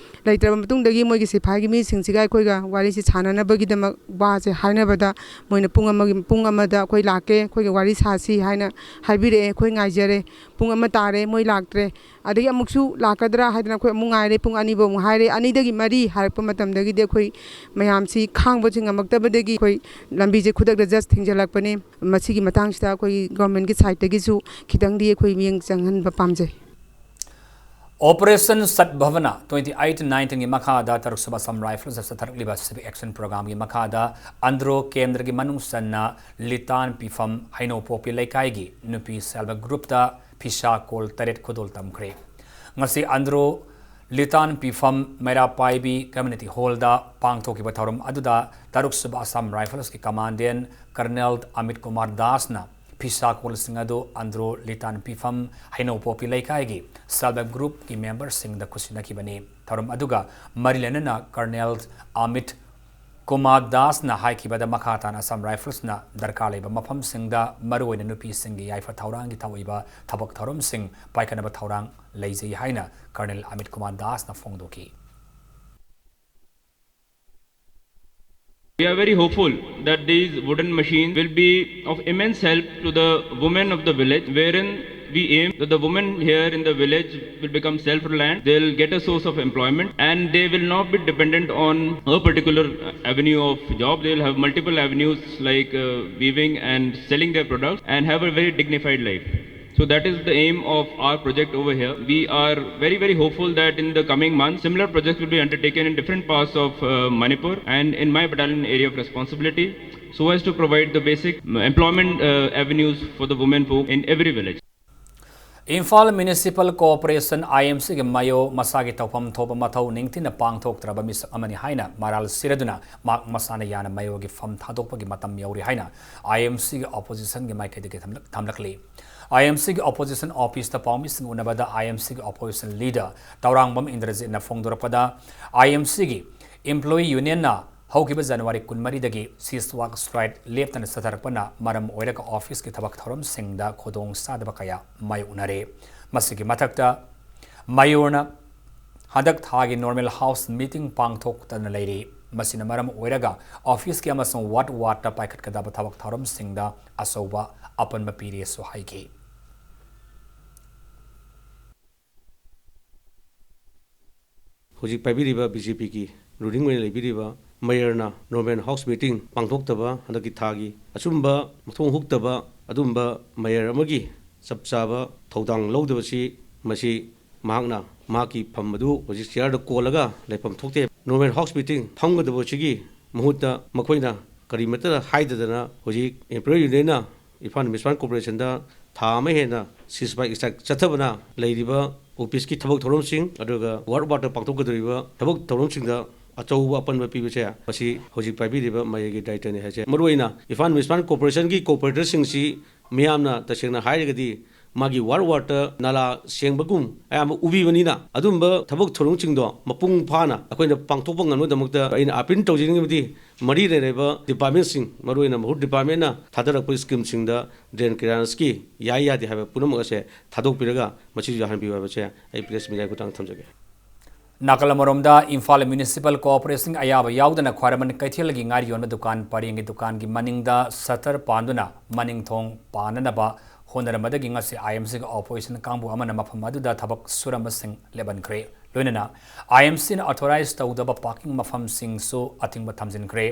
ꯂꯩꯇ꯭ꯔꯕ ꯃꯇꯨꯡꯗꯒꯤ ꯃꯣꯏꯒꯤ ꯁꯤꯐꯥꯏꯒꯤ ꯃꯤꯁꯤꯡꯁꯤꯒ ꯑꯩꯈꯣꯏꯒ ꯋꯥꯔꯤꯁꯤ ꯁꯥꯟꯅꯅꯕꯒꯤꯗꯃꯛ ꯋꯥꯁꯦ ꯍꯥꯏꯅꯕꯗ ꯃꯣꯏꯅ ꯄꯨꯡ ꯑꯃꯒꯤ, ꯄꯨꯡ ꯑꯃꯗ ꯑꯩꯈꯣꯏ ꯂꯥꯛꯀꯦ, ꯑꯩꯈꯣꯏꯒ ꯋꯥꯔꯤ ꯁꯥꯁꯤ ꯍꯥꯏꯅ ꯍꯥꯏꯕꯤꯔꯛꯑꯦ꯫ ꯑꯩꯈꯣꯏ ꯉꯥꯏꯖꯔꯦ꯫ ꯄꯨꯡ ꯑꯃ ꯇꯥꯔꯦ, ꯃꯣꯏ ꯂꯥꯛꯇ꯭ꯔꯦ꯫ ꯑꯗꯒꯤ ꯑꯃꯨꯛꯁꯨ ꯂꯥꯛꯀꯗ꯭ꯔꯥ ꯍꯥꯏꯗꯅ ꯑꯩꯈꯣꯏ ꯑꯃꯨꯛ ꯉꯥꯏꯔꯦ꯫ ꯄꯨꯡ ꯑꯅꯤꯐꯧ ꯑꯃꯨꯛ ꯍꯥꯏꯔꯦ꯫ ꯑꯅꯤꯗꯒꯤ ꯃꯔꯤ ꯍꯥꯏꯔꯛꯄ ꯃꯇꯝꯗꯒꯤꯗꯤ ꯑꯩꯈꯣꯏ ꯃꯌꯥꯝꯁꯤ ꯈꯥꯡꯕꯁꯤ ꯉꯝꯃꯛꯇꯕꯗꯒꯤ ꯑꯩꯈꯣꯏ ꯂꯝꯕꯤꯁꯦ ꯈꯨꯗꯛꯇ ꯖꯁ ꯊꯤꯡꯖꯤꯜꯂꯛꯄꯅꯤ꯫ ꯃꯁꯤꯒꯤ ꯃꯇꯥꯡꯁꯤꯗ ꯑꯩꯈꯣꯏ ꯒꯣꯔꯃꯦꯟꯒꯤ ꯁꯥꯏꯠꯇꯒꯤꯁꯨ ꯈꯤꯇꯪꯗꯤ ꯑꯩꯈꯣꯏ ꯃꯤꯠꯌꯦꯡ ꯆꯪꯍꯟꯕ ꯄꯥꯝꯖꯩ꯫ Operation Sadbhavana twenty eight nineteen ꯒꯤ ꯃꯈꯥꯗ ꯇꯔꯨꯛ ꯁꯨꯕ Assam Rifles ꯆꯠꯊꯔꯛꯂꯤꯕ Civic Action Program ꯒꯤ ꯃꯈꯥꯗ ꯑꯟꯗ꯭ꯔꯣ ꯀꯦꯟꯗ꯭ꯔꯒꯤ ꯃꯅꯨꯡ ꯆꯟꯅ ꯂꯤꯇꯥꯟ ꯄꯤꯐꯝ ꯍꯩꯅꯧꯄꯣꯛꯄꯤ ꯂꯩꯀꯥꯏꯒꯤ ꯅꯨꯄꯤ Self Help Group ꯇ ꯐꯤꯁꯥ ꯀꯣꯜ ꯇꯔꯦꯠ ꯈꯨꯗꯣꯜ ꯇꯝꯈ꯭ꯔꯦ꯫ ꯉꯁꯤ ꯑꯟꯗ꯭ꯔꯣ ꯂꯤꯇꯥꯟ ꯄꯤꯐꯝ ꯃꯩꯔꯥ ꯄꯥꯏꯕꯤ Community Hall ꯗ ꯄꯥꯡꯊꯣꯛꯈꯤꯕ ꯊꯧꯔꯝ ꯑꯗꯨꯗ ꯇꯔꯨꯛ ꯁꯨꯕ Assam Rifles ꯀꯤ Commandant Colonel ꯑꯃꯤꯠ ꯀꯨꯃꯥꯔ ꯗꯥꯁꯅ ꯐꯤꯁꯥ ꯀꯣꯜꯁꯤꯡ ꯑꯗꯨ ꯑꯟꯗ꯭ꯔꯣ ꯂꯤꯇꯥꯟ ꯄꯤꯐꯝ ꯍꯩꯅꯧꯄꯣꯛꯄꯤ ꯂꯩꯀꯥꯏꯒꯤ Self Help Group ꯀꯤ member ꯁꯤꯡꯗ ꯈꯨꯠꯁꯤꯟꯅꯈꯤꯕꯅꯤ꯫ ꯊꯧꯔꯝ ꯑꯗꯨꯒ ꯃꯔꯤ ꯂꯩꯅꯅ Colonel ꯑꯃꯤꯠ ꯀꯨꯃꯥꯔ ꯗꯥꯁꯅ ꯍꯥꯏꯈꯤꯕꯗ ꯃꯈꯥ ꯇꯥꯅ Assam Rifles ꯅ ꯗꯔꯀꯥꯔ ꯂꯩꯕ ꯃꯐꯝꯁꯤꯡꯗ ꯃꯔꯨꯑꯣꯏꯅ ꯅꯨꯄꯤꯁꯤꯡꯒꯤ ꯌꯥꯏꯐ ꯊꯧꯔꯥꯡꯒꯤ ꯊꯧꯑꯣꯏꯕ ꯊꯕꯛ ꯊꯧꯔꯝꯁꯤꯡ ꯄꯥꯏꯈꯠꯅꯕ ꯊꯧꯔꯥꯡ ꯂꯩꯖꯩ ꯍꯥꯏꯅ Colonel ꯑꯃꯤꯠ ꯀꯨꯃꯥꯔ ꯗꯥꯁꯅ ꯐꯣꯡꯗꯣꯛꯈꯤ꯫ We are very hopeful that these wooden machines will be of immense help to the women of the village, wherein we aim that the women here in the village will become self-reliant, they'll get a source of employment, and they will not be dependent on a particular avenue of job. They'll have multiple avenues like uh, weaving and selling their products and have a very dignified life. So that is the aim of our project over here. We are very, very hopeful that in the coming months, similar projects will be undertaken in different parts of uh, Manipur and in my battalion area of responsibility, so as to provide the basic um, employment uh, avenues for the women folk in every village. Imphal Municipal Corporation, I M C ꯒꯤ ꯃꯥꯌꯣ ꯃꯁꯥꯒꯤ ꯇꯧꯐꯝ ꯊꯣꯛꯄ ꯃꯊꯧ ꯅꯤꯡꯊꯤꯅ ꯄꯥꯡꯊꯣꯛꯇ꯭ꯔꯕ ꯃꯤꯁꯛ ꯑꯃꯅꯤ ꯍꯥꯏꯅ ꯃꯔꯥꯜ ꯁꯤꯔꯗꯨꯅ ꯃꯍꯥꯛ ꯃꯁꯥꯅ ꯌꯥꯅ ꯃꯥꯌꯣꯒꯤ ꯐꯝ ꯊꯥꯗꯣꯛꯄꯒꯤ ꯃꯇꯝ ꯌꯧꯔꯦ ꯍꯥꯏꯅ I M C ꯒꯤ opposition ꯒꯤ ꯃꯥꯏꯀꯩꯗꯒꯤ ꯊꯝꯂꯛ-, ꯊꯝꯂꯛꯂꯤ꯫ I M C ꯒꯤ opposition office ꯇ ꯄꯥꯎꯃꯤꯁꯤꯡ ꯎꯅꯕꯗ I M C ꯒꯤ opposition leader Tourangbam ꯏꯟꯗ꯭ꯔꯖꯤꯠꯅ ꯐꯣꯡꯗꯣꯔꯛꯄꯗ, I M C ꯒꯤ employee union ꯅ ꯍꯧꯈꯤꯕ January ꯀꯨꯟꯃꯔꯤꯗꯒꯤ ceasefire strike ꯂꯦꯞꯇꯅ ꯆꯠꯊꯔꯛꯄꯅ ꯃꯔꯝ ꯑꯣꯏꯔꯒ office ꯀꯤ ꯊꯕꯛ ꯊꯧꯔꯝꯁꯤꯡꯗ ꯈꯨꯗꯣꯡ ꯆꯥꯗꯕ ꯀꯌꯥ ꯃꯥꯌꯣꯛꯅꯔꯦ꯫ ꯃꯁꯤꯒꯤ ꯃꯊꯛꯇ, ꯃꯥꯌꯣꯅ ꯍꯟꯗꯛ ꯊꯥꯒꯤ normal house meeting ꯄꯥꯡꯊꯣꯛꯇꯅ ꯂꯩꯔꯤ꯫ ꯃꯁꯤꯅ ꯃꯔꯝ ꯑꯣꯏꯔꯒ office ꯀꯤ ꯑꯃꯁꯨꯡ ward ward ꯇ ꯄꯥꯏꯈꯠꯀꯗꯕ ꯊꯕꯛ ꯊꯧꯔꯝꯁꯤꯡꯗ ꯑꯆꯧꯕ ꯑꯄꯟꯕ ꯄꯤꯔꯦꯁꯨ ꯍꯥꯏꯈꯤ꯫ ꯍꯧꯖꯤꯛ ꯄꯥꯏꯕꯤꯔꯤꯕ B J P ꯒꯤ ruling ꯑꯣꯏꯅ ꯂꯩꯕꯤꯔꯤꯕ mayor ꯅ normal house meeting ꯄꯥꯡꯊꯣꯛꯇꯕ, ꯍꯟꯗꯛꯀꯤ ꯊꯥꯒꯤ ꯑꯆꯨꯝꯕ ꯃꯊꯣꯡ ꯍꯨꯛꯇꯕ ꯑꯗꯨꯝꯕ mayor ꯑꯃꯒꯤ ꯆꯞ ꯆꯥꯕ ꯊꯧꯗꯥꯡ ꯂꯧꯗꯕꯁꯤ, ꯃꯁꯤ ꯃꯍꯥꯛꯅ ꯃꯍꯥꯛꯀꯤ ꯐꯝ ꯑꯗꯨ ꯍꯧꯖꯤꯛ chair ꯗ ꯀꯣꯜꯂꯒ ꯂꯩꯐꯝ ꯊꯣꯛꯇꯦ꯫ Normal house meeting ꯐꯝꯒꯗꯕꯁꯤꯒꯤ ꯃꯍꯨꯠꯇ ꯃꯈꯣꯏꯅ ꯀꯔꯤꯃꯠꯇ ꯍꯥꯏꯗꯗꯅ ꯍꯧꯖꯤꯛ employee union ꯅ ꯏꯝꯐꯥꯜ Municipal Corporation ꯗ ꯊꯥ ꯑꯃ ꯍꯦꯟꯅ ceasefire strike ꯆꯠꯊꯕꯅ ꯂꯩꯔꯤꯕ office ꯀꯤ ꯊꯕꯛ ꯊꯧꯔꯝꯁꯤꯡ ꯑꯗꯨꯒ ward ward ꯇ ꯄꯥꯡꯊꯣꯛꯀꯗꯧꯔꯤꯕ ꯊꯕꯛ ꯊꯧꯔꯝꯁꯤꯡꯗ ꯑꯆꯧꯕ ꯑꯄꯟꯕ ꯄꯤꯕꯁꯦ ꯃꯁꯤ ꯍꯧꯖꯤꯛ ꯄꯥꯏꯕꯤꯔꯤꯕ mayor ꯒꯤ ꯗꯥꯏꯇꯅꯤ ꯍꯥꯏꯁꯦ꯫ ꯃꯔꯨꯑꯣꯏꯅ ꯏꯝꯐꯥꯜ Municipal Corporation ꯒꯤ corporator ꯁꯤꯡꯁꯤ ꯃꯤꯌꯥꯝꯅ ꯇꯁꯦꯡꯅ ꯍꯥꯏꯔꯒꯗꯤ ꯃꯥꯒꯤ ward ward ꯇ ꯅꯥꯂꯥ ꯁꯦꯡꯕꯒꯨꯝ ꯑꯌꯥꯝꯕ ꯎꯕꯤꯕꯅꯤꯅ, ꯑꯗꯨꯝꯕ ꯊꯕꯛ ꯊꯧꯔꯝꯁꯤꯡꯗꯣ ꯃꯄꯨꯡ ꯐꯥꯅ ꯑꯩꯈꯣꯏꯅ ꯄꯥꯡꯊꯣꯛꯄ ꯉꯝꯅꯕꯒꯤꯗꯃꯛꯇ ꯑꯩꯅ appeal ꯇꯧꯖꯅꯤꯡꯕꯗꯤ ꯃꯔꯤ ꯂꯩꯅꯔꯤꯕ department ꯁꯤꯡ, ꯃꯔꯨꯑꯣꯏꯅ ꯃꯍꯨꯠ department ꯅ ꯊꯥꯗꯔꯛꯄ scheme ꯁꯤꯡꯗ drain clearance ꯀꯤ ꯌꯥꯏ ꯌꯥꯗꯦ ꯍꯥꯏꯕ ꯄꯨꯝꯅꯃꯛ ꯑꯁꯦ ꯊꯥꯗꯣꯛꯄꯤꯔꯒ ꯃꯁꯤꯁꯨ ꯌꯥꯍꯟꯕꯤꯌꯨ ꯍꯥꯏꯕꯁꯦ ꯑꯩ press media ꯒꯤ ꯈꯨꯠꯊꯥꯡꯗ ꯊꯝꯖꯒꯦ꯫ ꯅꯥꯀꯜ ꯑꯃꯔꯣꯝꯗ, ꯏꯝꯐꯥꯜ Municipal Corporation ꯒꯤ ꯑꯌꯥꯕ ꯌꯥꯎꯗꯅ ꯈ꯭ꯋꯥꯏꯔꯝꯕꯟ ꯀꯩꯊꯦꯜꯒꯤ ꯉꯥꯔꯤ ꯌꯣꯟꯕ ꯗꯨꯀꯥꯟ ꯄꯔꯦꯡꯒꯤ ꯗꯨꯀꯥꯟꯒꯤ ꯃꯅꯤꯡꯗ shutter ꯄꯥꯟꯗꯨꯅ ꯃꯅꯤꯡ ꯊꯣꯡ ꯄꯥꯟꯅꯅꯕ ꯍꯣꯠꯅꯔꯝꯕꯗꯒꯤ ꯉꯁꯤ I M C ꯒꯤ opposition ꯀꯥꯡꯕꯨ ꯑꯃꯅ ꯃꯐꯝ ꯑꯗꯨꯗ ꯊꯕꯛ ꯁꯨꯔꯝꯕꯁꯤꯡ ꯂꯦꯞꯍꯟꯈ꯭ꯔꯦ꯫ ꯂꯣꯏꯅꯅ I M C ꯅ authorize ꯇꯧꯗꯕ parking ꯃꯐꯝꯁꯤꯡꯁꯨ ꯑꯊꯤꯡꯕ ꯊꯝꯖꯤꯟꯈ꯭ꯔꯦ꯫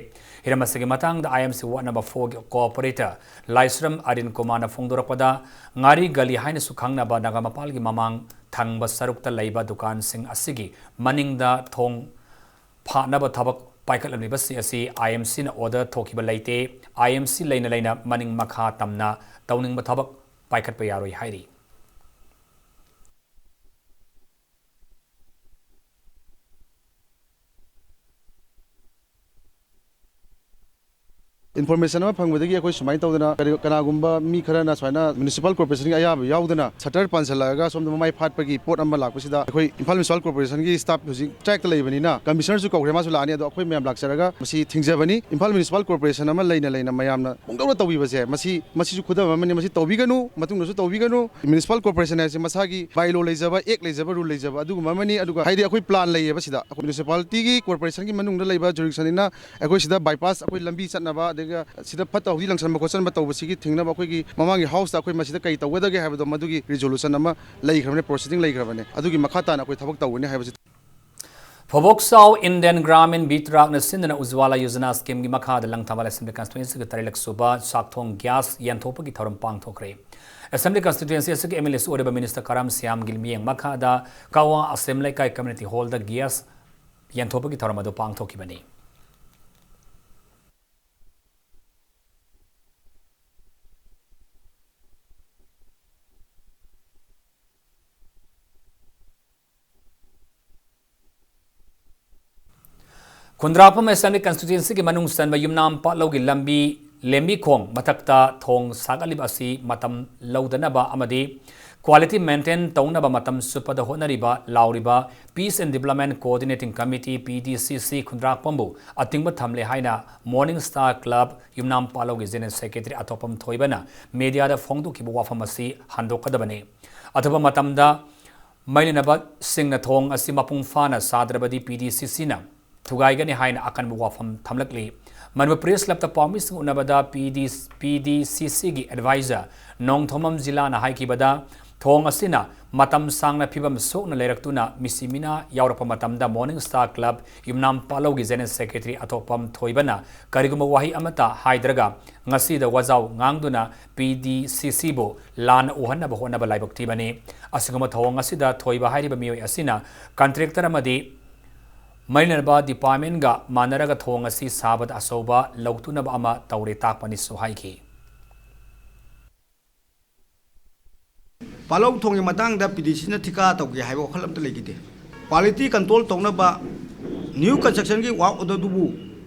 ꯍꯤꯔꯝ ꯑꯁꯤꯒꯤ ꯃꯇꯥꯡꯗ I M C ward number four ꯒꯤ co-operator ꯂꯥꯏꯁ꯭ꯔꯝ ꯑꯔꯤꯟ ꯀꯨꯃꯥꯔꯅ ꯐꯣꯡꯗꯣꯔꯛꯄꯗ, ꯉꯥꯔꯤ ꯒꯂꯤ ꯍꯥꯏꯅꯁꯨ ꯈꯪꯅꯕ ꯅꯥꯒꯥꯃꯄꯥꯜꯒꯤ ꯃꯃꯥꯡ ꯊꯪꯕ ꯁꯔꯨꯛꯇ ꯂꯩꯕ ꯗꯨꯀꯥꯟꯁꯤꯡ ꯑꯁꯤꯒꯤ ꯃꯅꯤꯡꯗ ꯊꯣꯡ ꯐꯥꯠꯅꯕ ꯊꯕꯛ ꯄꯥꯏꯈꯠꯂꯝꯂꯤꯕꯁꯤꯡ ꯑꯁꯤ I M C ꯅ order ꯊꯣꯛꯈꯤꯕ ꯂꯩꯇꯦ꯫ I M C ꯂꯩꯅ ꯂꯩꯅ ꯃꯅꯤꯡ ꯃꯈꯥ ꯇꯝꯅ ꯇꯧꯅꯤꯡꯕ ꯊꯕꯛ ꯄꯥꯏꯈꯠꯄ ꯌꯥꯔꯣꯏ ꯍꯥꯏꯔꯤ꯫ Information ꯑꯃ ꯐꯪꯕꯗꯒꯤ ꯑꯩꯈꯣꯏ ꯁꯨꯃꯥꯏꯅ ꯇꯧꯗꯅ, ꯀꯔꯤ, ꯀꯅꯥꯒꯨꯝꯕ ꯃꯤ ꯈꯔꯅ ꯁꯨꯃꯥꯏꯅ municipal corporation ꯒꯤ ꯑꯌꯥꯕ ꯌꯥꯎꯗꯅ shutter ꯄꯥꯟꯁꯤꯜꯂꯛꯑꯒ ꯁꯣꯝꯗ ꯃꯃꯥꯏ ꯐꯥꯠꯄꯒꯤ ꯄꯣꯠ ꯑꯃ ꯂꯥꯛꯄꯁꯤꯗ, ꯑꯩꯈꯣꯏ ꯏꯝꯐꯥꯜ municipal corporation ꯒꯤ staff ꯍꯧꯖꯤꯛ strike ꯇ ꯂꯩꯕꯅꯤꯅ, commissioner ꯁꯨ ꯀꯧꯈ꯭ꯔꯦ, ꯃꯥꯁꯨ ꯂꯥꯛꯑꯅꯤ꯫ ꯑꯗꯣ ꯑꯩꯈꯣꯏ ꯃꯌꯥꯝ ꯂꯥꯛꯆꯔꯒ ꯃꯁꯤ ꯊꯤꯡꯖꯕꯅꯤ꯫ ꯏꯝꯐꯥꯜ municipal corporation ꯑꯃ ꯂꯩꯅ ꯂꯩꯅ ꯃꯌꯥꯝꯅ ꯄꯨꯡꯇꯧꯗ ꯇꯧꯕꯤꯕꯁꯦ, ꯃꯁꯤ, ꯃꯁꯤꯁꯨ ꯈꯨꯗꯝ ꯑꯃꯅꯤ꯫ ꯃꯁꯤ ꯇꯧꯕꯤꯒꯅꯨ, ꯃꯇꯨꯡꯗꯁꯨ ꯇꯧꯕꯤꯒꯅꯨ꯫ Municipal corporation ꯍꯥꯏꯁꯦ ꯃꯁꯥꯒꯤ by law ꯂꯩꯖꯕ, act ꯂꯩꯖꯕ, rule ꯂꯩꯖꯕ ꯑꯗꯨꯒꯨꯝꯕ ꯑꯃꯅꯤ꯫ ꯑꯗꯨꯒ ꯍꯥꯏꯗꯤ ꯑꯩꯈꯣꯏ plan ꯂꯩꯌꯦꯕ ꯁꯤꯗ, ꯑꯩꯈꯣꯏ municipality ꯒꯤ corporation ꯒꯤ ꯃꯅꯨꯡꯗ ꯂꯩꯕ jurisdiction ꯅꯤꯅ ꯑꯩꯈꯣꯏ ꯁꯤꯗ bypass, ꯑꯩꯈꯣꯏ ꯂꯝꯕꯤ ꯆꯠꯅꯕ, ꯑꯗꯨꯒ ꯁꯤꯗ ꯐꯠꯇ ꯍꯥꯎꯗꯤ ꯂꯪꯁꯟꯕ ꯈꯣꯠꯆꯟꯕ ꯇꯧꯕꯁꯤꯒꯤ ꯊꯤꯡꯅꯕ ꯑꯩꯈꯣꯏꯒꯤ ꯃꯃꯥꯡꯒꯤ house ꯇ ꯑꯩꯈꯣꯏ ꯃꯁꯤꯗ ꯀꯩ ꯇꯧꯒꯗꯒꯦ ꯍꯥꯏꯕꯗꯣ ꯃꯗꯨꯒꯤ resolution ꯑꯃ ꯂꯩꯈ꯭ꯔꯕꯅꯦ, proceeding ꯂꯩꯈ꯭ꯔꯕꯅꯦ꯫ ꯑꯗꯨꯒꯤ ꯃꯈꯥ ꯇꯥꯅ ꯑꯩꯈꯣꯏ ꯊꯕꯛ ꯇꯧꯒꯅꯤ ꯍꯥꯏꯕꯁꯤ꯫ ꯐꯣꯕꯣꯛꯆꯥꯎ ꯏꯟꯗꯤꯌꯟ ꯒ꯭ꯔꯥꯃꯤꯟ ꯕꯤꯇ꯭ꯔꯥꯛꯅ ꯁꯤꯟꯗꯨꯅ ꯎꯖ꯭ꯋꯥꯂꯥ ꯌꯣꯖꯅꯥ scheme ꯒꯤ ꯃꯈꯥꯗ ꯂꯪꯊꯕꯥꯜ assembly constituency ꯒꯤ ꯇꯔꯦꯠꯂꯛ ꯁꯨꯕ ꯆꯥꯛꯊꯣꯡ gas ꯌꯦꯟꯊꯣꯛꯄꯒꯤ ꯊꯧꯔꯝ ꯄꯥꯡꯊꯣꯛꯈ꯭ꯔꯦ꯫ Assembly constituency ꯑꯁꯤꯒꯤ M L A ꯁꯨ ꯑꯣꯏꯔꯤꯕ minister ꯀꯔꯥꯝ ꯁ꯭ꯌꯥꯝꯒꯤ ꯃꯤꯠꯌꯦꯡ ꯃꯈꯥꯗ ꯀꯋꯥ ꯑꯁꯦꯝ ꯂꯩꯀꯥꯏ community hall ꯗ gas ꯌꯦꯟꯊꯣꯛꯄꯒꯤ ꯊꯧꯔꯝ ꯑꯗꯨ ꯄꯥꯡꯊꯣꯛꯈꯤꯕꯅꯤ꯫ ꯈꯨꯟꯗ꯭ꯔꯥꯛꯄꯝ Assembly Constituency ꯒꯤ ꯃꯅꯨꯡ ꯆꯟꯕ ꯌꯨꯝꯅꯥꯝ ꯄꯥꯠꯂꯧꯒꯤ ꯂꯝꯕꯤ ꯂꯦꯝꯕꯤꯈꯣꯡ ꯃꯊꯛꯇ ꯊꯣꯡ ꯁꯥꯒꯠꯂꯤꯕ ꯑꯁꯤ ꯃꯇꯝ ꯂꯧꯗꯅꯕ ꯑꯃꯗꯤ quality maintain ꯇꯧꯅꯕ ꯃꯇꯝ ꯆꯨꯞꯄꯗ ꯍꯣꯠꯅꯔꯤꯕ ꯂꯥꯎꯔꯤꯕ Peace and Development Coordinating Committee, P D C C, ꯈꯨꯟꯗ꯭ꯔꯥꯛꯄꯝꯕꯨ ꯑꯊꯤꯡꯕ ꯊꯝꯂꯦ ꯍꯥꯏꯅ Morning Star Club ꯌꯨꯝꯅꯥꯝ ꯄꯥꯠꯂꯧꯒꯤ General Secretary ꯑꯊꯣꯛꯄꯝ ꯊꯣꯏꯕꯅ media ꯗ ꯐꯣꯡꯗꯣꯛꯈꯤꯕ ꯋꯥꯐꯝ ꯑꯁꯤ ꯍꯟꯗꯣꯛꯀꯗꯕꯅꯤ꯫ ꯑꯊꯨꯕ ꯃꯇꯝꯗ ꯃꯩ ꯂꯩꯅꯕꯁꯤꯡꯅ ꯊꯣꯡ ꯑꯁꯤ ꯃꯄꯨꯡ ꯐꯥꯅ ꯁꯥꯗ꯭ꯔꯕꯗꯤ P D C C ꯅ ꯊꯨꯒꯥꯏꯒꯅꯤ ꯍꯥꯏꯅ ꯑꯀꯟꯕ ꯋꯥꯐꯝ ꯊꯝꯂꯛꯂꯤ꯫ ꯃꯅꯤꯄꯨꯔ ꯄ꯭ꯔꯦꯁ ꯀ꯭ꯂꯕꯇ ꯄꯥꯎꯃꯤꯁꯤꯡ ꯎꯅꯕꯗ ꯄꯤ ꯗꯤ, ꯄꯤ ꯗꯤ ꯁꯤ ꯁꯤꯒꯤ ꯑꯦꯗꯚꯥꯏꯖꯔ ꯅꯣꯡꯊꯣꯝꯕꯝ ꯖꯤꯂꯥꯅ ꯍꯥꯏꯈꯤꯕꯗ, ꯊꯣꯡ ꯑꯁꯤꯅ ꯃꯇꯝ ꯁꯥꯡꯅ ꯐꯤꯕꯝ ꯁꯣꯛꯅ ꯂꯩꯔꯛꯇꯨꯅ ꯃꯤꯁꯤ ꯃꯤꯅꯥ ꯌꯥꯎꯔꯛꯄ ꯃꯇꯝꯗ ꯃꯣꯔꯅꯤꯡ ꯁ꯭ꯇꯥꯔ ꯀ꯭ꯂꯕ ꯌꯨꯝꯅꯥꯝ ꯄꯥꯂꯧꯒꯤ ꯖꯦꯅꯔꯦꯜ ꯁꯦꯀ꯭ꯔꯦꯇꯔꯤ ꯑꯊꯣꯛꯄꯝ ꯊꯣꯏꯕꯅ ꯀꯔꯤꯒꯨꯝꯕ ꯋꯥꯍꯩ ꯑꯃꯠꯇ ꯍꯥꯏꯗ꯭ꯔꯒ ꯉꯁꯤꯗ ꯋꯥꯖꯥꯎ ꯉꯥꯡꯗꯨꯅ ꯄꯤ ꯗꯤ ꯁꯤ ꯁꯤꯕꯨ ꯂꯥꯟꯅ ꯎꯍꯟꯅꯕ ꯍꯣꯠꯅꯕ ꯂꯥꯏꯕꯛ ꯊꯤꯕꯅꯤ꯫ ꯑꯁꯤꯒꯨꯝꯕ ꯊꯧꯑꯣꯡ ꯑꯁꯤꯗ ꯊꯣꯏꯕ ꯍꯥꯏꯔꯤꯕ ꯃꯤꯑꯣꯏ ꯑꯁꯤꯅ ꯀꯟꯇ꯭ꯔꯦꯛꯇꯔ ꯑꯃꯗꯤ ꯃꯔꯤ ꯂꯩꯅꯕ ꯗꯤꯄꯥꯔꯠꯃꯦꯟꯒ ꯃꯥꯟꯅꯔꯒ ꯊꯣꯡ ꯑꯁꯤ ꯁꯥꯕꯗ ꯑꯆꯧꯕ ꯂꯧꯇꯨꯅꯕ ꯑꯃ ꯇꯧꯔꯦ ꯇꯥꯛꯄꯅꯤꯁꯨ ꯍꯥꯏꯈꯤ꯫ ꯄꯥꯂꯧ ꯊꯣꯡꯒꯤ ꯃꯇꯥꯡꯗ ꯄꯤ ꯗꯤ ꯁꯤꯅ ꯊꯤꯀꯥ ꯇꯧꯒꯦ ꯍꯥꯏꯕ ꯋꯥꯈꯜ ꯑꯝꯇ ꯂꯩꯈꯤꯗꯦ꯫ ꯀ꯭ꯋꯥꯂꯤꯇꯤ ꯀꯟꯇ꯭ꯔꯣꯜ ꯇꯧꯅꯕ ꯅ꯭ꯌꯨ ꯀꯟꯁꯇ꯭ꯔꯛꯁꯟꯒꯤ ꯋꯥꯔꯛ ꯑꯣꯔꯗꯔꯗꯨꯕꯨ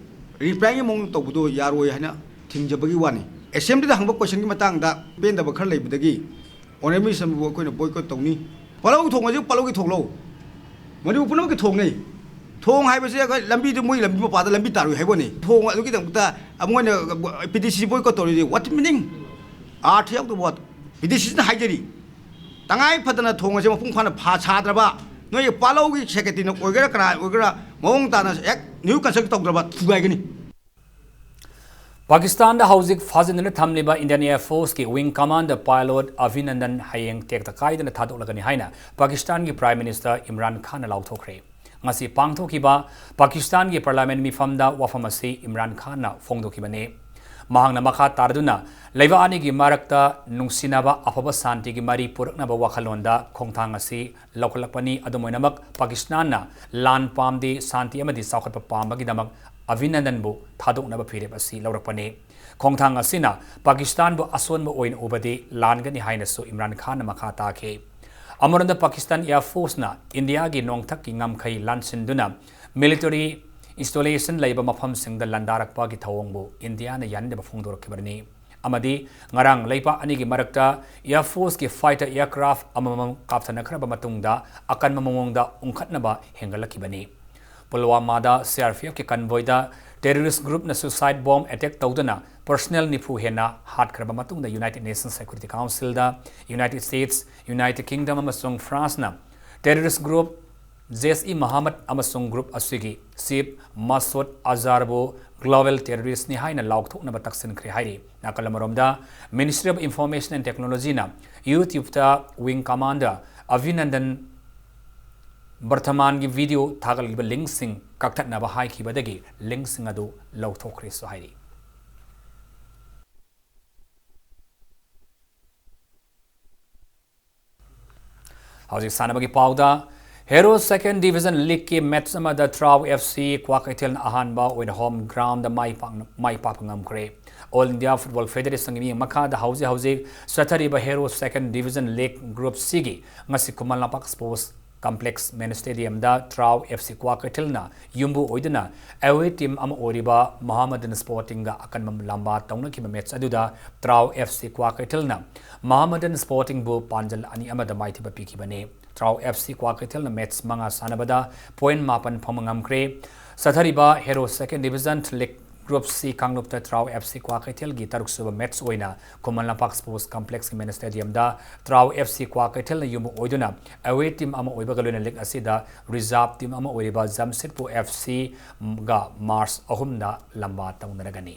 ꯔꯤꯄ꯭ꯂꯥꯏꯒꯤ ꯃꯑꯣꯡꯗ ꯇꯧꯕꯗꯣ ꯌꯥꯔꯣꯏ ꯍꯥꯏꯅ ꯊꯤꯡꯖꯕꯒꯤ ꯋꯥꯅꯤ꯫ ꯑꯦꯁꯦꯝꯕ꯭ꯂꯤꯗ ꯍꯪꯕ ꯀꯣꯏꯁꯟꯒꯤ ꯃꯇꯥꯡꯗ ꯄꯦꯟꯗꯕ ꯈꯔ ꯂꯩꯕꯗꯒꯤ ꯑꯣꯅꯔꯦꯕꯜ ꯃꯤꯅꯤꯁꯇꯔꯕꯨ ꯑꯩꯈꯣꯏꯅ ꯕꯣꯏꯀꯣꯠ ꯇꯧꯅꯤ꯫ ꯄꯥꯂꯧ ꯊꯣꯡ ꯑꯁꯤ ꯄꯥꯂꯧꯒꯤ ꯊꯣꯡꯂꯧ, ꯃꯅꯤꯄꯨꯔ ꯄꯨꯝꯅꯃꯛꯀꯤ ꯊꯣꯡꯅꯤ꯫ ꯊꯣꯡ ꯍꯥꯏꯕꯁꯤ ꯑꯩꯈꯣꯏ ꯂꯝꯕꯤꯗꯨ, ꯃꯣꯏ ꯂꯝꯕꯤ ꯃꯄꯥꯗ ꯂꯝꯕꯤ ꯇꯥꯔꯣꯏ ꯍꯥꯏꯕ ꯋꯥꯅꯤ꯫ ꯊꯣꯡ ꯑꯗꯨꯒꯤꯗꯃꯛꯇ ꯃꯣꯏꯅ ꯄꯤ ꯗꯤ ꯁꯤ ꯕꯣꯏꯀꯣꯠ ꯇꯧꯔꯤꯁꯤ what meaning? ꯑꯥꯔꯊ ꯌꯥꯎꯗꯕ ꯋꯥꯗꯣ꯫ ꯄꯤ ꯗꯤ ꯁꯤꯅ ꯍꯥꯏꯖꯔꯤ, ꯇꯉꯥꯏ ꯐꯗꯅ ꯊꯣꯡ ꯑꯁꯦ ꯃꯄꯨꯡ ꯐꯥꯅ ꯐꯥ ꯁꯥꯗ꯭ꯔꯕ, ꯅꯣꯏꯒꯤ ꯄꯥꯂꯧꯒꯤ ꯁꯦꯀ꯭ꯔꯦꯇꯔꯤꯅ ꯑꯣꯏꯒꯦꯔꯥ ꯀꯅꯥ ꯑꯣꯏꯒꯦꯔꯥ, ꯃꯑꯣꯡ ꯇꯥꯅ ꯍꯦꯛ ꯅ꯭ꯌꯨ ꯀꯟꯁꯇ꯭ꯔꯛꯁꯟ ꯇꯧꯗ꯭ꯔꯕ ꯊꯨꯒꯥꯏꯒꯅꯤ꯫ ꯄꯥꯀꯤꯁꯇꯥꯟꯗ ꯍꯧꯖꯤꯛ ꯐꯥꯖꯤꯟꯗꯨꯅ ꯊꯝꯂꯤꯕ ꯏꯟꯗꯤꯌꯟ ꯑꯦꯌꯔ ꯐꯣꯔꯁꯀꯤ ꯋꯤꯡ ꯀꯃꯥꯟꯗꯔ ꯄꯥꯏꯂꯣꯠ ꯑꯚꯤꯅꯟꯗꯟ ꯍꯌꯦꯡ ꯇꯦꯛꯇ ꯀꯥꯏꯗꯅ ꯊꯥꯗꯣꯛꯂꯒꯅꯤ ꯍꯥꯏꯅ ꯄꯥꯀꯤꯁꯇꯥꯟꯒꯤ ꯄ꯭ꯔꯥꯏꯝ ꯃꯤꯅꯤꯁꯇꯔ ꯏꯝꯔꯥꯟ ꯈꯥꯟꯅ ꯂꯥꯎꯊꯣꯛꯈ꯭ꯔꯦ꯫ ꯉꯁꯤ ꯄꯥꯡꯊꯣꯛꯈꯤꯕ ꯄꯥꯀꯤꯁꯇꯥꯟꯒꯤ ꯄꯥꯔꯂꯤꯌꯥꯃꯦꯟ ꯃꯤꯐꯝꯗ ꯋꯥꯐꯝ ꯑꯁꯤ ꯏꯝꯔꯥꯟ ꯈꯥꯟꯅ ꯐꯣꯡꯗꯣꯛꯈꯤꯕꯅꯤ꯫ ꯃꯍꯥꯛꯅ ꯃꯈꯥ ꯇꯥꯔꯗꯨꯅ ꯂꯩꯕꯥꯛ ꯑꯅꯤꯒꯤ ꯃꯔꯛꯇ ꯅꯨꯡꯁꯤꯅꯕ, ꯑꯐꯕ ꯁꯥꯟꯇꯤꯒꯤ ꯃꯔꯤ ꯄꯨꯔꯛꯅꯕ ꯋꯥꯈꯜꯂꯣꯟꯗ ꯈꯣꯡꯊꯥꯡ ꯑꯁꯤ ꯂꯧꯈꯠꯂꯛꯄꯅꯤ꯫ ꯑꯗꯨꯝ ꯑꯣꯏꯅꯃꯛ, ꯄꯥꯀꯤꯁꯇꯥꯟꯅ ꯂꯥꯟ ꯄꯥꯝꯗꯦ, ꯁꯥꯟꯇꯤ ꯑꯃꯗꯤ ꯆꯥꯎꯈꯠꯄ ꯄꯥꯝꯕꯒꯤꯗꯃꯛ ꯑꯚꯤꯅꯟꯗꯟꯕꯨ ꯊꯥꯗꯣꯛꯅꯕ ꯐꯤꯔꯦꯞ ꯑꯁꯤ ꯂꯧꯔꯛꯄꯅꯤ꯫ ꯈꯣꯡꯊꯥꯡ ꯑꯁꯤꯅ ꯄꯥꯀꯤꯁꯇꯥꯟꯕꯨ ꯑꯁꯣꯟꯕ ꯑꯣꯏꯅ ꯎꯕꯗꯤ ꯂꯥꯟꯒꯅꯤ ꯍꯥꯏꯅꯁꯨ ꯏꯝꯔꯥꯟ ꯈꯥꯟꯅ ꯃꯈꯥ ꯇꯥꯈꯤ꯫ ꯑꯃꯔꯣꯝꯗ, ꯄꯥꯀꯤꯁꯇꯥꯟ ꯑꯦꯌꯔ ꯐꯣꯔꯁꯅ ꯏꯟꯗꯤꯌꯥꯒꯤ ꯅꯣꯡꯊꯛꯀꯤ ꯉꯝꯈꯩ ꯂꯥꯟꯁꯤꯟꯗꯨꯅ ꯃꯤꯂꯤꯇꯔꯤ ꯏꯟꯁꯇꯣꯂꯦꯁꯟ ꯂꯩꯕ ꯃꯐꯝꯁꯤꯡꯗ ꯂꯥꯟꯗꯥꯔꯛꯄꯒꯤ ꯊꯧꯑꯣꯡꯕꯨ ꯏꯟꯗꯤꯌꯥꯅ ꯌꯥꯅꯤꯡꯗꯕ ꯐꯣꯡꯗꯣꯔꯛꯈꯤꯕꯅꯤ꯫ ꯑꯃꯗꯤ ꯉꯔꯥꯡ ꯂꯩꯕꯥꯛ ꯑꯅꯤꯒꯤ ꯃꯔꯛꯇ ꯑꯦꯌꯔ ꯐꯣꯔꯁꯀꯤ ꯐꯥꯏꯇꯔ ꯑꯦꯌꯔꯀ꯭ꯔꯥꯐ ꯑꯃꯃꯝ ꯀꯥꯞꯊꯅꯈ꯭ꯔꯕ ꯃꯇꯨꯡꯗ ꯑꯀꯟꯕ ꯃꯑꯣꯡꯗ ꯎꯪꯈꯠꯅꯕ ꯍꯦꯟꯒꯠꯂꯛꯈꯤꯕꯅꯤ꯫ ꯄꯨꯜꯋꯥꯃꯥꯗ ꯁꯤ ꯑꯥꯔ ꯄꯤ ꯑꯦꯐꯀꯤ ꯀꯟꯚꯣꯏꯗ ꯇꯦꯔꯣꯔꯤꯁ ꯒ꯭ꯔꯨꯞꯅ ꯁꯨꯏꯁꯥꯏꯠ ꯕꯣꯝ ꯑꯦꯇꯦꯛ ꯇꯧꯗꯨꯅ ꯄꯔꯁꯅꯦꯜ ꯅꯤꯐꯨ ꯍꯦꯟꯅ ꯍꯥꯠꯈ꯭ꯔꯕ ꯃꯇꯨꯡꯗ ꯌꯨꯅꯥꯏꯇꯦꯗ ꯅꯦꯁꯟꯁ ꯁꯦꯀ꯭ꯌꯨꯔꯤꯇꯤ ꯀꯥꯎꯟꯁꯤꯜꯗ ꯌꯨꯅꯥꯏꯇꯦꯗ ꯁ꯭ꯇꯦꯠꯁ, ꯌꯨꯅꯥꯏꯇꯦꯗ ꯀꯤꯡꯗꯝ ꯑꯃꯁꯨꯡ ꯐ꯭ꯔꯥꯟꯁꯅ ꯇꯦꯔꯣꯔꯤꯁ ꯒ꯭ꯔꯨꯞ ꯖꯦꯁ ꯏ ꯃꯍꯥꯃꯠ ꯑꯃꯁꯨꯡ ꯒ꯭ꯔꯨꯞ ꯑꯁꯤꯒꯤ ꯆꯤꯐ ꯃꯁꯨꯗ ꯑꯖꯥꯔꯕꯨ ꯒ꯭ꯂꯣꯕꯦꯜ ꯇꯦꯔꯣꯔꯤꯁ꯭ꯠꯅꯤ ꯍꯥꯏꯅ ꯂꯥꯎꯊꯣꯛꯅꯕ ꯇꯛꯁꯤꯟꯈ꯭ꯔꯦ ꯍꯥꯏꯔꯤ꯫ ꯅꯥꯀꯜ ꯑꯃꯔꯣꯝꯗ, Ministry of Information and Technologyꯅ YouTubeꯇ ꯋꯤꯡ ꯀꯃꯥꯟꯗꯔ ꯑꯚꯤꯅꯟꯗꯟ ꯕꯔꯊꯃꯥꯟꯒꯤ ꯚꯤꯗꯤꯑꯣ ꯊꯥꯒꯠꯂꯤꯕ ꯂꯤꯡꯁꯤꯡ ꯀꯛꯊꯠꯅꯕ ꯍꯥꯏꯈꯤꯕꯗꯒꯤ ꯂꯤꯡꯁꯤꯡ ꯑꯗꯨ ꯂꯧꯊꯣꯛꯈ꯭ꯔꯦꯁꯨ ꯍꯥꯏꯔꯤ꯫ ꯍꯧꯖꯤꯛ ꯁꯥꯟꯅꯕꯒꯤ ꯄꯥꯎꯗ, ꯍꯦꯔꯣ ꯁꯦꯀꯦꯟ ꯗꯤꯕꯤꯖꯟ ꯂꯤꯒꯀꯤ ꯃꯦꯠꯆ ꯑꯃꯗ ꯇ꯭ꯔꯥꯎ ꯑꯦꯐ ꯁꯤ ꯀ꯭ꯋꯥꯀꯩꯊꯦꯜꯅ ꯑꯍꯥꯟꯕ ꯑꯣꯏꯅ ꯍꯣꯝ ꯒ꯭ꯔꯥꯎꯟꯗ ꯃꯥꯏ ꯄꯥꯛꯅ, ꯃꯥꯏ ꯄꯥꯛꯄ ꯉꯝꯈ꯭ꯔꯦ꯫ ꯑꯣꯜ ꯏꯟꯗꯤꯌꯥ ꯐꯨꯠꯕꯣꯜ ꯐꯦꯗꯦꯔꯦꯁꯟꯒꯤ ꯃꯤꯠꯌꯦꯡ ꯃꯈꯥꯗ ꯍꯧꯖꯤꯛ ꯍꯧꯖꯤꯛ ꯆꯠꯊꯔꯤꯕ hero second division league group ꯁꯤꯒꯤ ꯉꯁꯤ ꯈꯨꯃꯟ ꯂꯝꯄꯥꯛ ꯁ꯭ꯄꯣꯔꯠꯁ ꯀꯝꯄ꯭ꯂꯦꯛꯁ ꯃꯦꯟ ꯁ꯭ꯇꯦꯗꯤꯌꯝꯗ ꯇ꯭ꯔꯥꯎ ꯑꯦꯐ ꯁꯤ ꯀ꯭ꯋꯥꯀꯩꯊꯦꯜꯅ ꯌꯨꯝꯕꯨ ꯑꯣꯏꯗꯨꯅ ꯑꯦꯋꯦ ꯇꯤꯝ ꯑꯃ ꯑꯣꯏꯔꯤꯕ ꯃꯣꯍꯥꯃꯗꯟ ꯁ꯭ꯄꯣꯔꯇꯤꯡꯒ ꯑꯀꯟꯕ ꯂꯝꯕꯥ ꯇꯧꯅꯈꯤꯕ ꯃꯦꯠꯆ ꯑꯗꯨꯗ ꯇ꯭ꯔꯥꯎ ꯑꯦꯐ ꯁꯤ ꯀ꯭ꯋꯥꯀꯩꯊꯦꯜꯅ ꯃꯣꯍꯥꯃꯗꯟ ꯁ꯭ꯄꯣꯔꯇꯤꯡꯕꯨ ꯄꯥꯟꯖꯜ ꯑꯅꯤ ꯑꯃꯗ ꯃꯥꯏꯊꯤꯕ ꯄꯤꯈꯤꯕꯅꯤ꯫ ꯇ꯭ꯔꯥꯎ ꯑꯦꯐ ꯁꯤ ꯀ꯭ꯋꯥꯀꯩꯊꯦꯜꯅ ꯃꯦꯠꯆ ꯃꯉꯥ ꯁꯥꯟꯅꯕꯗ ꯄꯣꯏꯟꯠ ꯃꯥꯄꯟ ꯐꯪꯕ ꯉꯝꯈ꯭ꯔꯦ꯫ ꯆꯠꯊꯔꯤꯕ hero second division league group ꯁꯤ ꯀꯥꯡꯂꯨꯞꯇ ꯇ꯭ꯔꯥꯎ ꯑꯦꯐ ꯁꯤ ꯀ꯭ꯋꯥꯀꯩꯊꯦꯜꯒꯤ ꯇꯔꯨꯛꯁꯨꯕ ꯃꯦꯠꯆ ꯑꯣꯏꯅ ꯈꯨꯃꯟ ꯂꯝꯄꯥꯛ ꯁ꯭ꯄꯣꯔꯠꯁ ꯀꯝꯄ꯭ꯂꯦꯛꯁꯀꯤ ꯃꯦꯟ ꯁ꯭ꯇꯦꯗꯤꯌꯝꯗ ꯇ꯭ꯔꯥꯎ ꯑꯦꯐ ꯁꯤ ꯀ꯭ꯋꯥꯀꯩꯊꯦꯜꯅ ꯌꯨꯝꯕꯨ ꯑꯣꯏꯗꯨꯅ ꯑꯦꯋꯦ ꯇꯤꯝ ꯑꯃ ꯑꯣꯏꯕꯒ ꯂꯣꯏꯅꯅ ꯂꯤꯒ ꯑꯁꯤꯗ ꯔꯤꯖꯥꯔꯚ ꯇꯤꯝ ꯑꯃ ꯑꯣꯏꯔꯤꯕ ꯖꯝꯁꯦꯗꯄꯨꯔ ꯑꯦꯐ ꯁꯤꯒ ꯃꯥꯔꯆ ꯑꯍꯨꯝꯗ ꯂꯝꯕꯥ ꯇꯧꯅꯔꯒꯅꯤ꯫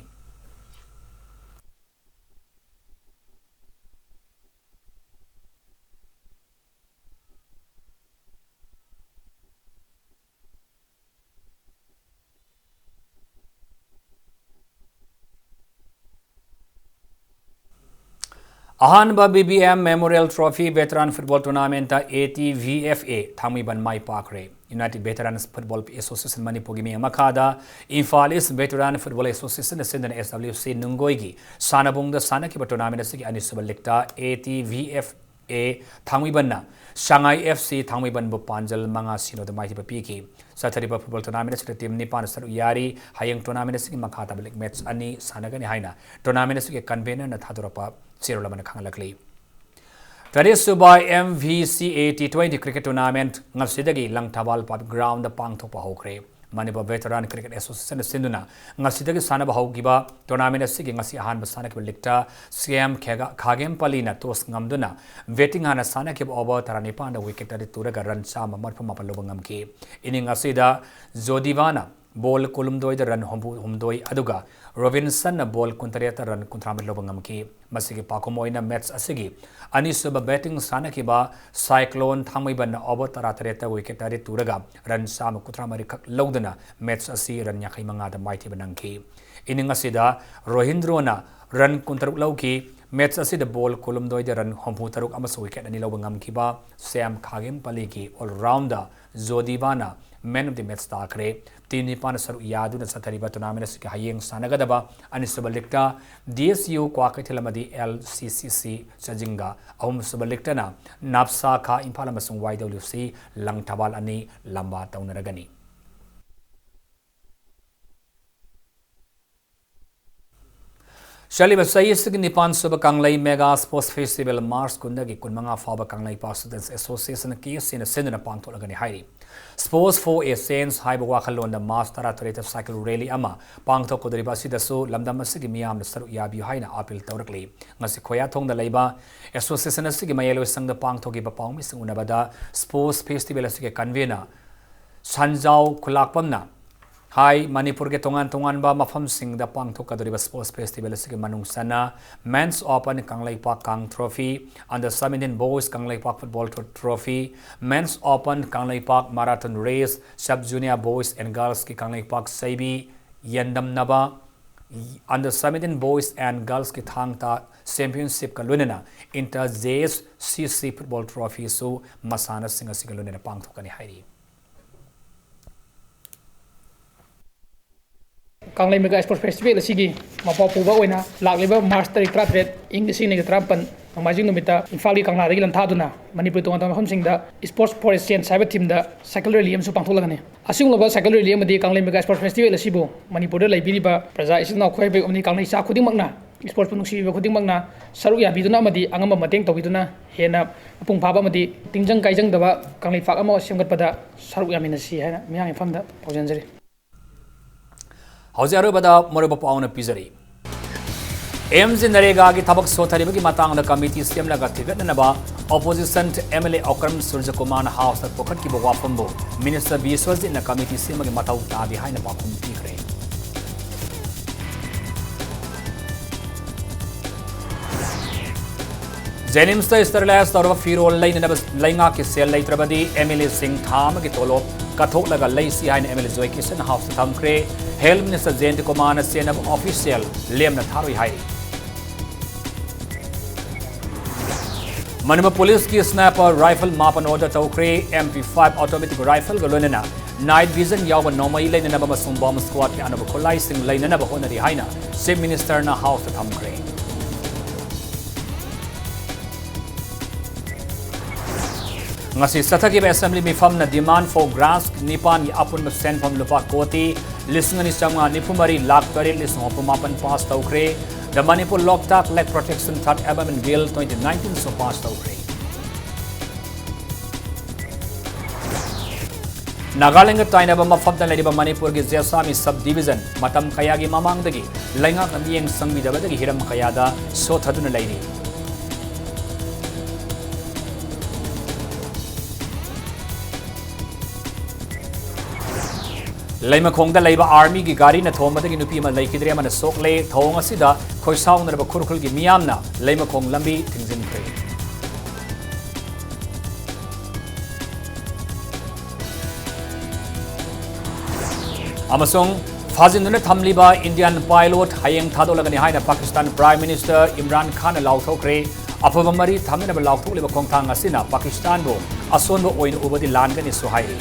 ꯑꯍꯥꯟꯕ B B M memorial trophy veteran football ꯇꯣꯔꯅꯥꯃꯦꯟꯠꯇ A T V F A ꯊꯥꯡꯃꯩꯕꯟ ꯃꯥꯏ ꯄꯥꯛꯈ꯭ꯔꯦ꯫ ꯌꯨꯅꯥꯏꯇꯦꯗ ꯚꯦꯇꯔꯥꯟꯁ ꯐꯨꯠꯕꯣꯜ ꯑꯦꯁꯣꯁꯤꯌꯦꯁꯟ ꯃꯅꯤꯄꯨꯔꯒꯤ ꯃꯤꯠꯌꯦꯡ ꯃꯈꯥꯗ ꯏꯝꯐꯥꯜ ꯏꯁ꯭ꯠ ꯚꯦꯇꯔꯥꯟ ꯐꯨꯠꯕꯣꯜ ꯑꯦꯁꯣꯁꯤꯌꯦꯁꯟꯅ ꯁꯤꯟꯗꯨꯅ ꯑꯦꯁ ꯗꯕ꯭ꯂꯤꯎ ꯁꯤ ꯅꯨꯡꯒꯣꯏꯒꯤ ꯁꯥꯟꯅꯕꯨꯡꯗ ꯁꯥꯟꯅꯈꯤꯕ ꯇꯣꯔꯅꯥꯃꯦꯟꯠ ꯑꯁꯤꯒꯤ ꯑꯅꯤꯁꯨꯕ ꯂꯤꯒꯇ A T V F A ꯊꯥꯡꯃꯩꯕꯟꯅ ꯁꯉꯥꯏ ꯑꯦꯐ ꯁꯤ ꯊꯥꯡꯃꯩꯕꯟꯕꯨ ꯄꯥꯟꯖꯜ ꯃꯉꯥ ꯁꯤꯅꯣꯗ ꯃꯥꯏꯊꯤꯕ ꯄꯤꯈꯤ꯫ ꯆꯠꯊꯔꯤꯕ ꯐꯨꯠꯕꯣꯜ ꯇꯣꯔꯅꯥꯃꯦꯟꯠ ꯑꯁꯤꯗ ꯇꯤꯝ ꯅꯤꯄꯥꯟꯅ ꯁꯔꯨꯛ ꯌꯥꯔꯤ꯫ ꯍꯌꯦꯡ ꯇꯣꯔꯅꯥꯃꯦꯟꯠ ꯑꯁꯤꯒꯤ ꯃꯈꯥ ꯇꯥꯕ ꯂꯤꯒ ꯃꯦꯠꯆ ꯑꯅꯤ ꯁꯥꯟꯅꯒꯅꯤ ꯍꯥꯏꯅ ꯇꯣꯔꯅꯥꯃꯦꯟꯠ ꯑꯁꯤꯒꯤ ꯀꯟꯚꯦꯅꯔꯅ ꯊꯥꯗꯣꯔꯛꯄ ꯆꯦꯔꯣꯜ ꯑꯃꯅ ꯈꯪꯍꯜꯂꯛꯂꯤ꯫ ꯇꯔꯦꯠꯁꯨꯕ M V C A T twenty cricket tournament ꯉꯁꯤꯗꯒꯤ ꯂꯪꯊꯕꯥꯜ ꯄꯥꯠ ꯒ꯭ꯔꯥꯎꯟꯗ ꯄꯥꯡꯊꯣꯛꯄ ꯍꯧꯈ꯭ꯔꯦ꯫ ꯃꯅꯤꯄꯨꯔ ꯚꯦꯇꯔꯥꯟ ꯀ꯭ꯔꯤꯀꯦꯠ ꯑꯦꯁꯣꯁꯤꯌꯦꯁꯟꯅ ꯁꯤꯟꯗꯨꯅ ꯉꯁꯤꯗꯒꯤ ꯁꯥꯟꯅꯕ ꯍꯧꯈꯤꯕ ꯇꯣꯔꯅꯥꯃꯦꯟ ꯑꯁꯤꯒꯤ ꯉꯁꯤ ꯑꯍꯥꯟꯕ ꯁꯥꯟꯅꯈꯤꯕ ꯂꯤꯛꯇ ꯁꯤ ꯑꯦꯝ ꯈꯦꯒꯥ-, ꯈꯥꯒꯦꯝꯄꯂꯤꯅ ꯇꯣꯁ ꯉꯝꯗꯨꯅ ꯕꯦꯇꯤꯡ ꯍꯥꯟꯅ ꯁꯥꯟꯅꯈꯤꯕ ꯑꯣꯚꯔ ꯇꯔꯥꯅꯤꯄꯥꯟꯗ ꯋꯤꯀꯦꯠ ꯇꯔꯦꯠ ꯇꯨꯔꯒ ꯔꯟ ꯆꯥꯝꯃ ꯃꯔꯤꯐꯨ ꯃꯥꯄꯟ ꯂꯧꯕ ꯉꯝꯈꯤ꯫ ꯏꯅꯤꯡ ꯑꯁꯤꯗ ꯖꯣꯗꯤꯕꯥꯅ ꯕꯣꯜ ꯀꯨꯟꯍꯨꯝꯗꯣꯏꯗ ꯔꯟ ꯍꯨꯝꯐꯨ ꯍꯨꯝꯗꯣꯏ, ꯑꯗꯨꯒ ꯔꯣꯕꯤꯟꯁꯟꯅ ꯕꯣꯜ ꯀꯨꯟꯇꯔꯦꯠꯇ ꯔꯟ ꯀꯨꯟꯊ꯭ꯔꯥ ꯃꯔꯤ ꯂꯧꯕ ꯉꯝꯈꯤ꯫ ꯃꯁꯤꯒꯤ ꯄꯥꯎꯈꯨꯝ ꯑꯣꯏꯅ ꯃꯦꯠꯆ ꯑꯁꯤꯒꯤ ꯑꯅꯤꯁꯨꯕ ꯕꯦꯇꯤꯡ ꯁꯥꯟꯅꯈꯤꯕ ꯁꯥꯏꯀ꯭ꯂꯣꯟ ꯊꯥꯡꯃꯩꯕꯟꯅ ꯑꯣꯚꯔ ꯇꯔꯥꯇꯔꯦꯠꯇ ꯋꯤꯀꯦꯠ ꯇꯔꯦꯠ ꯇꯨꯔꯒ ꯔꯟ ꯆꯥꯝꯃ ꯀꯨꯟꯊ꯭ꯔꯥ ꯃꯔꯤꯈꯛ ꯂꯧꯗꯨꯅ ꯃꯦꯠꯆ ꯑꯁꯤ ꯔꯟ ꯌꯥꯡꯈꯩ ꯃꯉꯥꯗ ꯃꯥꯏꯊꯤꯕ ꯅꯪꯈꯤ꯫ ꯏꯅꯤꯡ ꯑꯁꯤꯗ ꯔꯣꯍꯤꯟꯗ꯭ꯔꯣꯅ ꯔꯟ ꯀꯨꯟꯇꯔꯨꯛ ꯂꯧꯈꯤ꯫ ꯃꯦꯠꯆ ꯑꯁꯤꯗ ꯕꯣꯜ ꯀꯨꯟꯍꯨꯝꯗꯣꯏꯗ ꯔꯟ ꯍꯨꯝꯐꯨꯇꯔꯨꯛ ꯑꯃꯁꯨꯡ ꯋꯤꯀꯦꯠ ꯑꯅꯤ ꯂꯧꯕ ꯉꯝꯈꯤꯕ ꯁꯤ ꯑꯦꯝ ꯈꯥꯒꯦꯝꯄꯂꯤꯒꯤ ꯑꯣꯜꯔꯥꯎꯟꯗꯔ ꯖꯣꯗꯤꯕꯥꯅ ꯃꯦꯟ ꯑꯣꯐ ꯗꯤ ꯃꯦꯠꯆ ꯇꯥꯈ꯭ꯔꯦ꯫ ꯇꯤꯝ ꯅꯤꯄꯥꯟꯅ ꯁꯔꯨꯛ ꯌꯥꯗꯨꯅ ꯆꯠꯊꯔꯤꯕ ꯇꯣꯔꯅꯥꯃꯦꯟ ꯑꯁꯤꯒꯤ ꯍꯌꯦꯡ ꯁꯥꯟꯅꯒꯗꯕ ꯑꯅꯤꯁꯨꯕ ꯂꯤꯛꯇ ꯗꯤ ꯑꯦꯁ ꯌꯨ ꯀ꯭ꯋꯥꯀꯩꯊꯦꯜ ꯑꯃꯗꯤ ꯑꯦꯜ ꯁꯤ ꯁꯤ ꯁꯤ ꯆꯥꯖꯤꯡꯒ, ꯑꯍꯨꯝꯁꯨꯕ ꯂꯤꯛꯇꯅ ꯅꯥꯞꯁꯥ ꯈꯥ ꯏꯝꯐꯥꯜ ꯑꯃꯁꯨꯡ ꯋꯥꯏ ꯗꯕ꯭ꯂꯤꯎ ꯁꯤ ꯂꯪꯊꯕꯥꯜ ꯑꯅꯤ ꯂꯝꯕꯥ ꯇꯧꯅꯔꯒꯅꯤ꯫ ꯆꯠꯂꯤꯕ ꯆꯍꯤ ꯑꯁꯤꯒꯤ ꯅꯤꯄꯥꯟ ꯁꯨꯕ ꯀꯪꯂꯩ ꯃꯦꯒꯥ ꯁ꯭ꯄꯣꯔꯠꯁ ꯐꯦꯁꯇꯤꯚꯦꯜ ꯃꯥꯔꯆ ꯀꯨꯟꯗꯒꯤ ꯀꯨꯟꯃꯉꯥ ꯐꯥꯎꯕ ꯀꯪꯂꯩꯄꯥꯛ ꯁ꯭ꯇꯨꯗꯦꯟꯠꯁ ꯑꯦꯁꯣꯁꯤꯌꯦꯁꯟ, ꯀꯦ ꯑꯦꯁ ꯑꯦꯅ ꯁꯤꯟꯗꯨꯅ ꯄꯥꯡꯊꯣꯛꯂꯒꯅꯤ ꯍꯥꯏꯔꯤ꯫ Sports for a Change ꯍꯥꯏꯕ ꯋꯥꯈꯜꯂꯣꯟꯗ ꯃꯥꯔꯆ ꯇꯔꯥꯇꯔꯦꯠꯇ ꯁꯥꯏꯀꯜ ꯔꯦꯂꯤ ꯑꯃ ꯄꯥꯡꯊꯣꯛꯀꯗꯧꯔꯤꯕ ꯑꯁꯤꯗꯁꯨ ꯂꯝꯗꯝ ꯑꯁꯤꯒꯤ ꯃꯤꯌꯥꯝꯅ ꯁꯔꯨꯛ ꯌꯥꯕꯤꯌꯨ ꯍꯥꯏꯅ ꯑꯥꯄꯤꯜ ꯇꯧꯔꯛꯂꯤ꯫ ꯉꯁꯤ ꯈꯣꯌꯥꯊꯣꯡꯗ ꯂꯩꯕ ꯑꯦꯁꯣꯁꯤꯌꯦꯁꯟ ꯑꯁꯤꯒꯤ ꯃꯌꯥꯏꯂꯣꯏꯁꯪꯗ ꯄꯥꯡꯊꯣꯛꯈꯤꯕ ꯄꯥꯎꯃꯤꯁꯤꯡ ꯎꯅꯕꯗ ꯁ꯭ꯄꯣꯔꯠꯁ ꯐꯦꯁꯇꯤꯚꯦꯜ ꯑꯁꯤꯒꯤ ꯀꯟꯚꯦꯅꯔ ꯁꯟꯖꯥꯎ ꯈꯨꯂꯥꯛꯄꯝꯅ ꯍꯥꯏ, ꯃꯅꯤꯄꯨꯔꯒꯤ ꯇꯣꯉꯥꯟ ꯇꯣꯉꯥꯟꯕ ꯃꯐꯝꯁꯤꯡꯗ ꯄꯥꯡꯊꯣꯛꯀꯗꯧꯔꯤꯕ ꯁ꯭ꯄꯣꯔꯠꯁ ꯐꯦꯁꯇꯤꯚꯦꯜ ꯑꯁꯤꯒꯤ ꯃꯅꯨꯡ ꯆꯟꯅ Men's Open ꯀꯪꯂꯩꯄꯥꯛ ꯀꯥꯡ ꯇ꯭ꯔꯣꯐꯤ, Under seventeen Boys ꯀꯪꯂꯩꯄꯥꯛ ꯐꯨꯠꯕꯣꯜ ꯇ꯭ꯔꯣ-, ꯇ꯭ꯔꯣꯐꯤ, Men's Open ꯀꯪꯂꯩꯄꯥꯛ marathon race, Sub Junior Boys and Girls ꯀꯤ Kangleipak ꯆꯩꯕꯤ ꯌꯦꯟꯗꯝꯅꯕ, Under seventeen Boys and Girls ꯀꯤ ꯊꯥꯡ ꯇꯥ ꯆꯦꯝꯄꯤꯌꯟꯁꯤꯞꯀ ꯂꯣꯏꯅꯅ Inter J S C C football ꯇ꯭ꯔꯣꯐꯤꯁꯨ ꯃꯁꯥꯟꯅꯁꯤꯡ ꯑꯁꯤꯒ ꯂꯣꯏꯅꯅ ꯄꯥꯡꯊꯣꯛꯀꯅꯤ ꯍꯥꯏꯔꯤ꯫ ꯀꯪꯂꯩ ꯃꯦꯒꯥ ꯁ꯭ꯄꯣꯔꯠꯁ ꯐꯦꯁꯇꯤꯚꯦꯜ ꯑꯁꯤꯒꯤ ꯃꯄꯥꯎ ꯄꯨꯕ ꯑꯣꯏꯅ ꯂꯥꯛꯂꯤꯕ ꯃꯥꯔꯆ ꯇꯥꯔꯤꯛ ꯇꯔꯥꯇꯔꯦꯠ, ꯏꯪ ꯂꯤꯁꯤꯡ ꯑꯅꯤꯒ ꯇꯔꯥꯃꯥꯄꯟ, ꯅꯣꯡꯃꯥꯏꯖꯤꯡ ꯅꯨꯃꯤꯠꯇ ꯏꯝꯐꯥꯜꯒꯤ ꯀꯪꯂꯥꯗꯒꯤ ꯂꯟꯊꯥꯗꯨꯅ ꯃꯅꯤꯄꯨꯔꯒꯤ ꯇꯣꯉꯥꯟ ꯇꯣꯉꯥꯟꯕ ꯃꯐꯝꯁꯤꯡꯗ Sports for a Change ꯍꯥꯏꯕ ꯊꯤꯝꯗ ꯁꯥꯏꯀꯜ ꯔꯦꯂꯤ ꯑꯃꯁꯨ ꯄꯥꯡꯊꯣꯛꯂꯒꯅꯤ꯫ ꯑꯁꯤꯒꯨꯝꯂꯕ ꯁꯥꯏꯀꯜ ꯔꯦꯂꯤ ꯑꯃꯗꯤ ꯀꯪꯂꯩ ꯃꯦꯒꯥ ꯁ꯭ꯄꯣꯔꯠꯁ ꯐꯦꯁꯇꯤꯚꯦꯜ ꯑꯁꯤꯕꯨ ꯃꯅꯤꯄꯨꯔꯗ ꯂꯩꯕꯤꯔꯤꯕ ꯄ꯭ꯔꯖꯥ ꯏꯆꯤꯜ ꯏꯅꯥꯎ ꯈꯣꯏ ꯍꯦꯕꯦꯛ ꯑꯃꯗꯤ ꯀꯪꯂꯩꯆꯥ ꯈꯨꯗꯤꯡꯃꯛꯅ ꯏꯁꯄꯣꯔꯠꯁꯄꯨ ꯅꯨꯡꯁꯤꯕꯤꯕ ꯈꯨꯗꯤꯡꯃꯛꯅ ꯁꯔꯨꯛ ꯌꯥꯕꯤꯗꯨꯅ ꯑꯃꯗꯤ ꯑꯉꯝꯕ ꯃꯇꯦꯡ ꯇꯧꯕꯤꯗꯨꯅ ꯍꯦꯟꯅ ꯃꯄꯨꯡ ꯐꯥꯕ ꯑꯃꯗꯤ ꯇꯤꯟꯖꯪ ꯀꯥꯏꯖꯪꯗꯕ ꯀꯪꯂꯩꯄꯥꯛ ꯑꯃ ꯁꯦꯝꯒꯠꯄꯗ ꯁꯔꯨꯛ ꯌꯥꯃꯤꯟꯅꯁꯤ ꯍꯥꯏꯅ ꯃꯤꯌꯥꯝꯒꯤ ꯃꯐꯝꯗ ꯄꯥꯎꯖꯦꯟꯖꯔꯤ꯫ ꯍꯧꯖꯤꯛ ꯑꯔꯣꯏꯕꯗ ꯃꯔꯨꯑꯣꯏꯕ ꯄꯥꯎꯅ ꯄꯤꯖꯔꯤ꯫ ꯑꯦꯝꯖꯤ ꯅꯔꯦꯒꯥꯒꯤ ꯊꯕꯛ ꯁꯣꯊꯔꯤꯕꯒꯤ ꯃꯇꯥꯡꯗ ꯀꯃꯤꯇꯤ ꯁꯦꯝꯂꯒ ꯊꯤꯒꯠꯅꯅꯕ opposition M L A Okram ꯁꯨꯔꯖꯀꯨꯃꯥꯔꯅ ꯍꯥꯎꯁꯇ ꯄꯨꯈꯠꯈꯤꯕ ꯋꯥꯐꯝꯕꯨ ꯃꯤꯅꯤꯁꯇꯔ ꯕꯤꯁ꯭ꯋꯖꯤꯠꯅ ꯀꯃꯤꯇꯤ ꯁꯦꯝꯕꯒꯤ ꯃꯊꯧ ꯇꯥꯗꯦ ꯍꯥꯏꯅ ꯄꯥꯎꯈꯨꯝ ꯄꯤꯈ꯭ꯔꯦ꯫ ꯖꯦꯅꯤꯝꯁꯇ ꯁ꯭ꯇꯦꯔꯤꯂꯥꯏꯖ ꯇꯧꯔꯕ ꯐꯤꯔꯣꯜ ꯂꯩꯅꯅꯕ ꯂꯩꯉꯥꯛꯀꯤ ꯁꯦꯜ ꯂꯩꯇ꯭ꯔꯕꯗꯤ ꯑꯦꯝ ꯑꯦꯜ ꯑꯦꯁꯤꯡ ꯊꯥ ꯑꯃꯒꯤ ꯇꯣꯂꯣꯞ ꯀꯠꯊꯣꯛꯂꯒ ꯂꯩꯁꯤ ꯍꯥꯏꯅ ꯑꯦꯝ ꯑꯦꯜ ꯑꯦ ꯖꯣꯏ ꯀꯤꯁꯟ ꯍꯥꯎꯁꯇ ꯊꯝꯈ꯭ꯔꯦ꯫ ꯍꯦꯜꯊ ꯃꯤꯅꯤꯁꯇꯔ ꯖꯌꯟꯇ ꯀꯨꯃꯥꯔꯅ ꯆꯦꯟꯅꯕ ꯑꯣꯐꯤꯁꯤꯌꯦꯜ ꯂꯦꯝꯅ ꯊꯥꯔꯣꯏ ꯍꯥꯏꯔꯤ꯫ ꯃꯅꯤꯄꯨꯔ ꯄꯨꯂꯤꯁꯀꯤ ꯁ꯭ꯅꯥꯏꯄꯔ ꯔꯥꯏꯐꯜ ꯃꯥꯄꯟ ꯑꯣꯔꯗꯔ ꯇꯧꯈ꯭ꯔꯦ꯫ ꯑꯦꯝ ꯄꯤ ꯐꯥꯏꯚ ꯑꯣꯇꯣꯃꯦꯇꯤꯛ ꯔꯥꯏꯐꯜꯒ ꯂꯣꯏꯅꯅ ꯅꯥꯏꯠ ꯚꯤꯖꯟ ꯌꯥꯎꯕ ꯅꯣꯡꯃꯩ ꯂꯩꯅꯅꯕ ꯑꯃꯁꯨꯡ ꯕꯣꯝꯕ ꯁ꯭ꯀ꯭ꯋꯥꯗꯀꯤ ꯑꯅꯧꯕ ꯈꯨꯠꯂꯥꯏꯁꯤꯡ ꯂꯩꯅꯅꯕ ꯍꯣꯠꯅꯔꯤ ꯍꯥꯏꯅ ꯆꯤꯐ ꯃꯤꯅꯤꯁꯇꯔꯅ ꯍꯥꯎꯁꯇ ꯊꯝꯈ꯭ꯔꯦ꯫ ꯉꯁꯤ ꯆꯠꯊꯈꯤꯕ ꯑꯦꯁꯦꯝꯕ꯭ꯂꯤ ꯃꯤꯐꯝꯅ demand for grants ꯅꯤꯄꯥꯟꯒꯤ ꯑꯄꯨꯟꯕ ꯁꯦꯟꯐꯝ ꯂꯨꯄꯥ ꯀꯣꯇꯤ ꯂꯤꯁꯤꯡ ꯑꯅꯤ ꯆꯥꯝꯃꯉꯥ ꯅꯤꯐꯨ ꯃꯔꯤ ꯂꯥꯈ ꯇꯔꯦꯠ ꯂꯤꯁꯤꯡ ꯍꯨꯝꯐꯨ ꯃꯥꯄꯟ ꯄꯥꯁ ꯇꯧꯈ꯭ꯔꯦ꯫ The Manipur Loktak Lake Protection Third Amendment Bill twenty nineteen ꯁꯨ ꯄꯥꯁ ꯇꯧꯈ꯭ꯔꯦ꯫ ꯅꯥꯒꯥꯂꯦꯟꯗ ꯇꯥꯏꯅꯕ ꯃꯐꯝꯗ ꯂꯩꯔꯤꯕ ꯃꯅꯤꯄꯨꯔꯒꯤ ꯖꯦꯁꯥꯃꯤ ꯁꯕ ꯗꯤꯚꯤꯖꯟ ꯃꯇꯝ ꯀꯌꯥꯒꯤ ꯃꯃꯥꯡꯗꯒꯤ ꯂꯩꯉꯥꯛꯅ ꯃꯤꯠꯌꯦꯡ ꯆꯪꯕꯤꯗꯕꯗꯒꯤ ꯍꯤꯔꯝ ꯀꯌꯥꯗ ꯁꯣꯊꯗꯨꯅ ꯂꯩꯔꯤ꯫ ꯂꯩꯃꯈꯣꯡꯗ ꯂꯩꯕ ꯑꯥꯔꯃꯤꯒꯤ ꯒꯥꯔꯤꯅ ꯊꯣꯝꯕꯗꯒꯤ ꯅꯨꯄꯤ ꯑꯃ ꯂꯩꯈꯤꯗ꯭ꯔꯦ, ꯑꯃꯅ ꯁꯣꯛꯂꯦ꯫ ꯊꯧꯑꯣꯡ ꯑꯁꯤꯗ ꯈꯣꯏꯁꯥꯎꯅꯔꯕ ꯈꯨꯔꯈꯨꯜꯒꯤ ꯃꯤꯌꯥꯝꯅ ꯂꯩꯃꯈꯣꯡ ꯂꯝꯕꯤ ꯊꯤꯡꯖꯤꯟꯈ꯭ꯔꯦ꯫ ꯑꯃꯁꯨꯡ ꯐꯥꯖꯤꯟꯗꯨꯅ ꯊꯝꯂꯤꯕ ꯏꯟꯗꯤꯌꯥꯟ ꯄꯥꯏꯂꯣꯠ ꯍꯌꯦꯡ ꯊꯥꯗꯣꯛꯂꯒꯅꯤ ꯍꯥꯏꯅ ꯄꯥꯀꯤꯁꯇꯥꯟ ꯄ꯭ꯔꯥꯏꯝ ꯃꯤꯅꯤꯁꯇꯔ ꯏꯝꯔꯥꯟ ꯈꯥꯟꯅ ꯂꯥꯎꯊꯣꯛꯈ꯭ꯔꯦ꯫ ꯑꯐꯕ ꯃꯔꯤ ꯊꯝꯅꯅꯕ ꯂꯥꯎꯊꯣꯛꯂꯤꯕ ꯈꯣꯡꯊꯥꯡ ꯑꯁꯤꯅ ꯄꯥꯀꯤꯁꯇꯥꯟꯕꯨ ꯑꯁꯣꯟꯕ ꯑꯣꯏꯅ ꯎꯕꯗꯤ ꯂꯥꯟꯒꯅꯤꯁꯨ ꯍꯥꯏꯔꯤ꯫